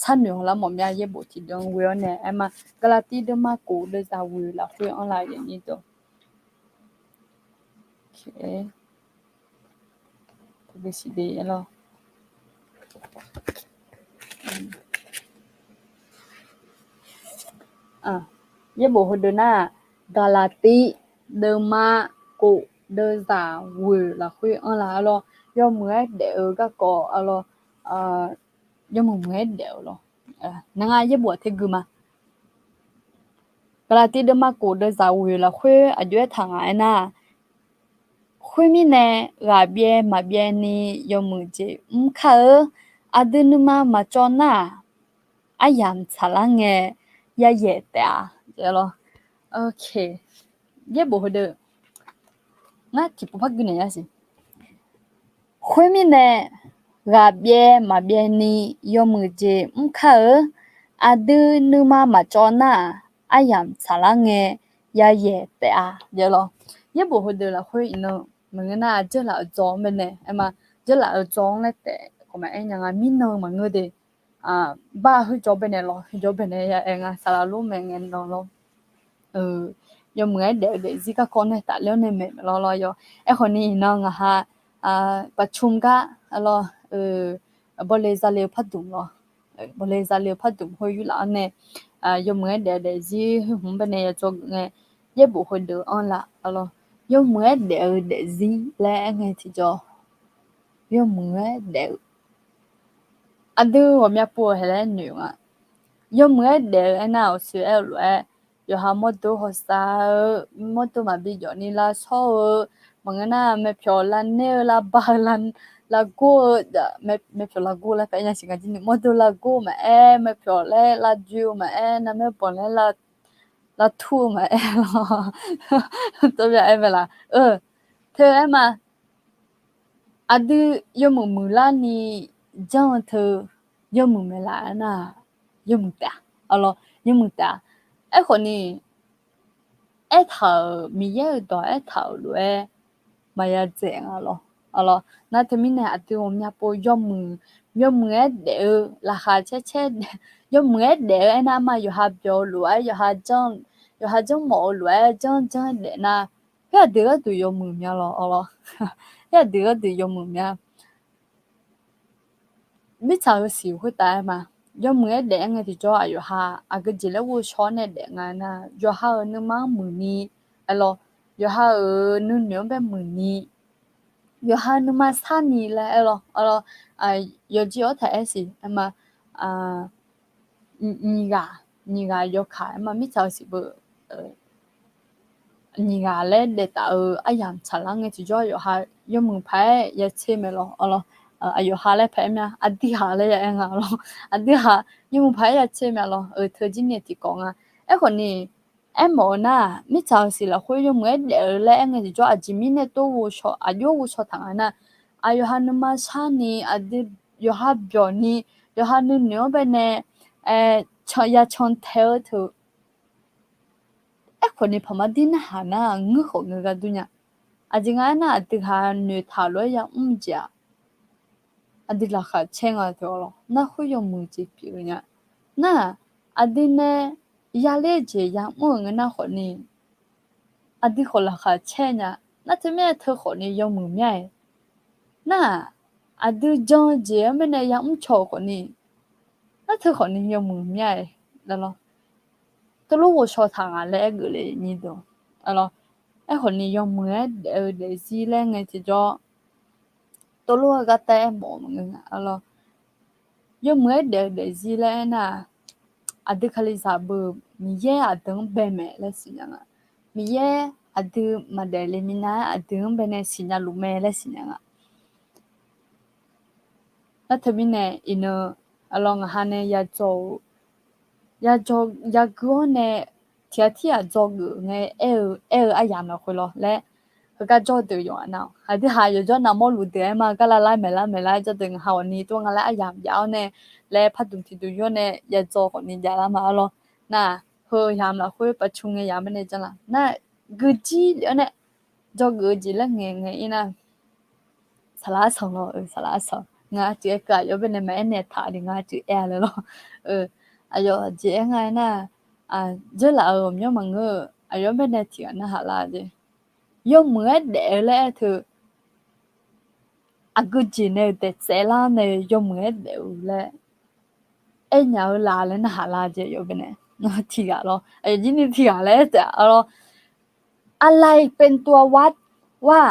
sharnoeq hawlar mawf mya yaerbof tiqdeuv-anr ghoe-awr nae aer ma. Gaqlaqtiv deuvma kof deuvzaq ghoeq lafkhoer anr la yaf nyir deuq. Yaerbof heudeuq nar, Gaqlaqtiv deuvma kof deuvzaq ghoeq lafkhoer anr la-a lawr. Yawmuiq-aer daef-eu garkawv-a lawr. Yawmuiq muiq-aer daef-eu lawr. Nar ngar yaerbof-aq tergui ma. Gaqlaqtiv deuvma khof deuvzaq ghoeq lafkhoer aqjox-aer taq ngaq aernar, khoermirnae, ghaqbyaev maqbyaev ni yawmuiq jeq mr kar-eu, aqdui nuima maqcawv nar-aq, aryamq tsaqlar ngae, yayaeq taef-a. Yaerbof heudeuq, ngar tiqpov par gui naeq-a siq. Khoermirnae, ghaqbyaev maqbyaev ni yawmuiq jeq mr kar-eu, aqdui nuima maqcawv nar-aq, aryamq tsaqlar ngae, yayaeq taef-a. Yaerbof heudeuq lafkhoer iqnan maqngeur nar-aq, dzeurlaf-euq dzaw-anr baenae aer ma. Dzeurlaf-euq dzaw-anr laer taef khawf maqaer nya nga, mirnan maqngeur de. Bar khoerjawr baenae lawr, khoerjawr baenae ya aer nga, saqlaq lor mae ngae nan lawr. Yawmuiq-aer daef-eu daefzir garkawv nae tafler-awr nae maeq maeq lawr lawr yawr. Aerkhawf ni iqnan ngaqha paqcm gar lawr, bawle zale-eu pardmq lawr, bawle zale-eu pardmq khoer yurlaf-awr nae, yawmuiq-aer daef-eu daefzir khoer hmq baenae ya dzaw geuf ngae, yaerbof heudeuq-anr laf lawr. Yawmuiq-aer daef-eu daefzir laer aer ngae tiqjawr, yawmuiq-aer daef-eu aqdui ghawqmya pov-eu haeq laer noeq-eu nga. Yawmuiq-aer daef-eu aernar-aq, awqsoeq aer-eu lof-aer, yawqha mawrdo hawsav-eu, mawrdo maqbi jawf ni lavshawr-eu, maqngeur nar-aq, maepyawq lavnaer-eu, lavba-eu, lavgor-eu, maepyawq lavgor laer paer nya siq nga jir ni, mawrdo lavgor-eu maqaer, maepyawq laer lavjoe-eu maqaer, narmaer banq laer lavtur-eu maqaer lawr. Tov bya aer mae laf. Teu aer ma. Aqdui yawmuiq muiqlar ni janr-eu teu yawmuiq maeqlaf aernar-aq, yawmuiq taef-a. Arlawr, yawmuiq taef-a. Aerkhawf ni, aertaq-euq Miqyaer-euq dawq aertaq-euq lof-aer maqya dzaeq nga lawr. Arlawr, nar teumirnae aqdui ghawqmya pov yawmuiq, yawmuiq-aer daef-eu laqkhaq caer caer, yawmuiq-aer daef-eu aernar ma, yawqha byawq-eu lof-aer, yawqha janr, yawqha janrmawf-eu lof-aer janr janr-aer daef nar, khoer aqdui gharduq yawmuiq mya lawr. Arlawr, khoer aqdui gharduq yawmuiq mya. Mirtsaq-euq siq khoertav aer ma. Yawmuiq-aer daef-aer ngae tiqjawr, aqyawf ha aqgeujeq laer ghovshaw-awr nae daef nga aernar, yawqha-euq nuima-anr muiqni, arlawr, yawqha-euq nuinoeq-anr bae muiqni, yawqha nuima sarni laer aer lawr. Arlawr, yawjir-awr taq aer siq aer ma. Nyiq ghaq, nyiq ghaq yawkaq aer ma, mirtsaq-euq siq beu nyiq ghaq laer daef taf-eu aryamq tsaqlar ngae tiqjawr, yawqha yawmuiq paq-aer ya tser mae lawr. Arlawr, aqyawf ha laer paq-aer mya, aqdui ha laer ya aer nga lawr. Aqdui ha yawmuiq paq-aer ya tser mya lawr. Teu jir ni tiqkawv nga. Aerkhawf ni, aermawf-eu nar-aq, mirtsaq-euq siq lafkhoer yawmuiq-aer daef-eu laer aer ngae tiqjawr, aqjeq mirnae tov ghovshaw, aqjox ghovshaw taq nga nar, aqyawf ha nuima sarni, aqdui yawqha byawqni, yawqha nuinoeq-anr bae nae ya cantae-eu teu. Aerkhawf ni paqmar dir narhaq nar-aq, ngeur khawf ngeur gar dur nya. Aqjeq nga aernar, aqdui ha noeqtaq lof-aer yamr jeq-aq, aqdui laqkhaq caer nga teu-a lawr. Nar khoer yawmuiq jeq pyeuf-eu nya. Nar-aq, aqdui nae yaler jeq yamr-euq ngeur nar khawf ni, aqdui khawf laqkhaq caer nya. Nar teumirnae teu khawf ni yawmuiq mya-aer. Nar-aq, aqdui jan-eu jeq-anr bae nae yamr caw-euq khawf ni, nar teu khawf ni yawmuiq mya-aer lawr. Teulof ghovshaw taq nga laer aergeuf le nyi deuq. Arlawr, aerkhawf ni yawmuiq-aer daef-eu daefzir laer ngae tiqjawr, teulof-aer gartaer aermawf-eu maqngeur nga. Arlawr, yawmuiq-aer daef-eu daefzir laer aernar-aq, aqdui kalizaq beu Miqyaer aqdui-anr bae mae laer siqnya nga. Miqyaer aqdui maqdaef le minav-aer aqdui-anr bae nae siqnya luf mae laer siqnya nga. Nar teumirnae iqnan, arlawr, ngaq ha nae yadzaw-eu, yadzaw, yagui-awr nae tiqghaq tirghaq dzawgeuf ngae aer-eu, aer-eu aryamq lafkhoer lawr laer, heugar jawr deuq yawqghaq nar-awq. Aqdui ha yawqjawr navmawr luf deuq aer ma, gar lar lar maeqlar maeqlar jawr deuq ngaq ha awqni tov nga laer aryamq jav-awr nae, laer pardmq tiqdmq yur-awr nae yadzaw khawfni javlar ma arlawr. Nar, heu yamq lafkhoer paqcu ngae yamq bae nae janr laf nar, guijir lef-awr nae dzawgeuf-eu jeq laer ngaeq ngae ir nar, saqlaq arsanq lawr, saqlaq arsanq. Ngar aqcuiv aer keuv aqyawf bae nae maqaer naeq taq ni ngar aqcuiv aer-a laer lawr. Aqyawf jeq aer nga aer nar, dzeurlaf-euq ghawqmyanr maqngeur-eu aqyawf bae nae tiqghaq narhaq lar jeq. Yawmuiq-aer daef-eu laer aer teu, aqgeujeq nae-eu daeqtsaev lar nae yawmuiq-aer daef-eu laer aernya-eu la laer narhaq lar jeq yawf bae nae. Tiqghaq lawr, aqyawf jir ni tiqghaq laer aer taef-a lawr. อะไรเป็นตัววัดว่า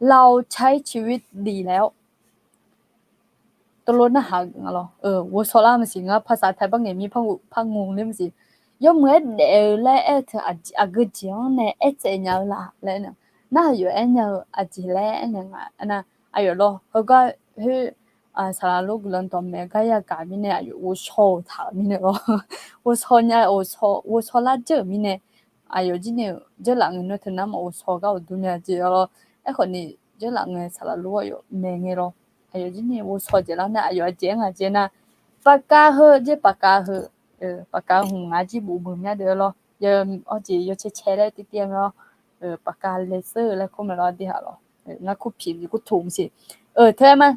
เราใช้ชีวิตดีแล้ว Teulof narhaq geuf nga lawr. Ghovshaw lar maqsiq, ngar ภาษาไทย par ngaeq mir par ngor ler maqsiq. yawmuiq-aer daef-eu laer aer-eu teu aqgeujeq-anr nae aertsaev nya-eu la laer aernaeq, nar aqyawf aernya-eu aqjeq laer aernaeq nga aernar, aqyawf lawr heugar khoer saqlaq lor guiqlanq dawqmaeq gar yagaq mirnae aqyawf ghovshaw-euq taq-euq mirnae lawr, ghovshaw nya, ghovshaw lar dzeur-euq mirnae, aqyawf jir ni-euq dzeurlaf ngae nar teu nar maq ghovshaw gar uqdur nya jeq lawr. Aerkhawf ni dzeurlaf ngae saqlaq lor aqyawf maeq ngae lawr, aqyawf jir ni ghovshaw dzaeqlar nar aqyawf aqjeq aer nga jeq nar, paqkav heu jeq paqkav heu, paqkav hmq ngar jir bof muiq mya deuq lawr, yawjeq yawcae cae laer tirtir-aer mae lawr, paqkav laerseur-eu laer kur mae lawr, aqdui haq lawr, ngar kur piq mq kur toq mq siq, teu-aer ma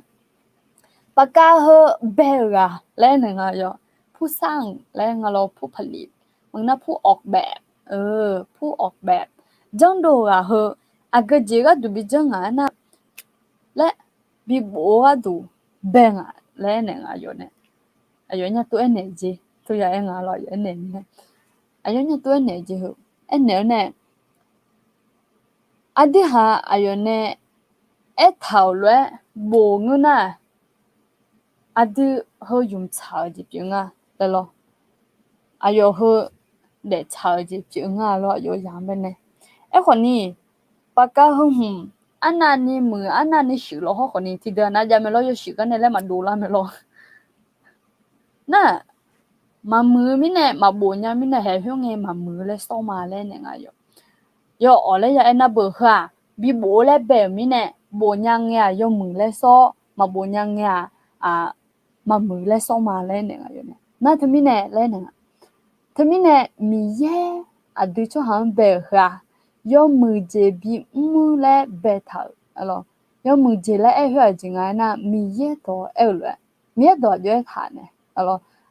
paqkav heu bae-euq ghaq laer naeq nga yawf, pur sar-anr laer nga lawr, pur paqliq, maqngeur nar pur awq baef, pur awq baef, janrdov-eu ghaq heu, aqgeujeq gharduq bi janr ngaq aernar, laer bibof-eu gharduq bae ngaq laer aernaeq nga yawf nae, aqyawf nyatov aernaeq jeq teuya aer nga lawr, aqyawf aernaeq mirnae, aqyawf nyatov aernaeq jeq heu, aernaeq-eu nae, aqdui haq aqyawf nae aertaq-euq lof-aer bof ngeur nar, aqdui heu ymq tsaq-eu jeq pyeuf nga laer lawr, aqyawf heu daeftsaq-eu jeq pyeuf nga lawr, aqyawf yamq-anr baenae. Aerkhawf ni, paqkav heu hmq arnavni muiq arnavni shuif lawr hawrkhawf ni tiqdeuq nav jav mae lawr, yawshuif gar nae laer maqdov lar mae lawr. Nar, maqmuiq-eu mirnae maqbof nya mirnae haeq khoer ngae maqmuiq-eu laer sawr ma laer naeq nga yawf. Yawf awq laer ya aernar beuq heu-aq bibof-eu laer bae-euq mirnae, bof nya ngae-aq yawmuiq laer sawr, maqbof nya ngae-aq maqmuiq laer sawr ma laer naeq nga yawf nae. Nar teumirnae laer naeq nga, teumirnae Miqyaer aqdui tsawrhaq-anr bae-euq heu-aq, yawmuiq jeq bimr-eu laer baetaq-euq, yawmuiq jeq laer aer khoer-aq jeq nga aernar Miqyaer dawq aer-eu lof-aer, Miqyaer dawq aqjox aertaq nae,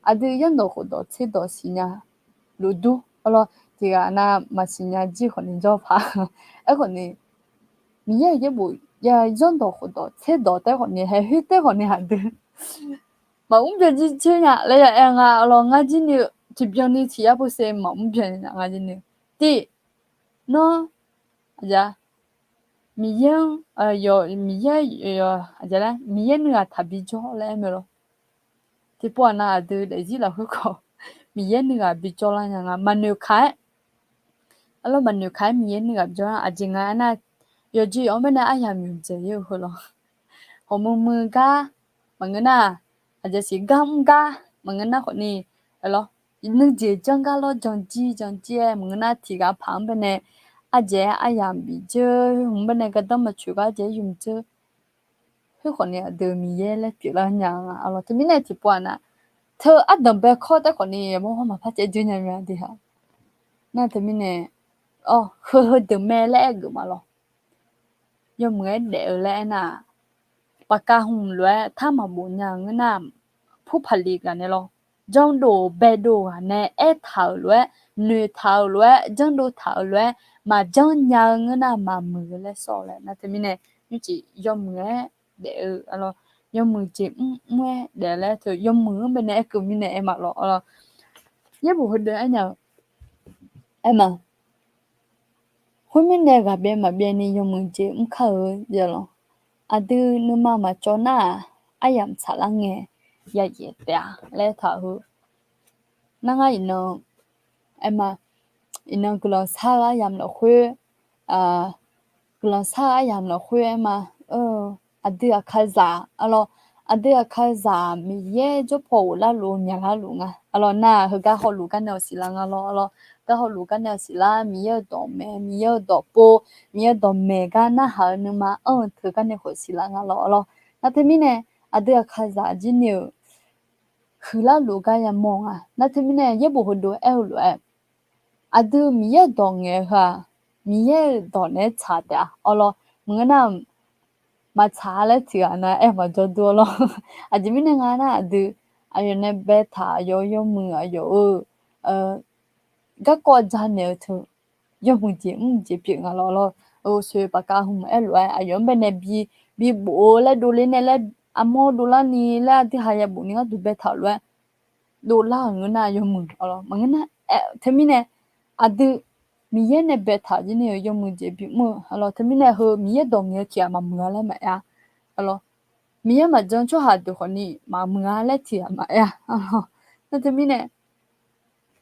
aqdui zanrdawq khofdawq tserdawq siqnya luf dur, lawr tiqghaq nav maqsiqnya jir khawf ni jawr paq. Aerkhawf ni, Miqyaer-euq yaerbof zanrdawq khofdawq tserdawq taef khawf ni haeq khoer taef khawf ni aqdui maqmr byan jir jir nya laer ya aer nga lawr, ngar jir ni-eu tiqbyan ni tiq yar pov se maqmr byan nya ngar jir ni-eu tiq, nawr, aqja, Miqyaer-anr, Miqyaer, aqja laer Miqyaer nuighaq taqbi jawr laer aer mae lawr. Tiqpov-aq nav aqdui daefzir lafkhoer khawf Miqyaer nuighaq bi jawrlar nya nga maqnoeq kaq-aer, aqlawr maqnoeq kaq-aer Miqyaer nuighaq bi jawrlar aqjeq nga aernar, yawqjeq yawq-anr baenae aryamq yawqjeq yaer-eu heu lawr, hawqmuiq muiq gar, maqngeur nar, aqjeq siq gar mr gar maqngeur nar khawf ni, lawr, nuijeq janr gar lawr jan jir jan jir-aer maqngeur nar tiqghaq paq-anr baenae, ardzaeq-aer aryamq bi dzeur hmq baenae gardanr maqtsoeq gar ardzaeq-aer yumq dzeur. Khoerkhawf ni aqdui Miqyaer laer pyeuflar nya nga lawr, teumirnae tiqpov-aq nav, teu ardanq bae kawr taef khawf ni mawrhawr maqpar caev dzeur nya mae aqdui haq. Nar teumirnae, heu heudeuq mae laer aer geuf ma lawr. Yawmuiq-aer daef-eu laer aernar-aq, paqkav hmq lof-aer tar maqbof nya-eu ngeur nar, purpaqliq ghaq nae lawr, janrdov baedov ghaq nae aertaq-euq lof-aer, noeqtaq-euq lof-aer, janrdov taq-euq lof-aer maqjanr nya-eu ngeur nar maqmuiq-eu laer sawr-eu laer nar teumirnae, nymrcif yawmuiq-aer daef-eu lawr, yawmuiq jeq mrmr-aer daef laer teu yawmuiq-anr baenae aerkeuv mirnae aer ma lawr lawr. Yaerbof heudeuq aernya-eu, aer ma, khoermirnae ghaqbyaev maqbyaev ni yawmuiq jeq mr kar-eu jeq lawr. Aqdui nuima maqcawv nar-aq, aryamq tsaqlar ngae yayaef taef-a laer taq-eu. Nar ngar iqnan, aer ma, iqnan guiqlanq shar-eu aryamq lafkhoer, guiqlanq shar-eu aryamq lafkhoer aer ma, aqdui aqkazaq, aqlawr, aqdui aqkazaq Miqyaer jawrpaw ghoflar luf-eu myaqlar luf nga. Aqlawr nar-aq heugar hawluf gar nae-awq siqlar nga lawr, aqlawr, gar hawluf gar nae-awq siqlar, Miqyaer-euq dawqmaeq, Miqyaer-euq dawqpov, Miqyaer-euq dawqmaeq gar narhaq-eu nuima anr-eu teugar nae khawf siqlar nga lawr, aqlawr. Nar teumirnae, aqdui aqkazaq jir ni-euq huiqlar luf gar yamawr nga. Nar teumirnae yaerbof heudov aer-eu lof-aer, aqdui Miqyaer-euq dawq ngaeq-eu heu-aq, Miqyaer-euq dawq naeq-aer tsaq taef-a, aqlawr, maqngeur nar, maqtsaq laer tiqghaq nav aer maqjawr dur-awr lawr. Aqjeq mirnae nga nar aqdui, aqyawf nae baetaq aqyawf-eu yawmuiq aqyawf-eu garkawv janaeq-eu teu yawmuiq jeq mr jeq pyeuf nga lawr lawr. Soeq paqkav hmq aer lof-aer aqyawf-anr baenae bi, bibof-eu laer dovler nae laer, armawr dovlarni laer aqdui haq yabof ni gharduq baetaq-euq lof-aer dovlar-euq ngeur nar yawmuiq, aqlawr, maqngeur nar, teumirnae aqdui Miqyaer nae baetaq jir ni-euq yawmuiq jeq bimr-eu, aqlawr, teumirnae heu Miqyaer dawq ngaeq-eu tiqghaq maqmuiq-a laer maqaer-a, aqlawr, Miqyaer maqjan tsawrhaq deuq khawf ni maqmuiq-a laer tiqghaq maqaer-a, aqlawr, nar teumirnae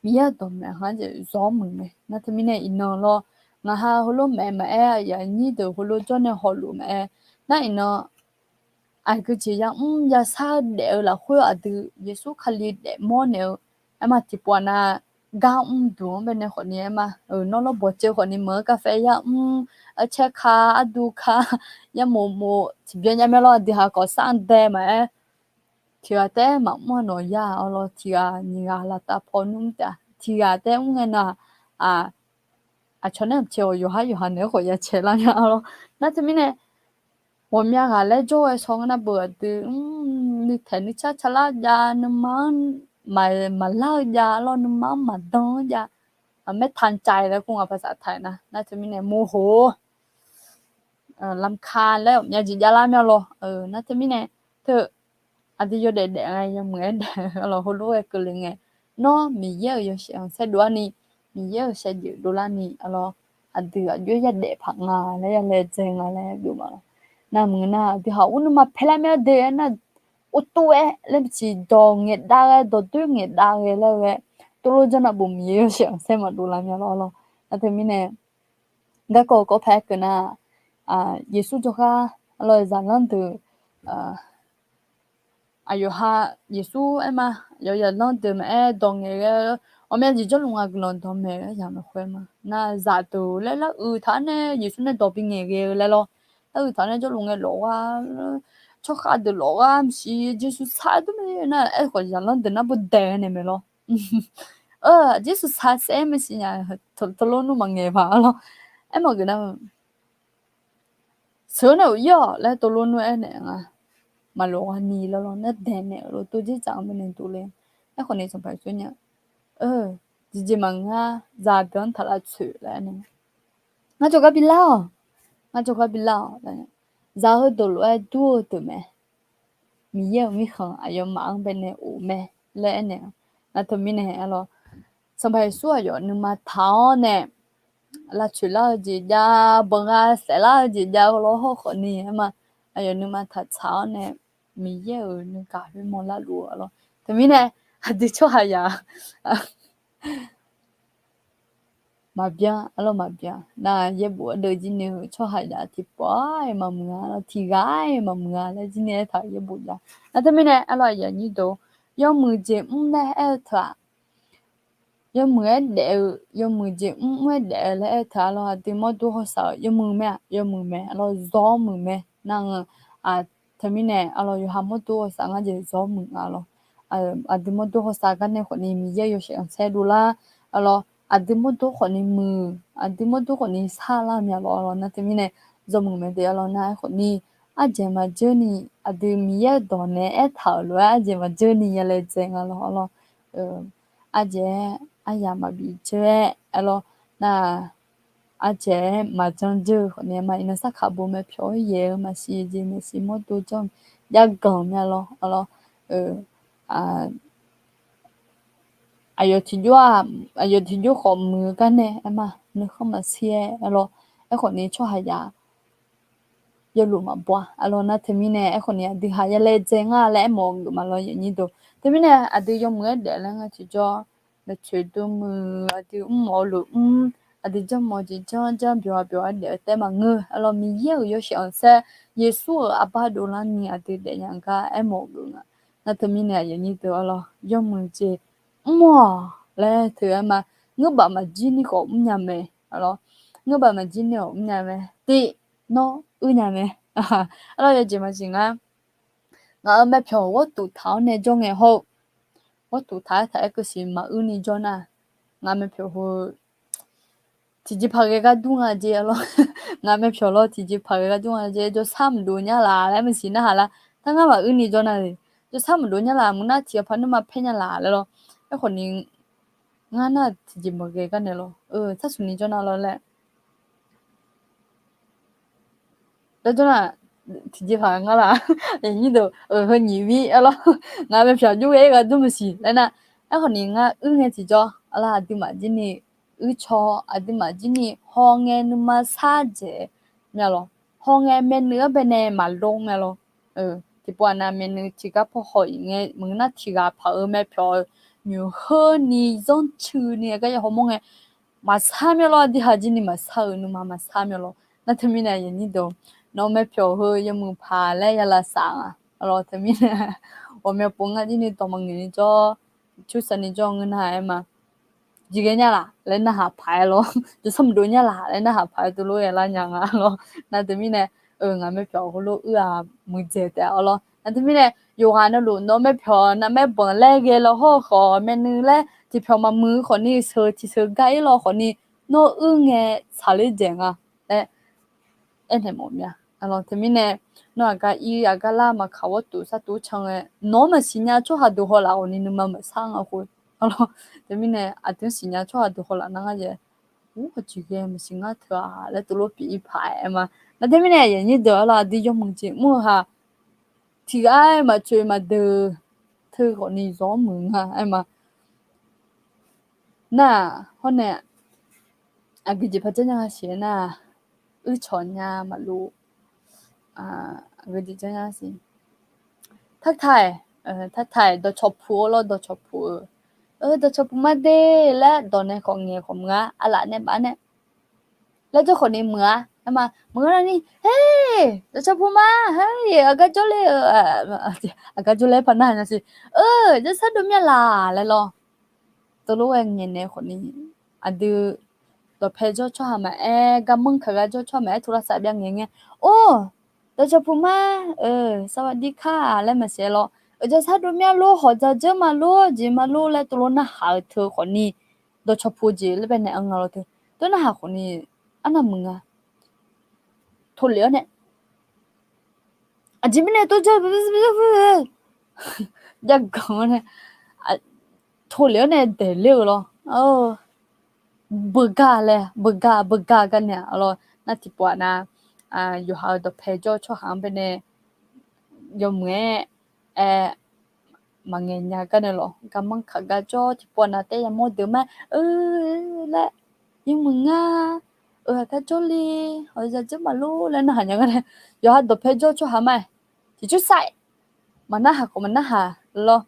Miqyaer-euq dawqmaeq-anr jeq zawr muiq mae. Nar teumirnae iqnan lawr, ngaq ha heulof maqaer maqaer, aqyuif aqnyir deuq heulof jawr nae hawluf maqaer. Nar iqnan aqgeu jeq yamr yashar-eu daef-eu lafkhoer aqdui Yeqsur Kali daefmawr naeq-eu, aerma tiqpov aqnav gar mr duq-anr baenae khawfni aerma, nawr lawrbawq caev khawfni meuq-eu garfae yamr, arcaer ka, ardu ka, yamof mof tiqbyan nya mae lawr, aqdui haq kawf sar-anr dae maqaer, tiqghaq taef-aer maqmr-a nawq ya-awr lawr, tiqghaq nyiq ghaq laftav paw nmr taef-a, tiqghaq taef-aer mr ngae nar, aqcawq nae maqcae-awq, yawqhar yawqha naeq-aer khawf ya cae lar nya-awr lawr. Nar teumirnae ghawqmya ghaq laer jawr-aer shaw ngar nar beu aqdui, nuitaeq nuicar calar jav, nuima-anr maqlar-eu jav lawr, nuima-anr maqdan-anr jav, maertaq cav laer kur ngaq paqsaq taq-aer nar, nar teumirnae โมโห รำคาญ laer ghawqmya jeq javlar mya lawr. Nar teumirnae teu aqdui yawdaef daef ngae yawmuiq-aer daef-eu lawr, heulof-aer keuvle ngae, nawr Miqyaer-euq yawshaef khanqsaer dovlar ni, Miqyaer-euq shaevdzeuf dovlar ni-a lawr, aqdui aqjox-aer yadaef paq nga laer yalaedzae nga laer geuf ma lawr. Nar muiq nar aqdui haq ur nuima paelar mya de-aer nar, ur tov-aer laer maqsiq, dawq ngaeqdav ghae, dawqdoer ngaeqdav ghae laer ghae, tov lof janr nar bof Miqyaer yawshaef khanqsaer maqdov lar mya lawr lawr. Nar teumirnae garkawv kawv paer keuv nar, Yeqsur jawrgar lawr zaqlanr deuq, aqyawf ha Yeqsur aerma, yawzaqlanr deuq maqaer dawq ngaeq ghae, ghawqmya jeq jawrluf nga guiqlanq dawqmaeq-aer yamq lafkhoer ma. Nar zaqdeuq laer laruiq taq-anr nae Yeqsur nae dawq bingaeq ghae-eu laer lawr, laruiq taq-anr nae jawrluf ngae lawfghar, tsawrkhav deuq lawfghar maqsiq, Jeqsur sar dur mae nar, aerkhawf zaqlanr deuq nar bur daeq-aer naeq mae lawr. Jeqsur sar saef-aer maqsiq nya, teulof nmr maqngaeq paq-a lawr. Aermawf geuf nar sheuq-awr nae uq ir-awq laer tov lof nmr aernaeq nga. Maqlof ghaq ni laer lawr, nar daeq naeq-euq lof tov dzerdzaq-anr baenae dovle. Aerkhawf ni Sanqpaq Yeqsur nya, tiqjeq maqngeur-a, zaqdeuq-anr taq lavtsoeq laer aernaeq. Ngar jawrgar bilar-awq, ngar jawrgar bilar-awq laer, zaq heudeuq lof-aer dur-eu deuq mae. Miqyaer-euq mirkhanq aqyawfmaf-anr baenae of mae laer aernaeq. Nar teumirnae aer lawr, Sanqpaq Yeqsur aqyawf nuima taq-awr nae lavtsoeq lar-eu jeq jav, banqgha saef lar-eu jeq jav-eu lawr hawr khawfni aerma, aqyawf nuima taqtsaq-awr nae Miqyaer-euq nuigaq khoermawr larluf-eu lawr. Teumirnae aqdui tsawrhaqzaq maqbyan-a lawr, maqbyan. Nar yaerbof-aer deuv jir ni-eu tsawrhaqzaq tiqpawf-aer maqmuiq-a lawr, tiqghaq-aer maqmuiq-a laer jir ni aertaq-euq yaerbof jav. Nar teumirnae aer lawr, aqyuif aqnyir deuq, yawmuiq jeq mr laer aer-eu teu-aq, yawmuiq-aer daef-eu, yawmuiq jeq mr mr-aer daef-eu laer aer-eu teu-a lawr, aqdui mawrdo hawsav-euq yawmuiq mae-aq, yawmuiq mae-a lawr, zawr muiq mae. Nar-eu teumirnae aer lawr, yawqha mawrdo hawsav ngar jeq zawr muiq nga lawr. Aqdui mawrdo hawsav gar nae khawfni Miqyaer yawshaef khanqsaer dovlar-a lawr, aqdui mawrdo khawfni muiq, aqdui mawrdo khawfni sarlar mya lawr-a lawr. Nar teumirnae zawr muiq mae de-a lawr. Nar aerkhawfni ardzaeq maqdzeur ni, aqdui Miqyaer-euq dawq nae aertaq-euq lof-aer ardzaeq maqdzeur ni yalaedzae nga lawr-a lawr. Ardzaeq-aer aryaq maqbi dzeur-aer aer lawr. Nar ardzaeq-aer maqjan dzeur-eu khawfni aerma, iqnan sarkaq bo mae pyawq-aer yaeq-eu maqsiq jeq maqsiq mawrdo janr jav ganq mya lawr-a lawr. Aqyawf tiqjawr-aq, aqyawf tiqjawr khawf muiq-eu gar nae aerma, nuikhanr maqshir-aer aer lawr. Aerkhawfni tsawrhaqzaq yawluf maqbaw-a lawr. Nar teumirnae aerkhawfni aqdui haq yalaedzae nga laer aermawf-eu geuf ma lawr, aqyuif aqnyir deuq. Teumirnae aqdui yawmuiq-aer daef laer ngar tiqjawr maeqtsoeq dm muiq, aqdui mr mawf-eu lof mr, aqdui janr mawf-eu jeq janr janr, byawq byawq-aer daef-eu taef maqngeur-a lawr. Miqyaer-euq yawshaef khanqsaer, Yeqsur-euq arbar dovlar ni aqdui daefnya gar aermawf-eu geuf nga. Nar teumirnae aqyuif aqnyir deuq-a lawr, yawmuiq jeq mr-awq laer teu-aer ma, ngeurbaf maqjir ni khawf mrnya mae-a lawr. Ngeurbaf maqjir ni khawf mrnya mae. Tiv, nawr uirnya mae. Aer lawr, yawjeq maqjeq ngar, ngaq-euq myavpyawq ghawrtuq taq-awr nae jawr ngae hawr-eu, ghawrtuq taq-aer taq-aer keuv siq maqur ni jawr nar, ngaq-euq myavpyawq heu tiqjeqpaq ghae gar dur nga jeq-a lawr. Ngaq-euq myavpyawq lawr tiqjeqpaq ghae gar dur nga jeq, jawrsar maqdov nya laf laer maqsiq narhaq lar. Tar ngar maqur ni jawr nar-e, jawrsar maqdov nya laf, maqngeur nar tiqghaq paq nuima paer nya laf laer lawr. Aerkhawfni ngar nar tiqjeq maqghae gar nae lawr, tarsmq ni jawr nar lawr laer. Lawr jawr nar, tiqjeqpaq ngar laf, aqnyir deuq, heu nyiq vir-a lawr, ngaq-euq myavpyawq jov ghae-aer ghaq dur maqsiq laer nar, aerkhawfni ngar uir ngae tiqjawr-a lawr, aqduimaf jir ni uir caw, aqduimaf jir ni hawngae nuima sar dzaeq mya lawr, hawngae myavnuiv-anr baenae maqlor mya lawr. Tiqpov aqnav myavnuiv tiqgar paw haw-iq ngae maqngeur nar tiqghaq paq-eu myavpyawq-eu nyoeqheur ni zanrcuini gar ya hawmawr ngae, maqsar myav lawr, aqdui haq jir ni maqsar-euq nuima maqsar myav lawr. Nar teumirnae aqyuif aqnyir deuq, nawr maerpyawq heu yawmuiq paq laer ya lavsav nga. Arlawr teumirnae ghawqmya pov ngar jir ni dawq maqngaeq ni jawr, cursaq ni jawr ngeur nar aer ma. Jeqghae nya laq laer narhaq paq-aer lawr, jawrsar maqdov nya laq laer narhaq paq-aer teulof-aer lar nya nga lawr. Nar teumirnae, ngaq maerpyawq heulof uir-aq muiqdzaeq taef-a lawr. Nar teumirnae yawqghaq navluf nawr maerpyawq navmaer banq laer ghae law hawr-eu khawf, maernui laer tiqpyawq maqmuiq khawfni sheuq tiqsheuq gar ir law khawfni, nawr uir ngae tsaqler dzaeq nga laer aernaeq mawf mya. Arlawr teumirnae, nawr aqgar ir aqgar lar maqkaq ghawr tuf sar tuf can ngae, nawq-anr maqsiq nya tsawrhaq deuq haw laf khawfni nuima maqsar nga khoer. Arlawr teumirnae aqdui-anr siqnya tsawrhaq deuq haw laf nar ngar jae, ur, aqjeqghae maqsiq ngar teu-aq laer teulof pyeuf ir paq-aer ma. Nar teumirnae aqyuif aqnyir deuq, arlawr aqdui yawmuiq jeq mr-eu ha tiqghaq-aer maqtsoeq maqdeuq teu khawfni zawr muiq nga aer ma. Nar-aq hawr nae aqgeujeq par janr nya nga siq-aer nar-aq, uircawq nya maqlof. Aqgeujeq janr nya siq. Tartaq-aer, tartaq-aer dawqcawq puq-eu lawr, dawqcawq puq-eu, dawqcawq puq mar de laer dawq nae khawf ngaeq khawf maqnga, aqlaf nae baf nae laer jawr khawfni muiq-a. Aer ma, muiq-a nar ni, Her, dawqcawq puq mar, her, aqgar jawrle-eu, aqgar jawrle par nar nya siq. Eu, jawrsar dov myav laq laer lawr. Teulof-aer ngaeq naeq khawfni, aqdui dawqpae jawr tsawrhaq maqaer, garmanr kaq gar jawr tsawrhaq maqaer, tov lavsav byav ngaeq ngae, Or, dawqcawq puq mar, eu, สวัสดีค่ะ laer maqsiq-aer lawr. Eu, jawrsar dov myav lor, hawq dzaq dzeur maqlor, jeq maqlor laer teulof narhaq-eu teu khawfni, dawqcawq puq jeq laer bae naeq-anr nga lawr teu. Tov narhaq khawfni, arnav muiq nga. Tov lef-awr nae, aqjeq mirnae tov jawr, jav ganq-awr nae, tov lef-awr nae daeq ler-eu lawr. Beugar laer, beugar, beugar gar nae-aq lawr, nar tiqpov-aq nar, yawqha-euq dawqpae jawr-eu tsawrhaq-anr bae nae yawmuiq-aer aer maqngaeq nya gar nae lawr, garmanr kaq gar jawr tiqpov-aq nar taef yamawr deuq ma, eu, laer, yawmuiq ngar, eu, aqgar jawrle, hawq dzaq dzeur maqlor laer narhaq nya gar nae, yawqha dawqpae jawr-eu tsawrhaq ma-aer, tiqcur sav-aer, maqnarhaq khawf maqnarhaq lawr.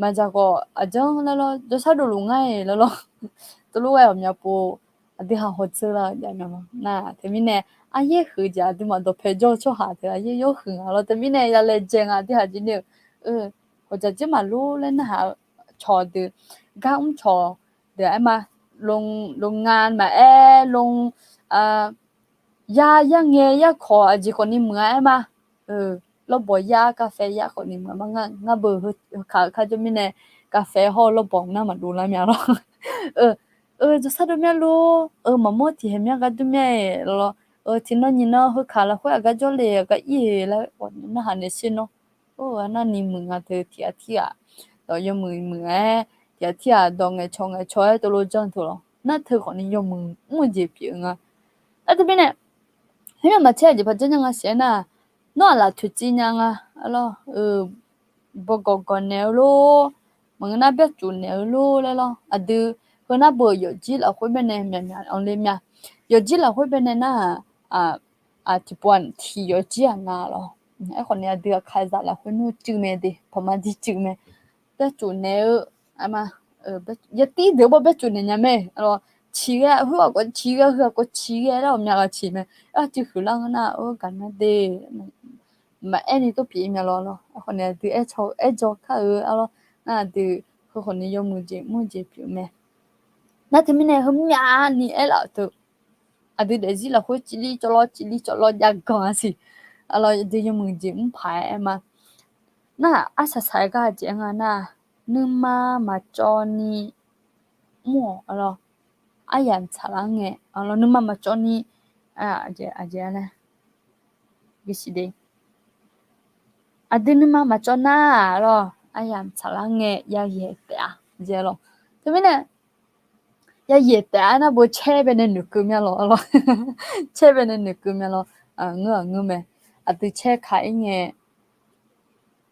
Maqdzaq khawf aqjanr laer lawr, jawrsar dovluf ngar-iq laer lawr. Teulof-aer ghawqmya pov, aqdui haq hawq dzeur lar jav mya ma nar, teumirnae aryaer huiq jeq aqduimaf dawqpae jawr-eu tsawrhaq teu aryaer yawr huiq nga lawr, teumirnae ya laejae nga aqdui haq jeq ni-eu, hawq dzaq dzeur maqlor laer narhaq-eu cawq deuq, gar mr cawq deuq aer ma, โรงงาน maqaer, โรง yar, yar ngae yar kawq aqjeq khawfni muiq-a aer ma. Lawrbawq yar, กาแฟ yar khawfni muiq-a ma. Ngar beu heukaq-eu kar jawr mirnae, กาแฟ hawr-eu lawrbawq nar maqdov lar mya lawr. Eu, jawrsar dov myav lor, eu, maqmawr tiqhaeq myav gar dur myav-iq lawr. Eu, tiqnan nyiqnan heukaq lafkhoer aqgar jawrle, aqgar ir-e laer narhaq naeq sher nawr. Or, arnavni muiq nga teu tiqghaq tirghaq, dawq yawmuiq muiq-aer tiqghaq tirghaq dawq ngaeqcawq ngaeqcawq-aer teulof janr teu lawr. Nar teu khawfni yawmuiq mr-eu jeq pyeuf-eu nga. Nar teumirnae, khoermyav maqtser aqjeq par janr nya nga siq-aer nar, nawr aqlaf toeqciv nya nga, arlawr, eu, bawgawq gawq naeq-eu lor, maqngeur nar byarcuf naeq-eu lor laer lawr. Aqdui heunar beu-euq yawfjir lafkhoer baenae myaqmyaq anr ler mya. Yawfjir lafkhoer baenae nar-aq, tiqpov-aq tiq yawfjir-aq nga lawr. Aerkhawfni aqdui aqkaqzaq lafkhoer nmr cuiv mae de, paqma jir cuiv mae. Byarcuf naeq-eu, ma, yatir deuq-anr baw byarcuf naeq nya mae. Ciqghae heu-aq kawv ciqghae, heu-aq kawv ciqghae laer ghawqmya ghaq ciq mae. Arciv huiqlar ngeur nar-aq, gaqnar de, maqaer ni tov pyeuf-ir mya lawr lawr. Aerkhawfni aqdui aer, aer jawr kar-eu arlawr. Nar aqdui heukhawfni yawmuiq jeq mr-eu jeq pyeuf mae. Nar teumirnae heumyavni aerlaf-euq teu, aqdui daefzir lafkhoer civlir cawvlawr civlir cawvlawr jav ganq-a siq. Arlawr, aqdui yawmuiq jeq mr paq-aer aer ma. Nar arsaq saq-aer gar aqjeq aer nga nar, nuima maqcawv ni mr-awq arlawr. Aryamq tsaqlar ngae arlawr, nuima maqcawv ni, aqjeq, aqjeq-a laer, gui siq de. Aqdui nuima maqcawv nar-aq arlawr, aryamq tsaqlar ngae yayaeq taef-a jeq arlawr. Teumirnae yayaeq taef-a nar beu caer baenae noeqkeuv mya lawr arlawr. Caer baenae noeqkeuv mya lawr. Ngeur-aq ngeur mae. Aqdui caer ka-ir ngae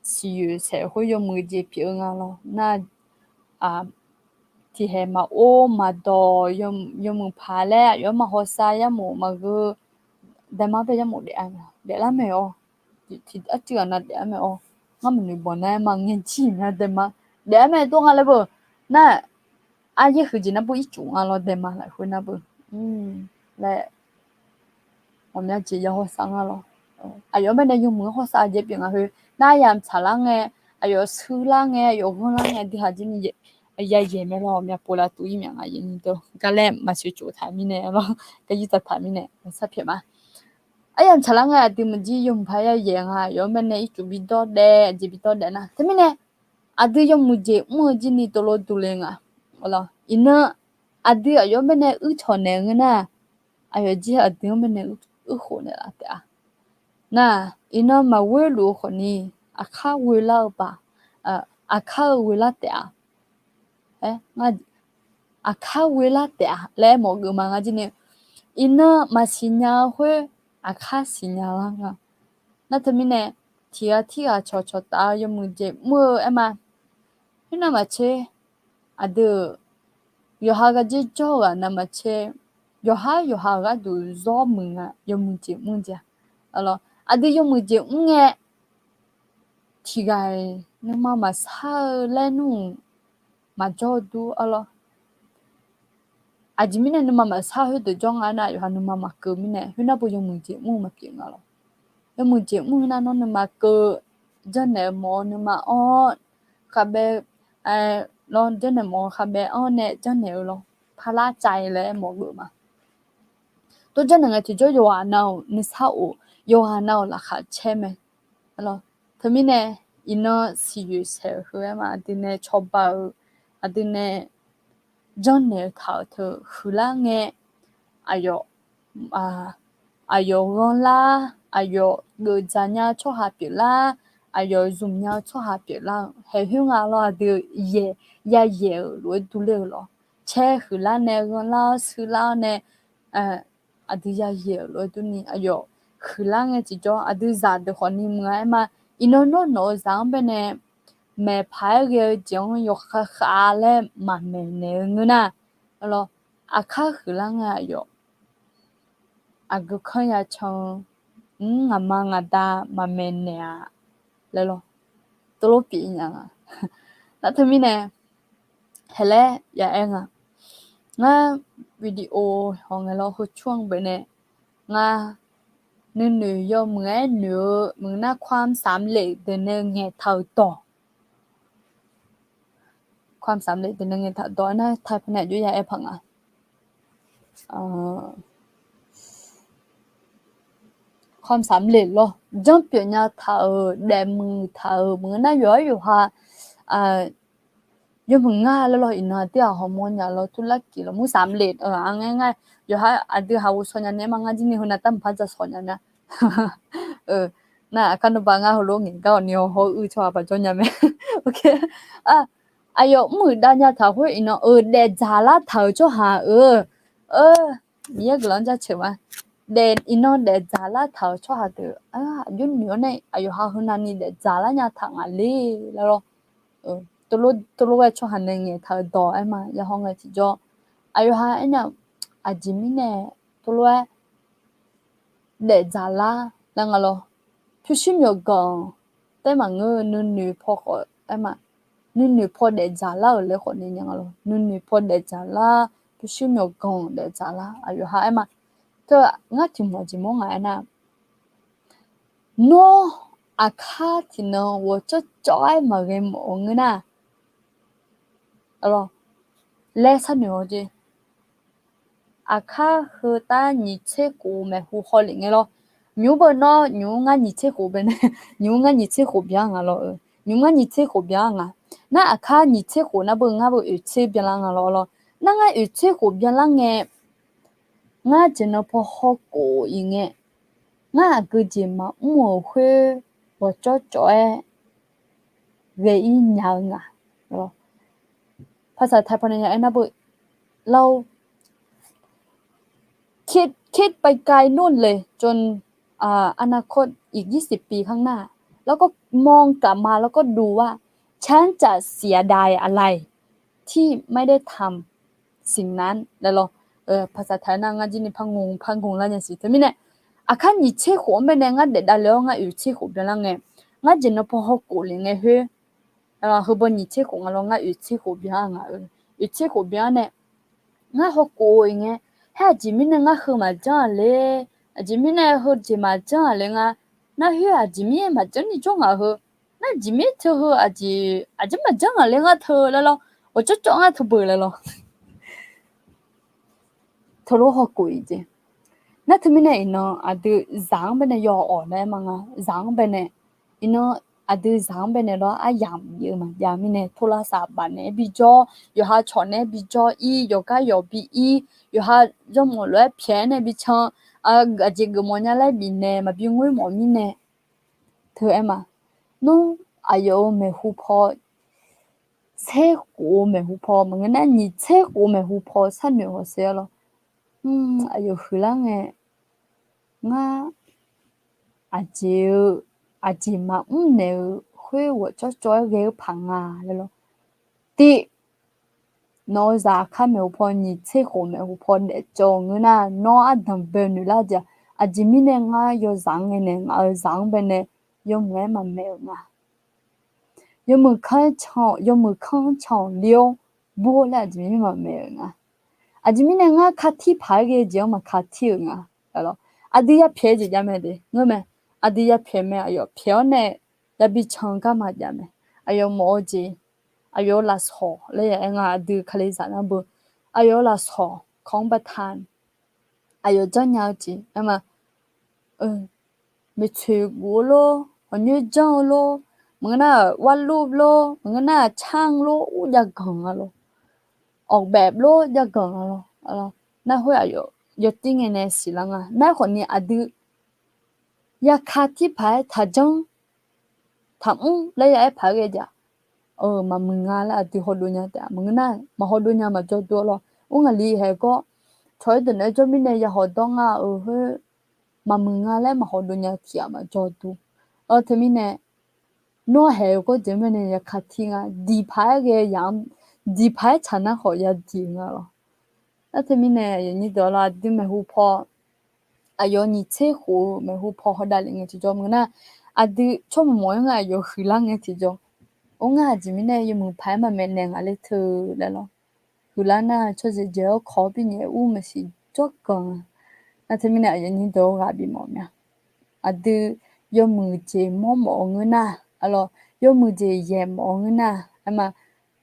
siqyoeq saeq khoer yawmuiq jeq pyeuf-eu nga lawr. Nar tiqhaeq maqor maqdawq, yawmuiq paq laer aqyawf-anr maqhawsav, yarmof maqgheu, daema bae yarmof daef-a, daeflar mae-awr. Tiq arcuiv ghaq nav daef-ar mae-awr. Ngar maqnoeq bawq nar-aer ma ngae jir mya daema. daef-aer mae dawr nga laer beu. Nar, aryaer huiqjeq nar beu ircuf nga lawr, daema lafkhoer nar beu laer, ghawqmya jeq ya hawsav nga lawr. Aqyawf-anr baenae yawmuiq-anr hawsav-eu jeq pyeuf nga khoer nar, yamq tsaqlar ngae, aqyawf shuilar ngae, aqyawf ghanrlar ngae, aqdui haq jir ni yayaeq mae lawr, myavpov lavtuv ir myaq nga, gar laer maqsiq cof taq mirnae lawr, gar yir dzaqtaq mirnae maqsar pyaeq ma. Aryamq tsaqlar ngae aqdui maqjir yawmuiq paq yayaeq nga, aqyawf-anr baenae ircuf bidawr daef, aqjeq bidawr daef nar. Teumirnae aqdui yawmuiq jeq mr-eu jir ni dovlov dovle nga. Iqnan aqdui aqyawf-anr baenae uir cawq naeq-eu ngeur nar, aqyawf jir aqdui-anr baenae uir khof naeqlaf taef-a. Nar, iqnan maqghoer luf-eu khawfni, aqkar ghoelar-eu baq, aqkar-eu ghoelar taef-a. Aqkar ghoelar taef-a laer mawf geuf ma ngar jir ni. Iqnan maqsiqnya-eu khoer, aqkar siqnya lar nga. Nar teumirnae, tiqghaq tirghaq cawqcawq taf-eu yawmuiq jeq mr-eu aer ma. Khoernav maqtser, aqdui-euq yawqha gharduq jawr-eu ghaq navmaqtser, yawqha yawqha-euq gharduq zawr muiq nga, yawmuiq jeq mr jeq-a. Aqdui yawmuiq jeq mr ngae, tiqghaq-iq nuima maqsar-eu laer nmr maqjawr-eu dur-a lawr. Aqjeq mirnae nuima maqsar khoerdeuq jawr nga aernar, yawqha nuima maqkeuv mirnae, khoernar beu yawmuiq jeq mr-eu maqpyeuf nga lawr. Yawmuiq jeq mr-eu nar nawr nuima keuv, janrnaeq-eu mawf-eu nuima anr-awr, khavbae, lawr janrnaeq mawf-eu khavbae anr nae janrnaeq-eu lawr, parlar cav-ir laer mawf geuf ma. Tov janrnaeq ngae tiqjawr yawqghaq nav-euq nuisar of, yawqghaq nav-euq laqkhaq caer mae. Teumirnae, iqnan siqyoeq saeq-euq heu aer ma, aqdui nae cawba-eu, aqdui nae janrnaeq-eu taq-euq teu huiqlar ngae, aqyawf, aqyawf ghanrlar, aqyawf geuf dzaq nya-eu tsawrhaq pyeuflar, aqyawf zmq nya-eu tsawrhaq pyeuflar-eu haeq khoer nga lawr, aqdui yayaeq-euq lof-aer durler-eu lawr. Caer huiqlar nae ghanrlar-awr shuilar-awr nae, aqdui yayaeq-euq lof-aer durni aqyawf huiqlar ngae tiqjawr aqdui zaqdeuq khawfni muiq-a aer ma. Iqnan nawr nawq-eu zaq-anr baenae maeqpaq-aer ghae-eu jeq-anr yawkhav khav laer maqmaeq naeq-eu ngeur nar, lawr, aqkar huiqlar ngae aqyawf aqgeu kanr ya can-eu, mr, ngaqma ngaqda maqmaeq naeq-a laer lawr, tov lof pyeuf nya nga. Nar teumirnae, haeq laer ya aer nga. Ngar video haw ngae lawr heu cur-anr baenae, ngar nuinoeq yawmuiq-aer noeq-eu maqngeur nar ความสำเร็จ deuq nae ngaeqtaq-euq dawq ความสำเร็จ deuq nae ngaeqtaq-euq dawq aernar ไทยพจน์ nae aqjox ya aer paq nga. ความสำเร็จ lawr, janrpyeuf nya taq-euq, daefmuiq taq-euq maqngeur nar yawqha yawqha yawmuiq ngar laer lawr, iqnan aqdui-aq hawmawr nya lawr, ธุรกิจ lawr, ความสำเร็จ a ngae ngar yawqha aqdui haq ghovshaw nya nae aer ma, ngar jir ni heu nav tar maqpar dzaq shawq nya nar. Nar aqkar nmr ba ngar heulof ngaeq gar-awq ni hawr-eu uir tsawrhaq baq jawr nya mae. Aqyawf mr-euq dav nya taq khoer iqnan-euq daefdzaq lar taq-euq tsawrhaq-euq, Miqyaer guiqlanq-anr jaceuq ma. Daef, iqnan daefdzaq lar taq-euq tsawrhaq deuq aqjox noeq-awr nae aqyawf ha heu navni daefdzaq lar nya taq ngaq le laer lawr. Tov lof-aer tsawrhaq nae ngaeqtaq-euq dawq aer ma, ya haw ngae tiqjawr aqyawf ha aernar, aqjeq mirnae tov lof-aer daefdzaq lar laer nga lawr. Pyurshuir myawqganq taef maqngeur, nuinoeq paw khawf aer ma, nuinoeq paw daefdzaq lar-euq laer khawf ni nya nga lawr. Nuinoeq paw daefdzaq lar, pyurshuir myawqganq daefdzaq lar aqyawf ha aer ma. Teu ngar tiq mawq jeq mawr ngaq aernar, nawr aqkar tiqnan ghawqcawv cawv-aer maqghae mawf-eu ngeur nar, laer sharnoeq-awr jeq. Aqkar heu tar nyiq tser khof maeqhu haw lef ngae lawr. Nymq-mr beu nawr nymq-mr ngar nyiq tser khof byanlar, nymq-mr ngar nyiq tser khof byan nga lawr-eu. Nymq-mr ngar nyiq tser khof byan nga. Nar aqkar nyiq tser khof nar beu ngar beu oeq tser byanlar nga lawr lawr. Nar ngar oeq tser khof byanlar ngae, ngar jeq nan paw hawkhof-iq ngae, ngar aqgeu jeq maqmr-euq khoer ghawqcawv cawv-aer ghae-ir nya-eu nga. ภาษาไทย พอจะ aernar beu, เรา คิด คิดไปไกลโน่นเลย จนอนาคตอีกยี่สิบปีข้างหน้า แล้วก็มองกลับมาแล้วก็ดูว่า ฉันจะเสียดายอะไรที่ไม่ได้ทำสิ่งนั้น laer lawr. ภาษาไทย nar ngar jir ni par ngo par ngo lar nya siq. Teumirnae, aqkar nyiq tser khof-anr baenae ngar daef davle-awr ngar oeq tser khof byanlar ngae, ngar jeq nan paw hawkhof lef ngae khoer Heubawr nyiq tser khof nga lawr, ngar oeq tser khof byan-a ngaq-eu. Oeq tser khof byan-awr nae, ngar hawkhof-eu iq ngae, haer aqjeq mirnae ngar heu maqjanr-aq ler, aqjeq mirnae heu jeq maqjanr-aq ler nga, nar khoer aqjeq mirnae maqjanr ni jawr ngaq heu, nar aqjeq mirnae teu heu aqjeq, aqjeq maqjanr ngaq ler ngar teu laer lawr, ghawqcawv cawv ngar teu beuq laer lawr. Teulof hawkhof-iq jeq. Nar teumirnae iqnan aqdui zaq-anr baenae yawawq nae ma nga, zaq-anr baenae, iqnan aqdui zaq-anr baenae lawr, aryamq bif-eu maqjav mirnae, โทรศัพท์ baf naeq-aer bijawr, yawqha cawq naeq-aer bijawr ir, yawqgar yawq bi ir, yawqha yawmawf lof-aer pyaeq-aer nae bican, aqjeq geufmawf nya laer bifnaeq maqbi ngoer mawf mirnae, teu-aer ma. Nawr aqyawf-euq maeqhu paw tser khof-eu maeqhu paw maqngeur nar, nyiq tser khof-eu maeqhu paw sharnoeq hawsher-awr lawr, aqyawf huiqlar ngae, ngar aqjeq-eu, aqjeq maqmr naeq-eu khoer ghawqcawv cawv-aer ghae-eu paq nga laer lawr. Tiv, nawq-eu zaq aqkar maeqhu paw nyiq tser khof maeqhu paw daefcawv-eu ngeur nar, nawr ardanq bae noeq lar jeq-aq, aqjeq mirnae ngar yawzaq-anr ngae nae ngaq-euq zaq-anr baenae yawmuiq-aer maqmaeq-euq nga. Yawmuiq kanr can-awq, yawmuiq kanr can-awq ler-awr bur-awr laer aqjeq mirnae maqmaeq-euq nga. Aqjeq mirnae ngar katir paq-aer ghae jeq-anr maqkatir-euq nga. Aqdui yapyaeq jeq jav mae de ngeur mae. Aqdui yapyaeq mae, aqyawf pyaeq-awr nae yabi can garma jav mae. Aqyawf mawf-eu jeq, aqyawf-euq lafsawq laer ya-aer nga, aqdui kalizaq nar beu, aqyawf-euq lafsawq ของประธาน, aqyawf janrnya-eu jeq aer ma, maeqtsoeq guf-eu lor, ghawqnyoer janr-eu lor, maqngeur nar-aq วาดรูป lor, maqngeur nar-aq ช่าง lor, ur jav ganq nga lor, ออกแบบ lor, jav ganq nga lor. Nar khoer aqyawf yawtir ngae nae siqlar nga. Nar khawfni aqdui yaka tir paq-aer taqjanr taqmr laer ya-aer paq-aer ghae jeq-aq, maqmuiq nga laer aqdui hawdov nya taef-a. Maqngeur nar maqhawdov nya maqjawr dur-awr lawr. Ur ngaqli haeq gawr, cawq-aer deuq naeq-aer jawr mirnae ya hawdawr nga-euq khoer, maqmuiq nga laer maqhawdov nya tiq ghaq maqjawr dur. Teumirnae, nawr haeq-eu gawr jeq mirnae yaka tir nga, diq paq-aer ghae yaq-anr, diq paq-aer tsaq nar khawf ya diq-eu nga lawr. Nar teumirnae aqyuif aqnyir deuq-awr lawr, aqdui maeqhu paw, aqyawf nyiq tser khof-eu maeqhu paw hawdav lef ngae tiqjawr maqngeur nar, aqdui tsawrmawq mawq-aer nga aqyawf huiqlar ngae tiqjawr, or ngar aqjeq mirnae yawmuiq paq-aer maqmaeq naeq ngaq ler teu laer lawr. Huiqlar nar tsawrjeq jeq-awr kawq-awr binyaef ur maqsiq jawrganq-a. Nar teumirnae aqyuif aqnyir deuq-awr ghaq bifmawf mya. Aqdui yawmuiq jeq mawr mawf-eu ngeur nar, aqlawq, yawmuiq jeq yaeq mawf-eu ngeur nar, aerma,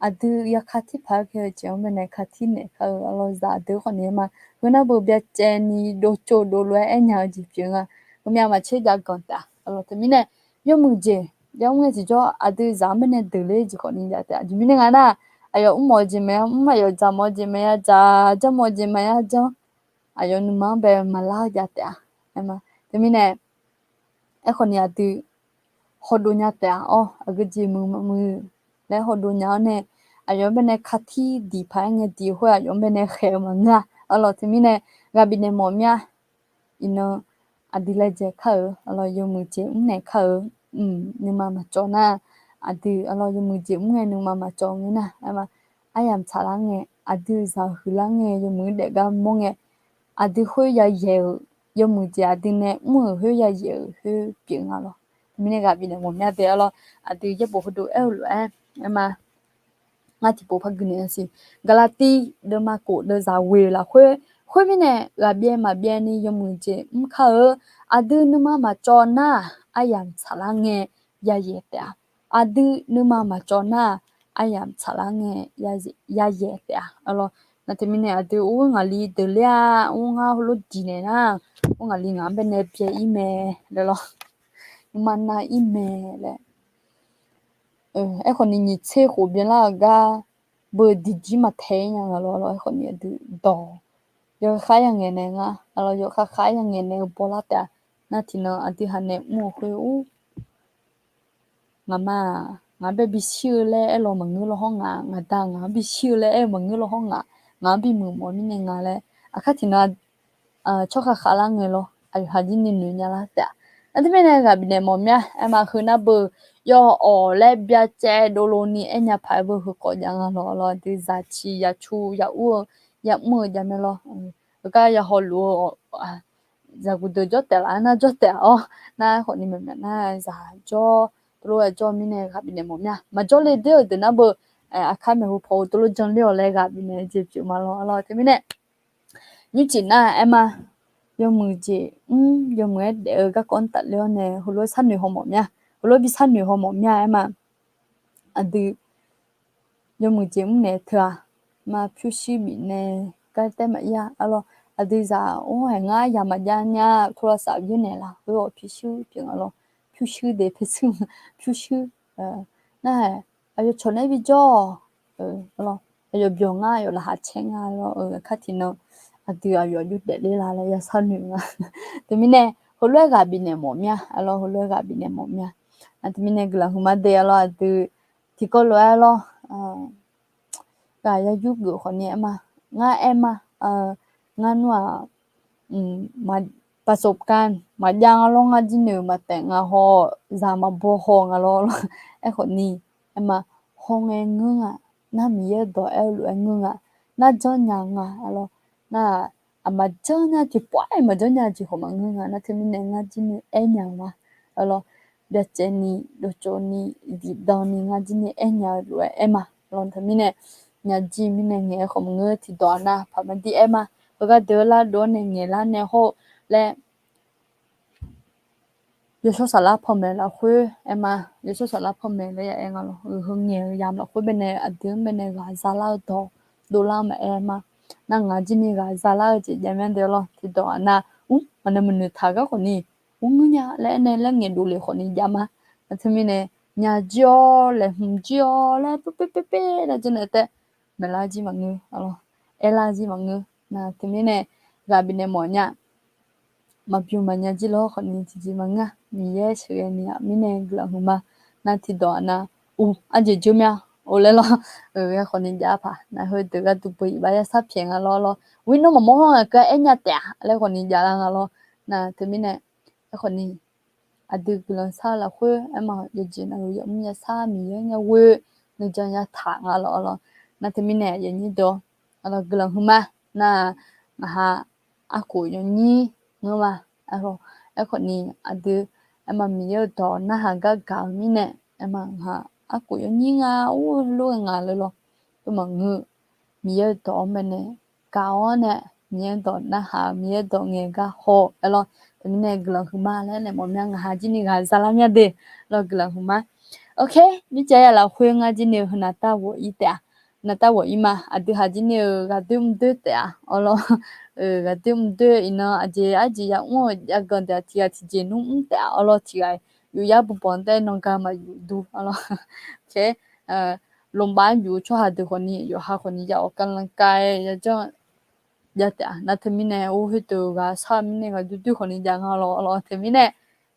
aqdui yaka tir paq-aer ghae-eu jeq-anr baenae ka tir naeq kar-eu, aqlawq, zaq deuq khawfni ma. Khoernar beu byacaevni dovtsov dovlof-aer aernya-eu jeq pyeuf nga. Heumyav maqtser jav ganq taef-a. Aqlawq, teumirnae yawmuiq jeq yamr ngae tiqjawr aqdui zaq-anr baenae deuq ler jeq khawfni jav taef-a. Aqjeq mirnae nga nar, aqyawf mr mawf-eu jeq maqya mr, aqyawf dzaq mawf-eu jeq maqya dzaq, janr mawf-eu jeq maqya janr, aqyawf nuima-anr bae maqlar-eu jav taef-a. Aerma, teumirnae, aerkhawfni aqdui hawdov nya taef-a. Awr, aqgeu jeq muiq maqmuiq laer hawdov nya-awr nae, aqyawf-anr baenae ka tir diq paq-aer ngae diq khoer aqyawf-anr baenae khaeq-eu maqngeur-a. Aqlawq, teumirnae ghaq bifnaeq mawf mya. Iqnan aqdui laejae kar-eu, aqlawq, yawmuiq jeq mrnaeq kar-eu, nuima maqcawv nar, aqdui, aqlawq, yawmuiq jeq mr ngae nuima maqcawv ngeur nar, aerma, aryamq tsaqlar ngae, aqdui zaq huiqlar ngae, yawmuiq-anr daefgar mawr ngae, aqdui khoer yayaeq-euq, yawmuiq jeq aqdui nae mr-euq khoer yayaeq-euq khoer pyeuf nga lawr. Teumirnae ghaq bifnaeq mawf mya taef-a lawr. Aqdui yaerbof heudov aer-eu lof-aer, aerma, ngar tiqpov par gui naeq-a siq. Gaqlaqtiv deuvma khof deuvzaq ghoeq lafkhoer, khoermirnae ghaqbyaev maqbyaevni yawmuiq jeq mr kar-eu. Aqdui nuima maqcawv nar-aq, aryamq tsaqlar ngae yayaeq taef-a. Aqdui nuima maqcawv nar-aq, aryamq tsaqlar ngae yayaeq taef-a. Aqlawq, nar teumirnae aqdui or ngaqli deuq ler-a, or ngar heulof diq naeq nar, or ngaqli ngaq-anr baenae byae ir mae laer lawr. Nuima nav ir mae laer. Aerkhawfni nyiq tser khof byanlar-euq gar beu diqjir maqtae ir nya nga lawr. Aerkhawfni aqdui dawq yawkhav khav-aer yangaeq naeq nga. Aqlawq, yawkhav khav-aer yangaeq naeq-eu bawlar taef-a. Nar tiqnan aqdui haq naeq mr-eu khoer ur, ngaqma-aq, ngaq-anr bae bishir-eu laer aer law maqngeur law hawr nga. Ngaqda ngaq-anr bishir-eu laer aer-eu maqngeur law hawr nga. Ngaq-anr bimuiq mawf mirnae nga laer. Aqkar tiqnan tsawrkhav khavlar ngae lawr, aqyawf haq jir ni noeq nya lar taef-a. Nar teumirnae ghaq bifnaeq mawf mya. Aerma, heu nar beu yawawq laer byacaev dovlov ni aernya paq-aer beu heu kawv jav nga lawr. Aqlawq, aqdui zaqciq yaqcu yaqur-eu yamr-eu jav mae lawr. Heugar yahawluf-eu zaqguq deuq jawr taef laf-aer nar jawr taef-a. Awr, nar khawfni maqmyaq nar zaq jawr teulof-aer jawr-eu mirnae ghaq bifnaeq mawf mya. Maqjawr le doer-euq deuq nar beu, aqkar maeqhu paw-eu teulof janr ler-awq laer ghaq bifnaeq jeq pyeuf ma lawr. Arlawr teumirnae nymrcif nar aer ma, yawmuiq jeq mr yawmuiq-aer daef-eu garkawv-anr tafler-awr nae heulof-aer sharnoeq haw mawf mya. Heulof-aer bi sharnoeq haw mawf mya aer ma. Aqdui yawmuiq jeq mrnaeq teu-aq, ma pyurshuir bifnaeq gar taer maqir-a. Arlawr aqdui zaq or haeq ngar ya maqjav nya, โทรศัพท์ yaer naeq lafkhoer-awq pyurshuir pyeuf nga lawr. Pyurshuir de pyurshuir, pyurshuir nar-aq, aqyawf cawq nae bijawr-awq. Arlawr aqyawf byawq ngar, aqyawf laqkhaq caer nga lawr. Kar tiqnan aqdui aqyawf aqjox daefler la laer ya sharnoeq nga. Teumirnae heulof-aer ghaq bifnaeq mawf mya. Arlawr heulof-aer ghaq bifnaeq mawf mya. Teumirnae guiqlanq huiqma de. Arlawr aqdui tiqkawv lof-aer lawr ghaq ya yur geuf khawfni aer ma. Ngar aer ma, ngar nmr-aq, ประสบการณ์ maqjav nga lawr, ngar jir noeq maqtaef nga haw, zaq maqbaw haw nga lawr. Aerkhawfni aer ma, hawngae ngeur nga, nar Miqyaer dawq aer-eu lof-aer ngeur nga, nar janrnya nga. Arlawr nar-aq, aqma janrnya tiqpawf aer maqjanrnya jeq khawf maqngeur nga. Nar teumirnae ngar jir noeq aernya ma. Arlawr byacaevni, dawqtsovni, zifdan ni ngar jir noeq aernya-eu lof-aer aer ma. Arlawr teumirnae nya jir mirnae ngaeq-aer khawf maqngeur. Tiqdawq aqnav paq maqdir aer ma. Heugar deuq-eu lar dov-awr nae ngaeq lar nae hawr-eu laer yawshawr saflar panmaeq lafkhoer aer ma. Yawshawr saflar panmaeq laer ya aer nga lawr. Heu ngaeq-eu yamq lafkhoer baenae aqdui-anr baenae ghaq zalar-eu dawq dovlar-anr maqaer ma. Nar ngaq jir ni ghaq zalar-eu jeq jav mya de lawr. Tiqdawq aqnav ur maqnaeq maqnoeq taq gar khawfni ur ngeur nya laer aer nae laer ngaeqdov le khawfni jav ma. Nar teumirnae nya jir-awr laeqhmq jir-awr laer purperperper laer janrnaeq taef maeqlar jir maqngeur. Arlawr aerlar jir maqngeur. Nar teumirnae ghaq bifnaeq mawf nya. Maqbymq maqnya jir lawr khawfni tiqjeq maqngeur-a. Miqyaer sheuqghae ni-aq mirnae guiqlanq huiqma. Nar tiqdawq aqnav ur arjeq jeur mya-a laer lawr. Aer khawfni jav paq nar heudeuq gharduq beu iqbax yasar pyaeq nga lawr lawr. Winov maqmawr hawr ngaq keuv-a aernya taef-a laer khawfni javlar nga lawr. Nar teumirnae aerkhawfni aqdui guiqlanq shar-eu lafkhoer aer ma, yawjeq navluf yamr yasar Miqyaer-anr yaghoe nuijan yataq nga lawr lawr. Nar teumirnae aqyuif aqnyir deuq-awr, arlawr guiqlanq huiqma. Nar ngaqha arkhof yawnyir ngeur ma. Aerkhawfni aqdui aer ma, Miqyaer-eu dawq narhaq gar gaq-eu mirnae aer ma, ngaqha arkhof yawnyir nga, ur lof-aer ngaq le lawr. Ur maqngeur, Miqyaer-eu dawq-anr baenae gaq-awr nae, Miqyaer-eu dawq narhaq-eu, Miqyaer-eu dawq ngaeq gar haw-eu lawr. Teumirnae guiqlanq huiqma laer nae mawf mya. Ngaqha jir ni ghaq zalar mya de lawr, guiqlanq huiqma. Ok, mircaq ya lafkhoer ngar jir ni heu naqtav ghawq-ir taef-a. Naqtav ghawq-ir ma. Aqdui haq jir ni-eu ghaqdoer mrdoer taef-a. Arlawr ghaqdoer mrdoer iqnan aqjeq arjeq yamr-eu yaganq deuq-aq tiqghaq tiqjeq nmr mr taef-a. Arlawr tiqghaq yufyar bawqbanq taef nan gar maqyuf dur. Arlawr โรงพยาบาล yuf-eu tsawrhaq deuq khawfni yawqha khawfni ya-awr ออกกำลังกาย yajanr jav taef-a. Nar teumirnae or khoerdeuq ghaq shar-eu mirnae ghaqdoer doer khawfni jav nga lawr. Arlawr teumirnae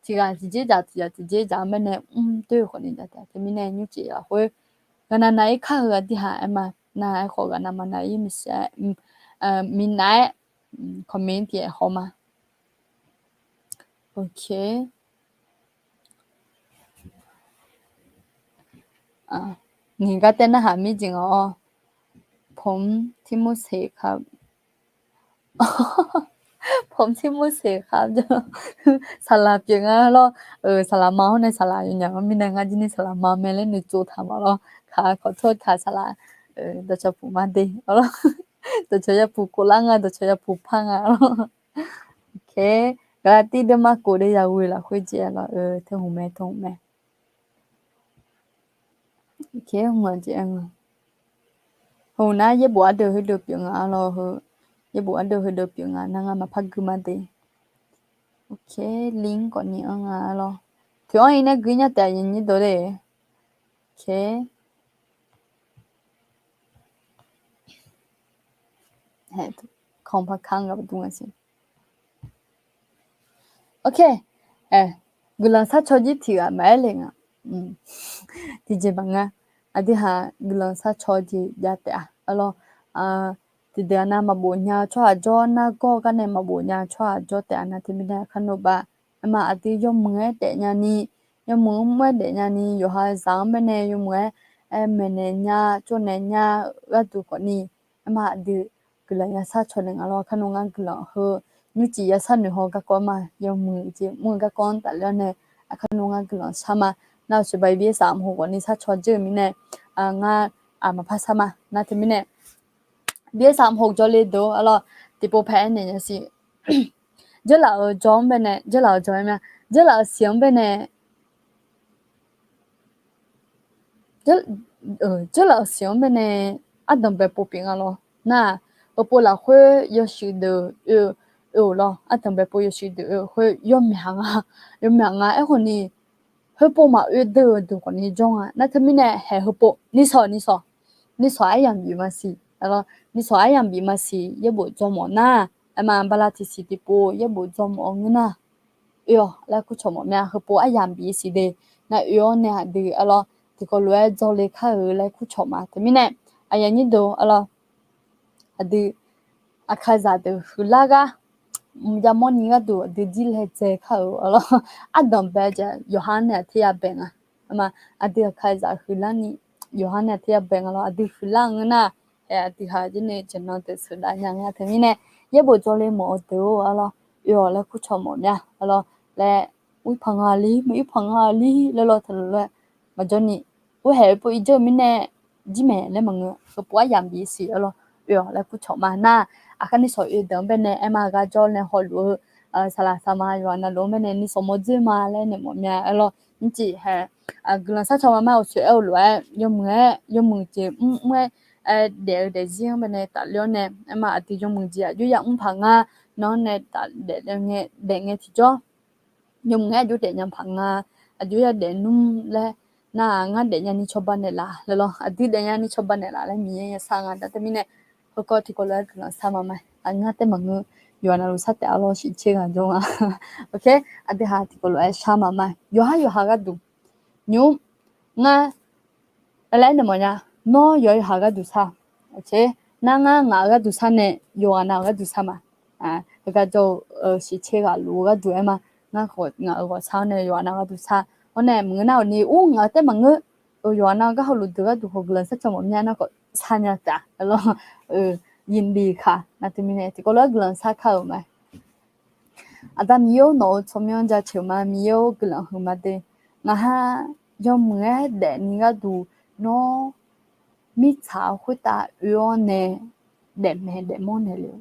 tiqghaq tiqjeq dzaq tiqghaq tiqjeq dzaq-anr baenae mrdoer-eu khawfni jav taef-a. Teumirnae nymrcif lafkhoer ghaqnav nav-ir kar-eu aqdui haq aer ma. Nar aerkhawf ghaqnav maqnav-ir maqsiq-aer, minav-aer, community-aer haw ma. Ok. Nyiq gar tae narhaq mir jeq nga-awr. ผมที่ไม่เสพครับ ผมที่ไม่เสพครับ saqlaq pyeuf nga lawr. Saqlaq ma-awr nae saqlaq yawnyaf-anr mirnae ngar jir ni saqlaq ma mae laer noeqtsov taq ma lawr. Kaq kawqtawr kaq saqlaq dawqcawq puq ma de. Dawqcawq yapuq koflar nga, dawqcawq yapuq par nga lawr. Ok, gaqlaqtiv deuvma kof de yaghoe lafkhoer jeq-a lawr. Teuhmq mae, teuhmq mae. Ok, hmq-a jeq-a nga. Heu nar yaerbof ardeuv heudeuq pyeuf nga lawr heu. Yaerbof ardeuv heudeuq pyeuf nga nar ngar maqpar gui ma de. Ok, link khawfni anr nga lawr. Toeq-anr ir nae gui nya taef-a, yanyir dawq de. Ok. Kawq paq kar nga baqdmr nga siq. Ok, guiqlanq sharcaw jir tiq ghaq maqaer le nga. Tiqjeq maqnga. Aqdui haq guiqlanq sharcaw jeq jav taef-a. Arlawr, tiqdeuq-a nar maqbof nya-eu tsawrhaq jawr, nargawr gar nae maqbof nya-eu tsawrhaq jawr taef-a. Nar teumirnae kharnoeq bav, aerma aqdui yawmuiq-aer daefnya ni, yawmuiq-anr mr-aer daefnya ni, yawqha zaq-anr baenae yawmuiq-aer maeqnaeq nya, tsovnaeq nya-eu gharduq khawfni, aerma aqdui guiqlanq ya sharcaw naeq nga lawr. Kharnoeq ngar guiqlanq heu nymrcif ya sharnoeq haw garkawv ma, yawmuiq jeq mr-eu garkawv-anr tafler-awr nae, kharnoeq ngar guiqlanq shar ma. Nar-eu sheuqbaq-iq byaer saf mq hoq khawfni sharcaw dzeur-eu mirnae, ngar maqpar shar ma. Nar teumirnae byaer saf mq hoq jawrle deuq-or, arlawr, tiqpov paeq-aer naeq nya siq. Dzeurlaf-euq jawr-anr baenae, dzeurlaf-euq jawr-aer ma, dzeurlaf-euq siq-anr baenae, dzeurlaf-euq siq-anr baenae ardanq bae pov pyeuf nga lawr. Nar-aq, heupov lafkhoer yawshuif deuq oe-eu, oe-euq lawr. Ardanq bae pov yawshuif deuq oe-euq khoer yawmyaq nga, yawmyaq nga. Aerkhawfni heupov maqoe deuq-eu deuq khawfni jawr nga. Nar teumirnae haeq heupov nisawq, nisawq, nisawq aryamq bif maqsiq, nisawq aryamq bif maqsiq yaerbof dzawrmawf nar, aerma bala tiqsiq tiqpov yaerbof dzawrmawf-eu ngeur nar, oe-awq laer kurcawq mawf mya. Heupov aryamq bif siq de. Nar oe-awr nae aqdui arlawr tiqkawv lof-aer dzawrle kar-euq laer kurcawq ma. Teumirnae aqyuif aqnyir deuq arlawr, aqdui aqkaqzaq deuq huiqlar gar yamawrni gharduq aqdui jir laedzae kar-euq arlawr. Ardanq bae-eu jeq yawqha-anr nae aqter ya bae nga. Aerma aqdui aqkaqzaq huiqlarni yawqha-anr nae aqter ya bae nga lawr. Aqdui huiqlar-eu ngeur nar, hae aqdui ha jir nae jeqnan deuq sheuqdav nya nga. Teumirnae yaerbof dzawrle mawf-eu deuq-or arlawr, oe-awq laer kurcawq mawf mya arlawr. Laer uir paq nga li, maqir paq nga li laer lawr taqlof lof-aer maqjawr ni, oe haeq heupov irjawr-eu mirnae jir maeq laer maqngeur. Heupov aryamq bif siq arlawr, oe-awq laer kurcawq ma. Nar aqkar nisawq oe deuq-anr baenae aerma gar jawr nae hawluf-eu saqlaq saqma yawqha navluf-anr baenae nisawq mawr dzoer ma laer naeq mawf mya arlawr. Nymrcif hae guiqlanq sharcaw ma ma-awq. Soeq aer-eu lof-aer yawmuiq-aer yawmuiq jeq mr mr-aer daef-eu daefzir-anr baenae tafler-awr nae aerma aqdui yawmuiq jeq aqjox yamr paq ngar, nawr nae tafdaef ngae daef ngae tiqjawr yawmuiq-aer aqjox daefnya paq nga, aqjox yadaef nmr laer, nar-aq ngar daefnya ni cawba naeqlaf laer lawr, aqdui daefnya ni cawba naeqlaf laer Miqyaer yashar nga. Nar teumirnae heukawv tiqkawv lof-aer guiqlanq shar ma ma. Aqngar taef maqngeur, yawqha navluf shar taef arlawr shiqtser ghaq jawr nga. Aqdui ha tiqkawv lof-aer shar ma ma. Yawqha yawqha gharduq nymr ngar laer naeq mawfnya. Nawr yawqha yawqha gharduq shar. Nar ngar ngaq-euq gharduq shar nae yawqghaq nav-euq gharduq shar ma. Heugar jawr-eu shiqtser ghaq luf-eu gharduq aer ma. Ngar khawf ngaq-euq ghawqshar-anr nae yawqghaq nav gharduq shar. Hawr nae maqngeur nar-awq ni ur ngaq-euq taef maqngeur. Yawqghaq nav-eu gar hawluf deuq gharduq khawf guiqlanq sharcaw mawf mya nar khawf sharnya taf lawr. Yinliq kaq nar teumirnae tiqkawv lof-aer guiqlanq shar kar-euq ma. Aqda Miqyaer-or, nawq-euq tsawrmyanr jaceuq ma. Miqyaer-or, guiqlanq huiqma de. Ngaqha yawmuiq-aer daefni gharduq nawr mirtsaq-eu khoertav oe-awr nae daefmaeq daefmawr naeq le-eu.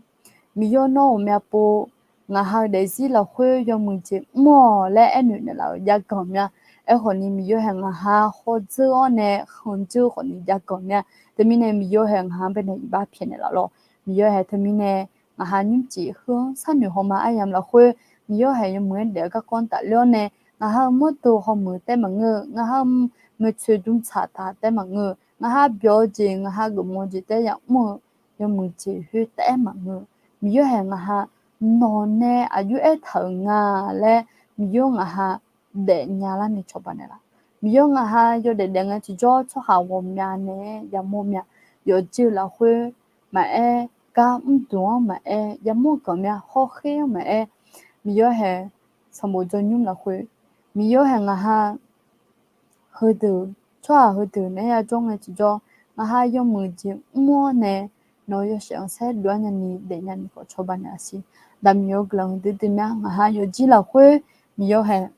Miqyaer-or, nawr ghawqmya pov ngaqha-eu daefzir lafkhoer yawmuiq jeq mr-awq laer aernoeq naeqlaf-euq jav ganq mya. Aerkhawfni Miqyaer hae ngaqha hawdzeur-awr nae khanqdzeur khawfni jav ganq mya. Teumirnae Miqyaer hae ngaqha baenae iqbax pyaeqnaeq laf lawr. Miqyaer hae teumirnae ngaqha nymrcif heu-anr sharnoeq hawma aryamq lafkhoer Miqyaer hae yawmuiq-aer daef-eu garkawv-anr tafler-awr nae ngaqha-eu mawrdo hawmuiq taef maqngeur-eu, ngaqha-eu maeqtsoeq dmqtsaq taq taef maqngeur-eu, ngaqha byawq-eu jeq ngaqha geufmawf-eu jeq taef yamr-eu yawmuiq jeq khoertav maqngeur-eu, Miqyaer hae ngaqha nawq nae aqjox aertaq-euq nga laer Miqyaer ngaqha daefnya larni cawba naeqlaf. Miqyaer ngaqha yawdaef daef ngae tiqjawr tsawrhaq ghawqmya naeq-aer yamawr mya. Yawqjeq lafkhoer maqaer, gar mrdmq-anr maqaer, yamawr ganq mya hawkhaer-anr maqaer, Miqyaer hae sanqbof dzawnymr lafkhoer Miqyaer hae ngaqha heudeuq, tsawrhaq heudeuq naeq-aer yajawr ngae tiqjawr ngaqha yawmuiq jeq mr-awr nae nawq-eu yawshaef khanqsaer dov-aer nyani daefnya ni khawf cawba naeqlaf siq. Daqmiq-eu guiqlanq huiqdui dui mya ngaqha yawqjir lafkhoer Miqyaer hae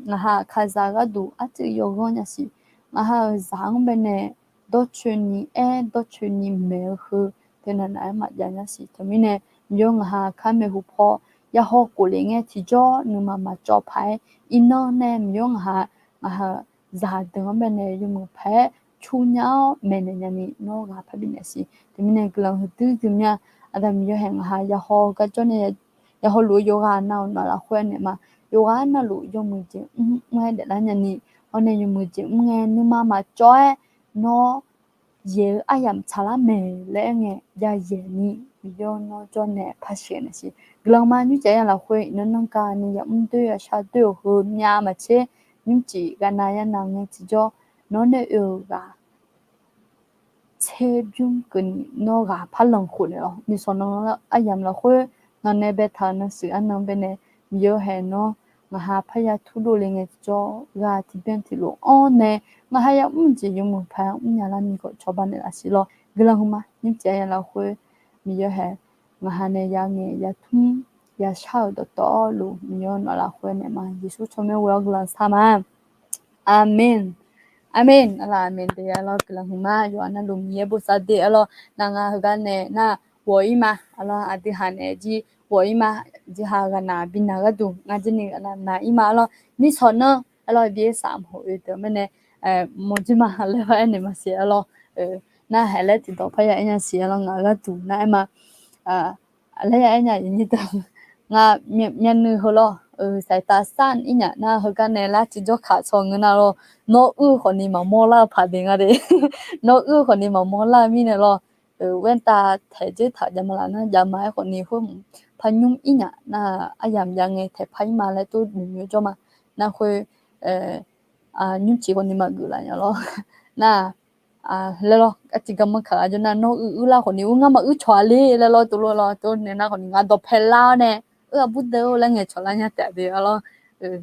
ngaqha aqkaqzaq gharduq arcuiv yawghanr nya siq. Ngaqha-euq zaq-anr baenae dawrcoeni aer dawrcoeni maeq-eu heu teunav nav-aer maqjav nya siq. Teumirnae Miqyaer ngaqha aqkar maeqhu paw yahaw khof lef ngae tiqjawr nuima maqcawv paq-aer iqnan nae Miqyaer ngaqha, ngaqha-euq zaqdeuq-anr baenae yawmuiq paq-aer cu nya-awr maeqnaeq nyani nawr ghaq parbi naeq siq. Teumirnae guiqlanq huiqdui dui mya. Aqda Miqyaer hae ngaqha yahaw garjawr nae yahaw luf-eu yawqghaq nav-euq nawq lafkhoer naeq ma. Yawqghaq navluf yawmuiq jeq mr mr-aer daeflar nyani, hawr nae yawmuiq jeq mr ngae nuima maqcawv-aer nawr yaeq-eu aryamq tsaqlar maeq laer aer ngae jayaeq ni Miqyaer nawr jawr nae par sheuq naeq siq. Guiqlanq ma nymrcif aqyawf lafkhoer iqnan nanrgani yamr doer yashar doer-euq heu myav maqtser nymrcif ghaqnav yanav ngae tiqjawr nawr nae oe-euq ghaq tserbymr keuvni nawr ghaq par lanq khof naeq-awq. Nuisawq nan aryamq lafkhoer nan nae baetaq-euq nan shuif arnan baenae Miqyaer hae nawr ngaqha parya turdov le ngae tiqjawr ghaq tiqbyan tiqlof-anr nae ngaqha yamr jeq yawmuiq paq-aer mrnya larni khawf cawba naeqlaf siq lawr. Guiqlanq huiqma nymrcif aqyawf lafkhoer Miqyaer hae ngaqha nae yangaeq yatmr yashar-euq dawqtawvluf Miqyaer nawq lafkhoer naeq ma. Yeqsur tsawrmyanr ghoe-awr guiqlanq shar ma. Aqmeq. Aqmeq. Arlawr, aqmeq de arlawr. Guiqlanq huiqma. Yawqha navluf Miqyaer bosav de arlawr. Nar ngar heugar nae nar ghawq-ir ma. Arlawr, aqdui haq naeq jir ghawq-ir ma. Jir ha ghaqnaq bi naq gharduq ngar jir ni ghaqnaq naq-ir ma arlawr. Mirtsawq nanr arlawr, bi aer saf mawf-eu deuq mirnae mawq jir ma laer aernaeq maqsiq arlawr. Nar haeq laer tiqdawq parya aer nya siq arlawr, ngaq-eu gharduq nar aer ma. Laer ya aer nya-eu nyir deuq, ngar myavnuiv heu lawr, saqtaq sar-ir nyaf nar heugar nae lar tiqjawr kaq caw ngeur nar lawr, nawr uir-eu khawfni maqmawr lar-eu paq de ngar de. Nawr uir-eu khawfni maqmawr lar-eu mirnae lawr, waertav taeq dzoer taq jav ma laf nar jav ma-aer khawfni khoer mq par nymr-ir nyaf nar, aryamq jav ngae taeq par-ir ma laer tov noeq nymr jawr ma. Nar khoer nymrciq khawfni maqgeuf laf nya lawr. Nar laer lawr, artiq garmanr kaq-a jawr nar nawr uir uir lar khawfni ur ngar maquir cawq-a le laer lawr, tov lawr lawr, tov nae nar khawfni ngar dawqpae lar-awr nae, ur aqbur deuq-or laer ngaeqcawq lar nya taef de arlawr.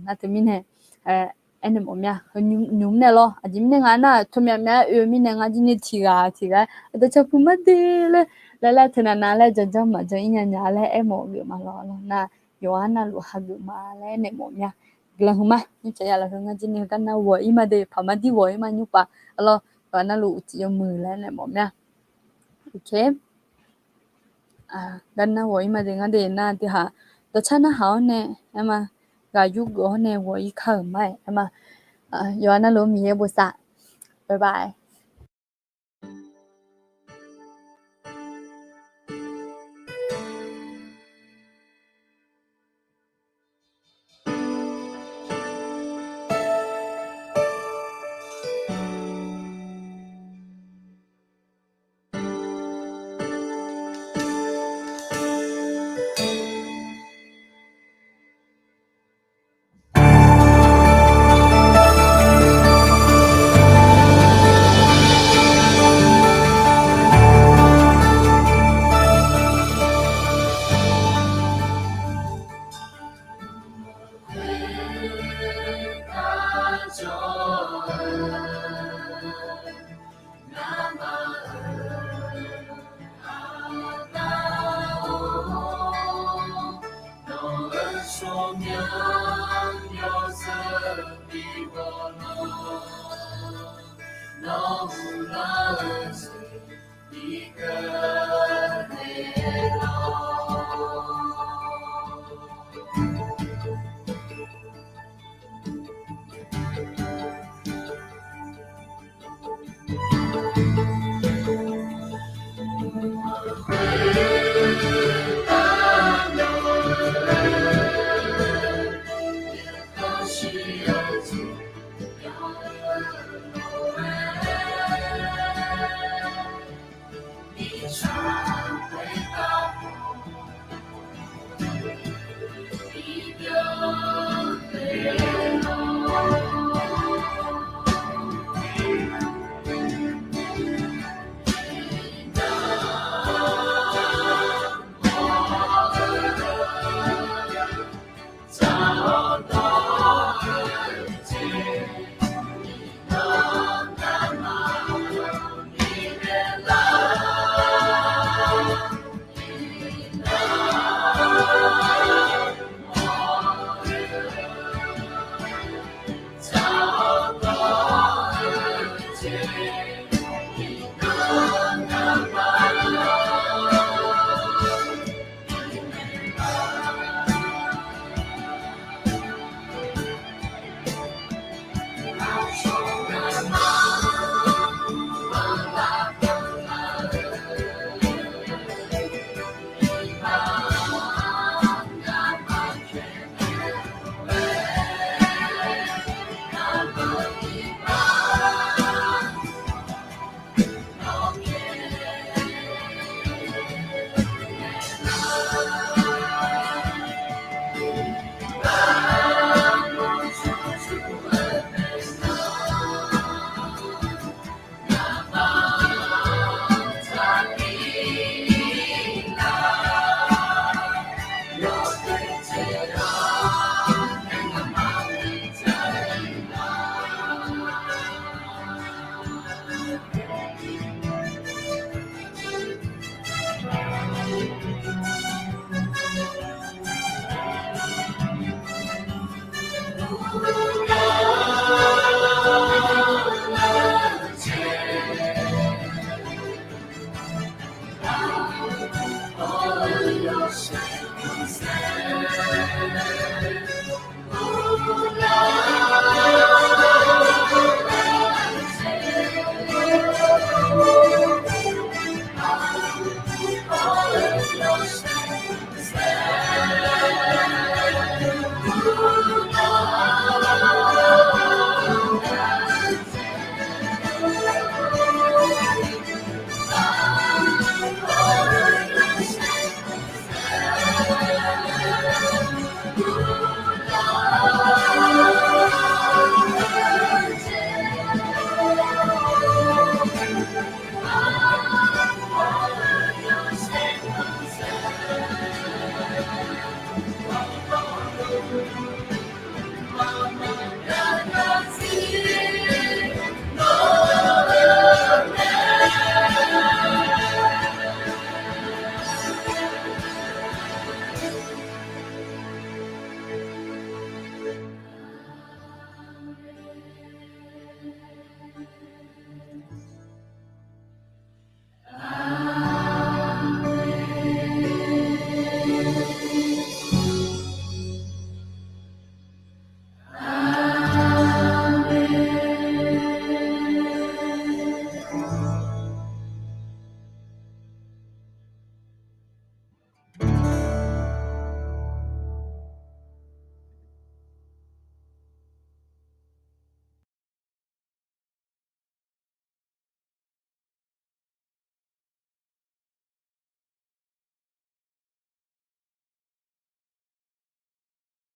Nar teumirnae aernaeq mawf mya, heu nymr nae lawr. Aqjeq mirnae nga nar, teu myavmyav-aer oe-eu mirnae ngar jir ni tiq ghaq tiq ghaq-aer aqdawq capuq mar de laer, laer laer teunav nav laer janjanr maqjan-ir nya nya laer aermawf geuf ma lawr lawr nar, yawqha navluf hageuf ma laer aernaeq mawf mya. Guiqlanq huiqma. Nymrcaq ya lafkhoer ngar jir ni heugar nar ghawq-ir ma de, paq mar dir ghawq-ir ma nymrpav arlawr, yawqha navluf uqcif yawmuiq laer aernaeq mawf mya. Gar nar ghawq-ir ma de ngar de nar tiq haq dawqcar narhaq-awr nae aer ma, ghaq yurgeuf-awr nae ghawq-ir kar-euq ma-aer aer ma. Yawqha navluf Miqyaer bosav. Bye bye.